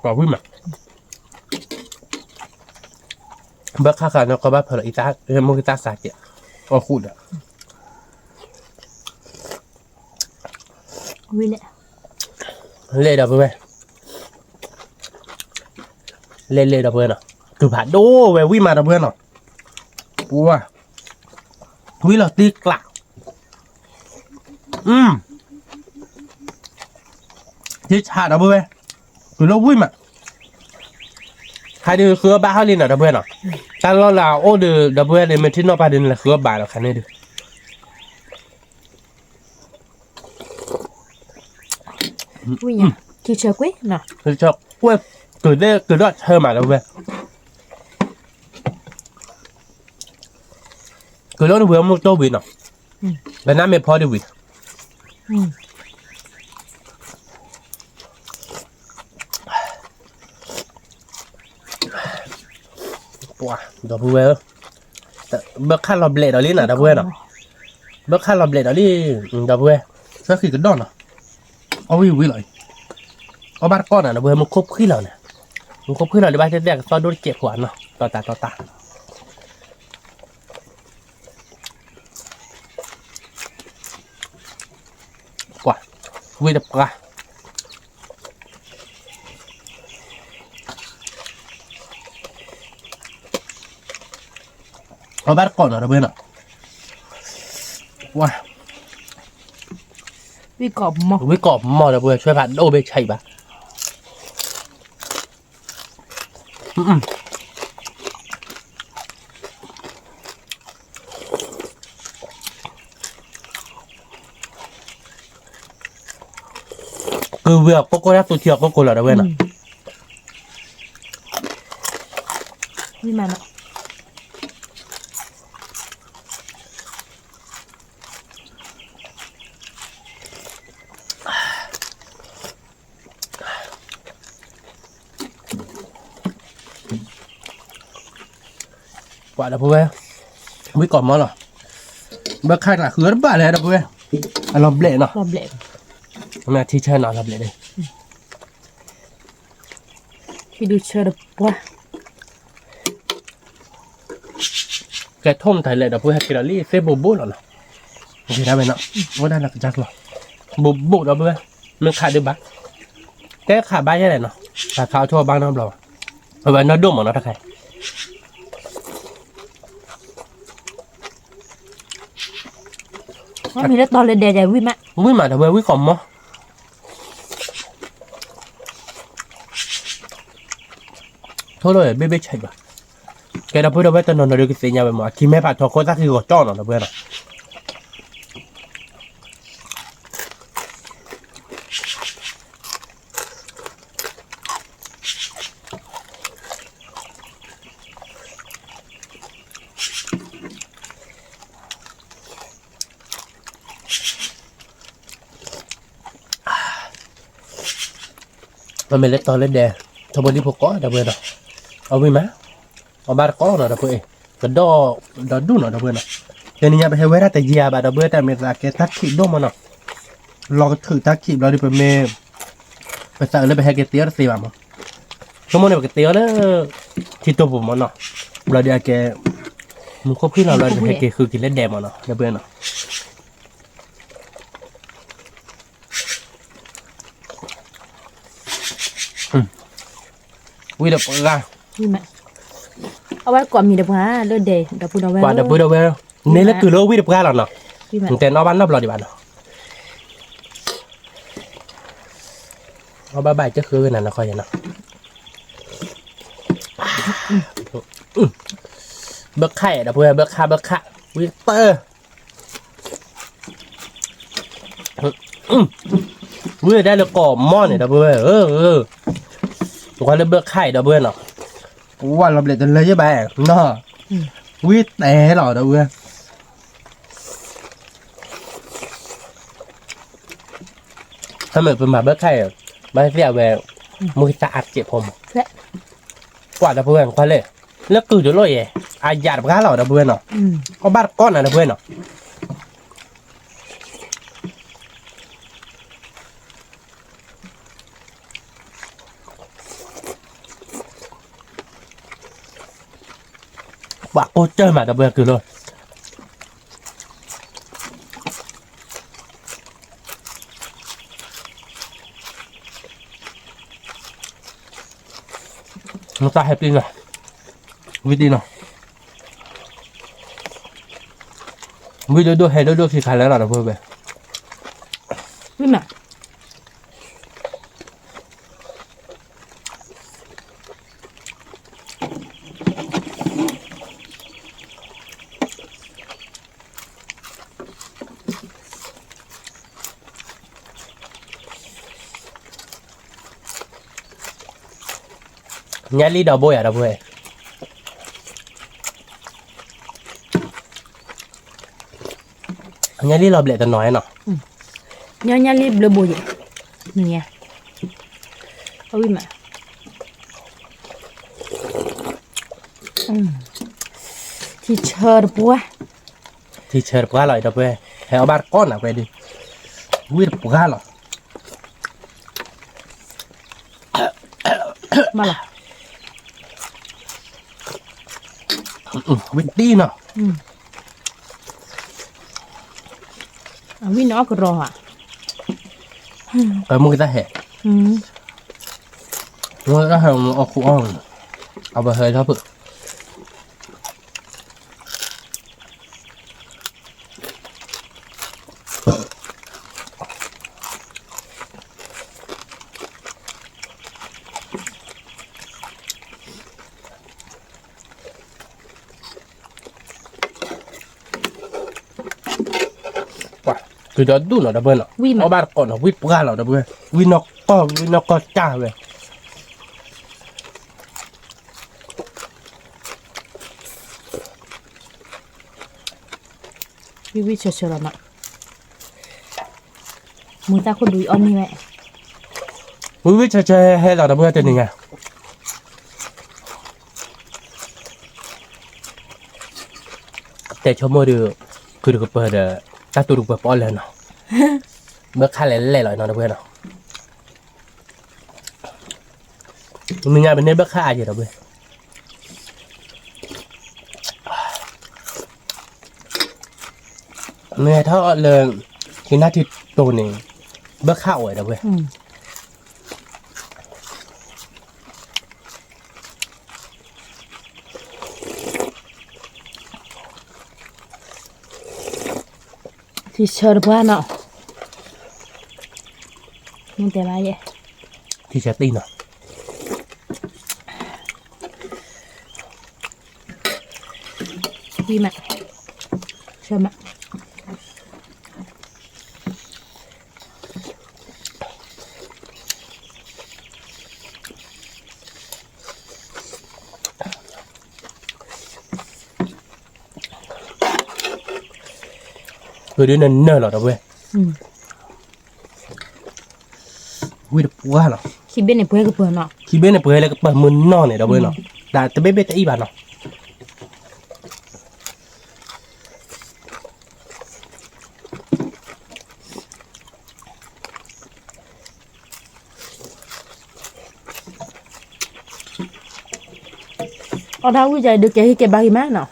ကွၢ်ဝံၣ်မး ဘၣ်ခါခါန့ၣ် ကဘၣ်ဖၢလီၤအံၤတၢ် မိၢ်က့ၤတၢ်စးကဲး, အီၣ်ဃုာ်ဒီး လဲၤဒီပုၢ်ဝဲၢ်, လဲၤလဲၤဒီပုၢ်ဝဲၢ်နီၤ, ကုၢ်ဖးဒိၣ်ဝဲဝံၣ်မးဒီပုၢ်ဝဲၢ်နီၤ, ပှၤ ဝံၣ်လီၤတံၢ်ကျး, တံၢ်ဆးဒီပုၢ်ဝဲၢ်, ကုၢ်လၢဝံၣ်မး, ခါဒုးဃုအီၣ်ဘၣ်ဟီလံနီၤ ဒီပုၢ်ဝဲၢ်နီၤ, တၢ်လီၢ်လၢအအိၣ်ဒီး ဒီပုၢ်ဝဲၢ်ဒီး မ့ၢ်ထံၣ်နီၢ်ပၢ်ဒုးန့ၣ် လဲၤဃုအီၣ်ဘၣ်ဒီးခါန့ၣ်ဒုး ဝံၣ်ညါ, ထံဆၢကွ့ၢ်နီၤ, ထံဆၢကွ့ၢ်, ကုၢ်သ့ၣ် ကုၢ်ဒီးဆၢမးဒီပုၢ်ဝဲၢ်, ကုၢ်လၢနဝံၤအမိၢ်ကၠိဝံၤနီၤ, ပနၢ်မ့ၢ်ဖီဒံးဝံၤ, ပှၤ ဒီပုၢ်ဝဲၢ်ဧၢ, ဘၢခါလီၤဘျဲးဒီးလံနီၤ ဒီပုၢ်ဝဲၢ်နီၤ, ဘၢခါလီၤဘျဲးဒီးလံ, ဒီပုၢ်ဝဲၢ်, သၢဃံကဒီးနီၤ, အီၣ်ဝံၣ်ဝံၤလီၤအံၤ, အီၣ်ဘၣ်တကီၢ်နီၤ ဒီပုၢ်ဝဲၢ် မူခိၣ်ဖှံလီၤန့ၣ်, မူခိၣ်ဖှံလီၤဒံးဘၣ်တဲတဲကသီၣ်ဒိၣ်တစဲးဖိနီၤ တီၤတၢ်တီၤတၢ် ကွၢ်, ဝံၣ်တပှၢ်, အီၣ်ဘၣ်တကီၢ်နီၤ ဒီပုၢ်ဝဲၢ်နီၤ, ဝါ, ဝံၣ်ကီးမီၢ် ဒီပုၢ်ဝဲၢ် ဆွဲဖးဒိၣ်ဘ့ၣ်ဆါအံၤဘၣ် ကုၢ်ဝံၤအီၤကိၢ်ကိၢ် တၢ်သူထံအီၤကိၢ်ကိၢ်လီၤ ဒီပုၢ်ဝဲၢ်နီၤ, ဝံၣ်မးနီၤ. ပှၤဒီပုၢ်ဝဲၢ်, ဝံၣ်ကိးမီၤလီၤ, ဘၢခၣ်တၢ်ဃုအီၤတဘၣ်လဲၣ်ဒီပုၢ်ဝဲၢ်, အလီၤဘျဲးနီၤ, မ့ၢ်ထံဆၢနီၤ လီၤဘျဲးဒီး ဟံၣ်ဒုးဆၢတပှၢ်, ကဲထိၣ်မတၤလဲၣ်ဒီပုၢ်ဝဲၢ် ဟဲက့ၤဒီးလံသ့ၣ်ဘိးဘိးလီၤနီၤ, က့ၤဒၣ်ဝဲနီၤ, အိၣ်ဒၣ်လၢကစၢ်ကျီၤ, ဘိးဘိးဒီပုၢ်ဝဲၢ်, မ့ၢ်ခးဒုးဘၣ်, တဲခးဘၣ်ယဲလဲၣ်နီၤ, တၢ်ခးအီၤထိၣ်အဘၣ်နီတဘျီဘၣ်, အဝဲနီၢ်ဒိၣ်မးနီၤတခါ မ့ၢ်လၢတီၤလၢဒဲးဝံၣ်မး, ဝံၣ်မးဒီပုၢ်ဝဲၢ် ဝံၣ်ကိးမီၤ, ထိၣ်လီၤဘ့ၣ်ဘ့ၣ်ဆဲးဘၣ်, ကဲဒီပုၢ်ဝဲၢ်တနီၤနီၤဒီးကသ့ၣ်ညါဝဲမး အခံမ့ၢ်ဖးထီခိၣ်သၣ်ဃံဂီၤကၠီနီၤဒီပုၢ်ဝဲၢ်နီၤ ပမ့ၢ်လၢတီၤလၢဒဲး ထီဘိလံဖိကိးဒီပုၢ်ဝဲၢ်နီၤ, အဝံၣ်မး, အဘၣ်တကိးနီၤဒီပုၢ်ဝဲၢ်, ကဒီးဒီဒူၣ်နီၤဒီပုၢ်ဝဲၢ်နီၤ, တနံၤညါပဟဲဝဲဒၣ်တယံာ်ဘၣ်ဒီပုၢ်ဝဲၢ် တၢ်မ့ၢ်သးကဲတၢ်ခံးဒိၣ်မးနီၤ, လီၤကထုးတၢ်ခံးဘျီဒီးပမ့ၢ်, ပသးအုးလၢပဟဲက့ၤတ့အီၤတသ့ဘၣ်မး, ဆိကမိၣ်န့ၣ် ပကတ့အီၤလၢ ထံတိာ်ပူၤမးနီၤ, ဘျီဒီးအကဲ မူခိၣ်ဖှံၣ်လီၤဘျီဒီး ပဟဲက့ၤဃုက့ၤလၢဒဲးမးနီၤ ဒီပုၢ်ဝဲၢ်နီၤ ဝံၣ်ဒီးပှၢ်, အဝဲကိးမံၤဒီးပှၢ်လၢဒဲး ဒီပုၢ်ဒီဝဲၢ်, ပှၤဒီပုၢ်ဒီဝဲၢ်, န့ၣ်လၢကုၢ်လၢဝံၣ်ဒီးပှၢ်လီၤနီၤ, တဲနီၣ်ဘၣ်နီတဘျီဒံးဘၣ်နီၤ, အီၣ်ဘၣ်ဘၣ်ကဃုဝဲနၤနီၤခီယဲနီၤ, ဘၢခၣ်ဒီပုၢ်ဝဲၢ် ဘၢခၣ် ဘၢခၣ်, ဝံၣ်ပၢၢ် ဝံၣ်ဒၣ်လၢကိးမီၤန့ၣ် ဒီပုၢ်ဝဲၢ်ဧၢ, ကွၢ်လၢဘၢခၣ်အံၤ ဒီပုၢ်ဝဲၢ်နီၤ, ပှၤလီၤဘျဲးတလၢယဲဘၣ်နီၤ, ဝံၣ်တဲလီၤ ဒီပုၢ်ဝဲၢ်, ဖဲမ့ၢ်ပမၤဘၢခၣ်အံၤ, ဘၣ်သ့ၣ်အဝဲ, မုၢ်တၢ်အါကဲးဖိမး, ကွၢ် ဒီပုၢ်ဝဲၢ် ကွၢ်လၢ, လၢကုၢ်တလိၣ်ယဲ, အယၤတပှၢ်လီၤ ဒီပုၢ်ဝဲၢ်နီၤ, အီၣ်ဘၣ်တကိးနၤ ဒီပုၢ်ဝဲၢ်နီၤ ပှၤကိးကၢၢ်မး ဒီပုၢ်ဝဲၢ်ကုၢ်လီၤ, မတၤဟဲပျံၤနီၤ, ဝံၣ်ဒံနီၤ, ဝံၣ်ဒိၣ်ဒိၣ်ဟဲဒိၣ်ဒိၣ်ခံခါလၢာ်လီၤ ဒီပုၢ်ဝဲၢ်, ဝံၣ်မး ညါလံဒီဘိယၤ ဒီပုၢ်ဝဲၢ်, ညါလံလီၤဘျဲးတနီၤနီၤ, ညါညါလံဘျၢဘိယဲ, နညါ, အဝံၣ်မး, ထံဆၢတပှၢ်, ထံဆၢတပှၢ်လီၤ ဒီပုၢ်ဝဲၢ်, ဟဲအီၣ်ဘၣ်တကိးနၤဝဲဒုး, ဝံၣ်တပှၢ်လီၤ, မၤလီၤ, ဝံၣ်ဒံနီၤ, အဝံၣ်န့ၣ်အီၣ်ကရီဧါ, ကမူၢ်ကတၢ်ဟဲ, မူၢ်ကတၢ်ဟဲအီၣ်ခိၣ်အီၣ်, အဝဲဟဲထီၣ်ဖုး ပှၤ, ကုၤဒီဒူၣ်နီၤ ဒီပုၢ်ဝဲၢ်နီၤ, အီၣ်ဘၣ်တကိးနီၤ ဝံၣ်ပှၢ်လီၤ ဒီပုၢ်ဝဲၢ်, ဝံၣ်နီၢ်ကီၢ် ဝံၣ်နီၢ်ကီၢ်တၢ်ဝဲ ဝံၣ်ဝံၣ်ဆၢဆၢလီၤမး, မူတၢ်ခိၣ်ဒူအီၣ်န့ၢ်ဝဲ, ဝံၣ်ဝံၣ်ဆၢဆၢဟဲလီၤ ဒီပုၢ်ဝဲၢ်တနံၤညါ ဝံၣ် ဆိကမိၣ်ဒီး ခုတကပၤဒီး တၢ်သူတကပၤပီၣ်လၢာ်နီၤ, ဘၢခၣ်လဲၤလဲၣ်လီၤနီၤ ဒီပုၢ်ဝဲၢ်နီၤ, မုၢ်ညါပန့ၢ်ဘၢခၣ်အါယဲၢ် ဒီပုၢ်ဝဲၢ် မ့ၢ်ထီၣ်လၢ ဟံးနၢ်ထံတိၤန့ၣ် ဘၢခၣ်အိၣ်ဝဲ ဒီပုၢ်ဝဲၢ်, ထံဆၢတပှၢ်နီၤ, မ့ၢ်တဲဘၣ်ယဲၢ်, ထံဆၢတံၢ်နီၤ, ဝံၤမး, ဆၢမး ပဒုးနနၢၢ်လီၤ ဒီပုၢ်ဝဲၢ်, ဝံတပှၢ်လီၤ, ခံဘ့ၣ်န့ၣ်ပှဲၤကပၤနီၤ, ခံဘ့ၣ်န့ၣ်ပှဲၤလၢကပၤမုၢ်နီၢ်န့ၣ် ဒီပုၢ်ဝဲၢ်နီၤ, တဘ့ၣ်ဘ့ၣ်တအံၣ်ဘၣ်နီၤ အီၣ်ဒၣ်ဝံၣ်ယၤဒုးကဲဟ့ၣ်ကဲဘါဂ့ၤမးနီၤ,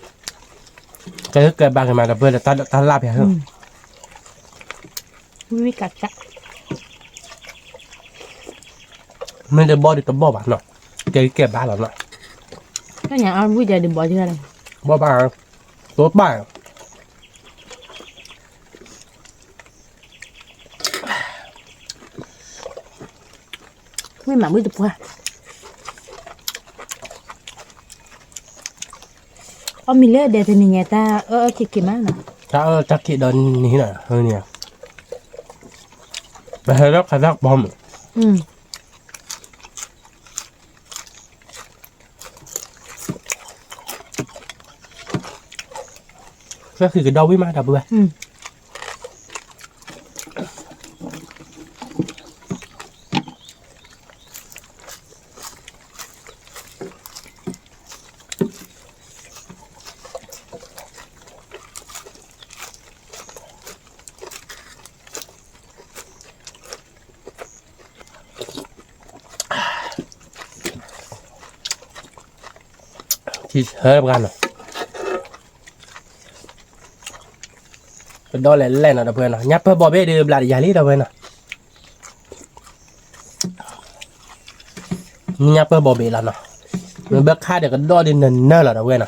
ကဲဟ့ၣ်ကဲဘါဂ့ၤမး ဒီပုၢ်ဝဲၢ် တၢ်လၢ်ဖဲ ဝံၣ်ဝံၣ်ကးကး, မ့ၢ်တဘီၣ်ဒီးတဘီၣ်ဘၣ်နီၤ, ကဲဟ့ၣ်ကဲဘါလီၤနီၤ, တၢ်ညါအီၣ်ဝံၣ်ယၤဒုးဘီၣ်ယၤ, ဘီၣ်ဘၣ်, တိပၢ် ဝံၣ်မးဝံၣ်တပှၢ်, အီၣ်မ့ၤလၢဒဲးတနံၤညါ တၢ်အၢအၢခံခံမးနီၤ, တၢ်အၢတၢ်ခံဒီးနံၤနီၤ, ပဟဲလၢခါတၢ်ကပီၤမး ကဲဃံးကဒီးဝံၣ်မး ဒီပုၢ်ဝဲၢ်, ထံဆၢတပှၢ်နီၤ, ကဒီးလဲၤလဲၣ်နီၤ ဒီပုၢ်ဝဲၢ်နီၤ, ညါပၢၢ်ဘီဘ့ၣ်ဒီးဘျးတယၤလံ ဒီပုၢ်ဝဲၢ်နီၤ, ညါပၢၢ်ဘီဘ့ၣ်လီၤနီၤ, မ့ၢ်ဘၢခၣ်ဒီးကဒီးဒုးနနၢၢ်လီၤ ဒီပုၢ်ဝဲၢ်နီၤ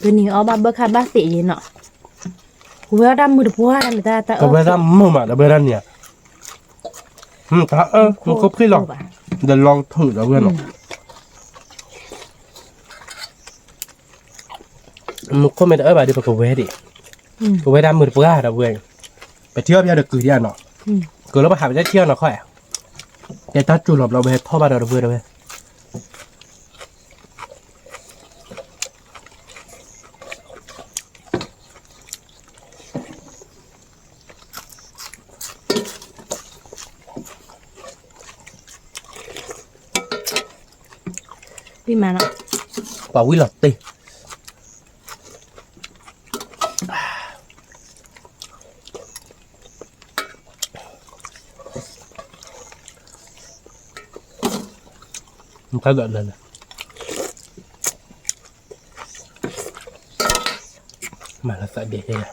တနံၤအီၣ်ဘၣ်ဘၢခၣ်ဘၣ်သ့ၣ်ယဲနီၤ, ကဝဲဒၣ်မုာ်တပှၢ်တၢ်မုာ်မး ဒီပုၢ်ဝဲၢ်တၢ်န့ၣ်, တၢ်အၢမူခိၣ်ဖှံၣ်လီၤ, ဒီးလီၤထုး ဒီပုၢ်ဝဲၢ်နီၤ, မူခိၣ်မ့ၢ်တအၢဘၣ်ဒီး ပကဝဲဒၣ်, ကဝဲဒၣ်မုာ်တပှၢ် ဒီပုၢ်ဝဲၢ်, ပထံၣ်အီၣ်ဖဲဒီးကုၤဒံးနီၤ, ကုၤလၢပဟးပတထံၣ်အီၣ်နီၤခီ, တဲတၢ်စူၤလီၤဘျီ ပဟဲထီၣ်ဘၣ်ဒီး ဒီပုၢ်ဝဲၢ် ဒီပုၢ်ဝဲၢ် ဝံၣ်မးနီၤ, ပှၤဝံၣ်လီၤတ့ၢ်, တၢ်ဒိးလၢလၢ, မၤလီၤသးဒဲးဒဲးလီၤ.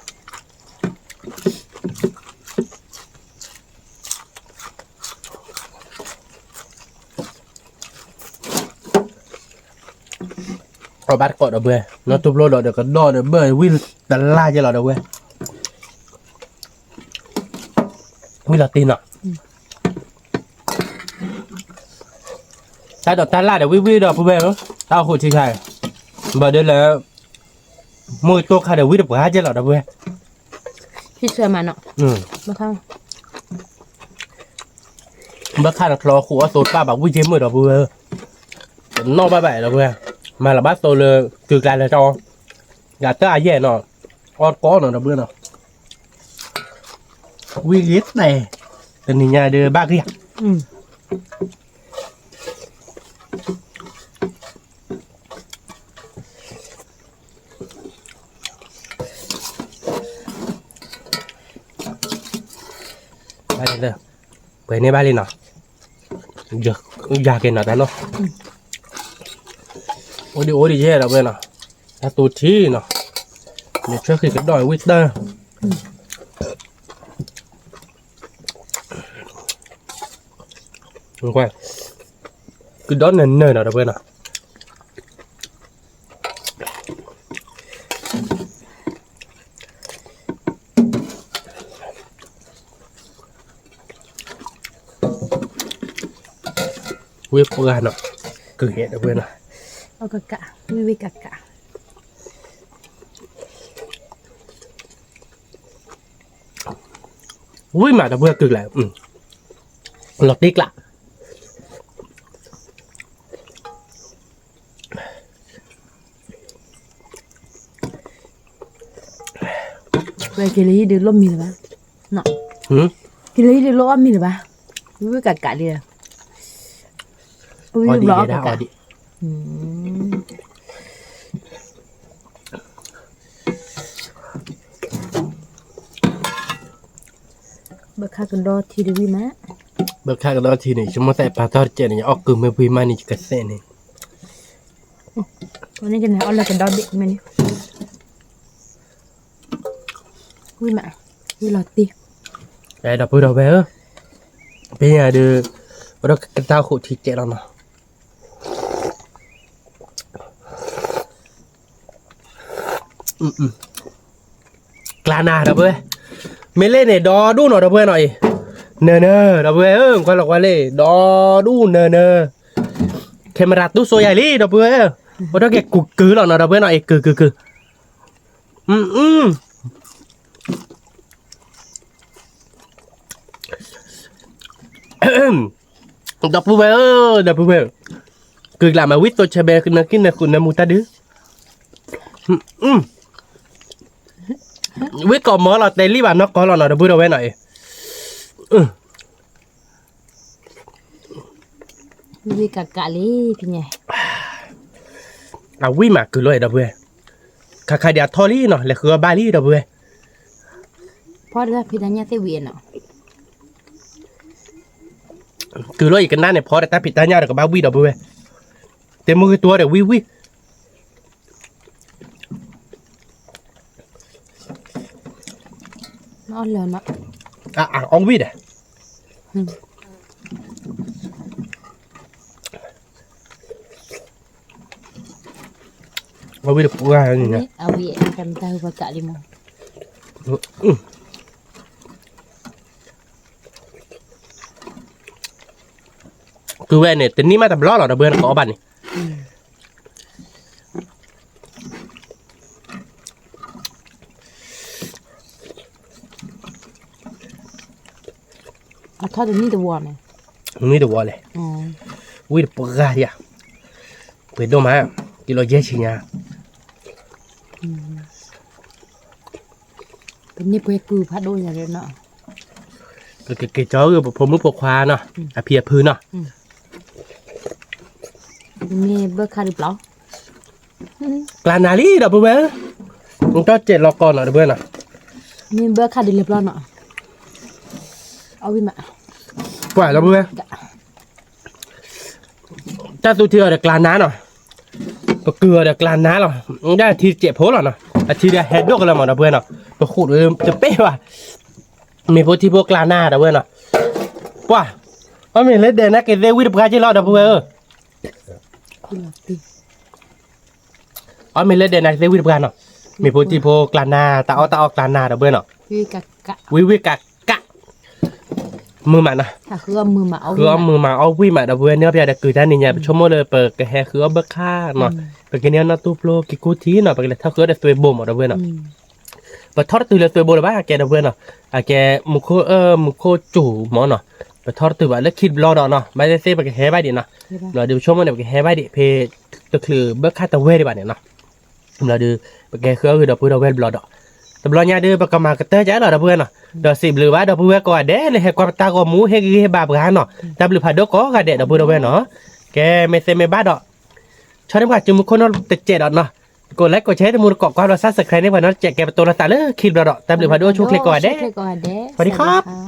အီၣ်ဘၣ်တကိးဒီပုၢ်ဝဲၢ်, နီၢ်ထူဖျိဒီး ဒီးကဒီးဒီးဘၢၣ် ဝံၣ်တလၢ်ကဲလီၤဒီပုၢ်ဝဲၢ်, ဝံၣ်လီၤတ့ၢ်နီၤ. တၢ်ဒိးတၢ်လၢ်ဒီး ဝံၣ်ဝံၣ်ဒီးပုၢ်ဝဲၢ်ဧၢ, တၢ်အိၣ်ဃုာ်ထံခါ, ဘၣ်ဒီးလၢ မုၢ်တိၢ်ခါဒီး ဝံၣ်တပှၢ်ကဲလီၤဒီပုၢ်ဝဲၢ်. ဘၣ်ခါန့ၣ် ချီဃုာ်အီၣ်သိတဖၣ်ဘၣ် ဝံၣ်က့ၤမုၢ်ဒီပုၢ်ဝဲၢ်, တနီၣ်ဘၣ်ဘၣ်ဒီပုၢ်ဝဲၢ်, မၤလီၤဘၣ်သိလၢ ကုၤကျါလၢတီ, ယတၢ်အယဲၢ်နီၤ. အီၣ်တကီနီၤ ဒီပုၢ်ဝဲၢ်နီၤ, ဝံၣ်ဂ့ၤတဲာ်, တနံၤညါဒီးဘၣ်ဂ့ၤဧါ. ပှဲၤန့ၢ်ဘၣ်လံနီၤ, ယၤက့ၤနီၤတၢ်လီၢ်, အိၣ်ဒံးအိၣ်ဒံးယဲၢ်ဒီပုၢ်ဝဲၢ်နီၤ, တၢ်သူထံနီၤ, န့ၣ်ဆၢဃံးကဒီးဝံၣ်တၢ် ကဒီးနၢၤနၢၤနီၤ ဒီပုၢ်ဝဲၢ်နီၤ, ဝံၣ်ပှၢ်နီၤ, ကုၢ်ဟဲဒီပုၢ်ဝဲၢ်နီၤ, ဝံၣ်ဝံၣ်ကးကး ဝံၣ်မးဒီပုၢ်ဝဲၢ်ကုၢ်ကျး, လီၤတံၢ်ကျး ဝဲက့ၤလၢဟံၣ်ဒုးလိၣ်မံလၢၤဘၣ်, က့ၤလၢဟံၣ်ဒုးလိၣ်မံလၢၤဘၣ်, ဝံၣ်ဝံၣ်ကးကးလံ, ဝံၣ်ဝံၣ်ဘျီအီၣ်ကးကး, ဘၣ်ခါကဒီထံတဝံၣ်မး, ဘၣ်ခါကဒီထံန့ၣ် ယမိၢ်သးပာ်တီၢ်တကဲးန့ၣ် ယအီၣ်ကုၢ်မ့ၢ်ဝံၣ်မးန့ၣ် ယကသဲးန့ၣ်, န့ၣ်ကန့ၣ်အီၣ်လၢကဒီဘ့ၣ်မ့ၢ်န့ၣ်, ဝံၣ်မး, ဝံၣ်လီၤတံၢ်, ဒီပုၢ်ဒီဝဲၢ်ဧၢ, ပညါဒုး အိၣ်ဒီးကတၢၢ်ဃိးထံကဲးလီၤနီၤ. ကျါနၤဒီပုၢ်ဝဲၢ်, မ့ၢ်လၢန့ၣ် ဒီဒူၣ်နီၤဒီပုၢ်ဝဲၢ်နီၤအံၤ, နၢၤနၢၤ ဒီပုၢ်ဝဲၢ်ဧၢ, ကွၢ်လီၤကွၢ်လၢ ဒီဒူၣ်နၢၤနၢၤ, camera တူၢ်စိယၤလံ ဒီပုၢ်ဝဲၢ်ဧၢ, အိၣ်ဒီးက့ၤကုၢ်ကုၢ်လီၤနီၤ ဒီပုၢ်ဝဲၢ်နီၤအံၤ ကုၢ်ကုၢ်ကုၢ် ဒီပုၢ်ဝဲၢ်ဧၢ, ဒီပုၢ်ဝဲၢ်, ကုၢ်ကျးမး ဝံၣ်သိးဆၢဘဲ နၢၤကံၢ်နၢၤဃုာ်နၢၤမူတၢ်ဒုး, ဝံၣ်ကိးမီၤလီၤ တဲလံဘၣ်နီၢ်ကီၢ်လီၤနီၤ ဒီပုၢ်ဒီဝဲၢ်နီၤအံၤ, ဝံၣ်ကးကးလံ ဖဲညါ, အဝံၣ်မးကုၢ်လီၤအံၤ ဒီပုၢ်ဝဲၢ်, ခါခါဒံးအထီၣ်လံနီၤ လဲၤဃုအီၣ်ဘၣ်လံ ဒီပုၢ်ဝဲၢ်, ဖီတၢ်ဖံးတၢ်ညၣ်သ့ၣ်ဝံၤနီၤ ကုၢ်လီၤအံၤကနၣ်န့ၣ် ဖီဒီးတၢ်ဖံးတၢ်ညၣ်ဒီးကဘၣ်ဝံၣ်ဒီပုၢ်ဝဲၢ်, တဲမုၢ်ဂ့ၤတွီဒီးဝံၣ်ဝံၣ်, အီၣ်ဝံၣ်ဒီး အဝံၣ်တပှၢ်န့ၣ်, ကုၢ်ဝဲန့ၣ် တနံၣ်မးတဘျီလီၤ ဒီပုၢ်ဝဲၢ် နကအီၣ်ဘၣ်န့ၣ် အထီၣ်တနံၣ်တဝီန့ၣ်, နံၣ်တဝီလဲၣ်, ဝံၣ်တပှၢ်ဧါ, ပှဲၤဒိၣ်မး, ကံလီၤယဲၢ်ဆံညါ, ပန့ၢ်ပှဲၤကုၢ်ဖးဒိၣ်ညါဒီးနီၤ, ကက့ၤကၠီဂ့ၤပဖိမုၣ်ဖိခွါနီၤ, အဖံအဖုနီၤ, မ့ၢ်ဘၢခါတဘျီ ကျါနၤလံ ဒီပုၢ်ဝဲၢ်, နတီၢ်စဲးလီၤကီးနီၤ ဒီပုၢ်ဝဲၢ်နီၤ, မ့ၢ်ဘၢခါဒ်လဲၣ်ဘျီနီၤ, အဝံၣ်မး, ပှၤ ဒီပုၢ်ဝဲၢ်, တၢ်သူထံအီၤဒီးကျါနၤနီၤ, ပကုၢ်အီၤဒီးကျါနၤလီၤ, ဒၣ်ထံတစဲးဖိလီၤနီၤ, အထံဒီးဟဲဒိၣ်ကလၢမး ဒီပုၢ်ဝဲၢ်နီၤ, ပဃိးတပ့ၢ်ဘၣ်, မ့ၢ်ဖိထံဖိကျါနၤ ဒီပုၢ်ဝဲၢ်နီၤ, ပှၤ, အီၣ်မ့ၢ်လၢဒဲးနၤက့ၤသ့ဝံၣ်တပှၢ်က့လီၤ ဒီပုၢ်ဝဲၢ်ဧၢ အီၣ်မ့ၢ်လၢဒဲးနၤကသ့ဝံၣ်တပှၢ်နီၤ, မ့ၢ်ဖိထံဖိကျါနၤ တၢ်အီၣ်တၢ်အီကျါနၤ ဒီပုၢ်ဝဲၢ်နီၤ, ဝံၣ်ဝံၣ်ကးကး, မုာ်မးနီၤ, ဃုအီၣ်မုာ်မးအီၣ်ဝံၣ်မး ဒီပုၢ်ဝဲၢ်, န့ၣ်အီၣ်ဖဲဒီးကုၢ်တၢ်နံၤညါ ပဆိကမိၣ်လၢ ပကဟဲဃုအီၣ်ဘၢခါနီၤ, ပကန့ၢ်အီၣ်နီၢ်တူၢ်ဖျိက့ၤကူထံနီၤ, ပကလဲၤထီၣ်ဃုအီၣ်ဒီးသွဲဘိမး ဒီပုၢ်ဝဲၢ်နီၤ, ပထီၣ်တတုၤလၢသွဲဘိလၢၤဘၣ် ကဲ ဒီပုၢ်ဝဲၢ်နီၤ, အကဲ မူခိၣ်အၢ မူခိၣ်စူၤမးနီၤ, ပထီၣ်တတုၤဘၣ်လၢခံတဘျီဒီးနီၤ, ဘၣ်သ့ၣ်သ့ၣ်ပကဟဲဘၣ်ဒံးနီၤ, ဒီးပဆိကမိၣ်န့ၣ် ပကဟဲဘၣ်ဒံး ဖဲတချုးဘၢခါတဝဲဒံးဘၣ်န့ၣ်နီၤ, ဒီးပကဟဲဃုအီၣ်ဂ့ၤဒီပုၢ်ဝဲၢ်တဘျီဒီး, တဘျီညါဒုး ပကမၤကတၢၢ်ကလီၤ ဒီပုၢ်ဝဲၢ်နီၤ. ဒီးစံးဘျုးဘၣ်ဒီပုၢ်ဝဲၢ်ကိးဂၤဒဲး လၢဟဲကွၢ်ပတၢ်ဂီၤမူ ဟ့ၣ်ဂံၢ်ဟ့ၣ်ဘါပှၤနီၤ. တၢ်ဘျုးဖးဒိၣ်ကိးဂၤဒဲး ဒီပုၢ်ဝဲၢ်နီၤ. ကဲ မ့ၢ်သ့မ့ၢ်ဘၣ်ဒီး ဆီန့ၢ်ပှၤစုမုၢ်ခိၣ်နီတစဲးဒီးနီၤ, ကိးlikeကိးshare တမူတကိး ကွၢ်ဘျီ subscribe န့ၢ်ပှၤနီတစဲး ကဲပတိလိာ်သးလၢခံတဘျီဒီး တၢ်ဘျုးဖးဒိၣ် ဆိၣ်ချ့ကိးဂၤဒဲး, စဝၤဒံခီ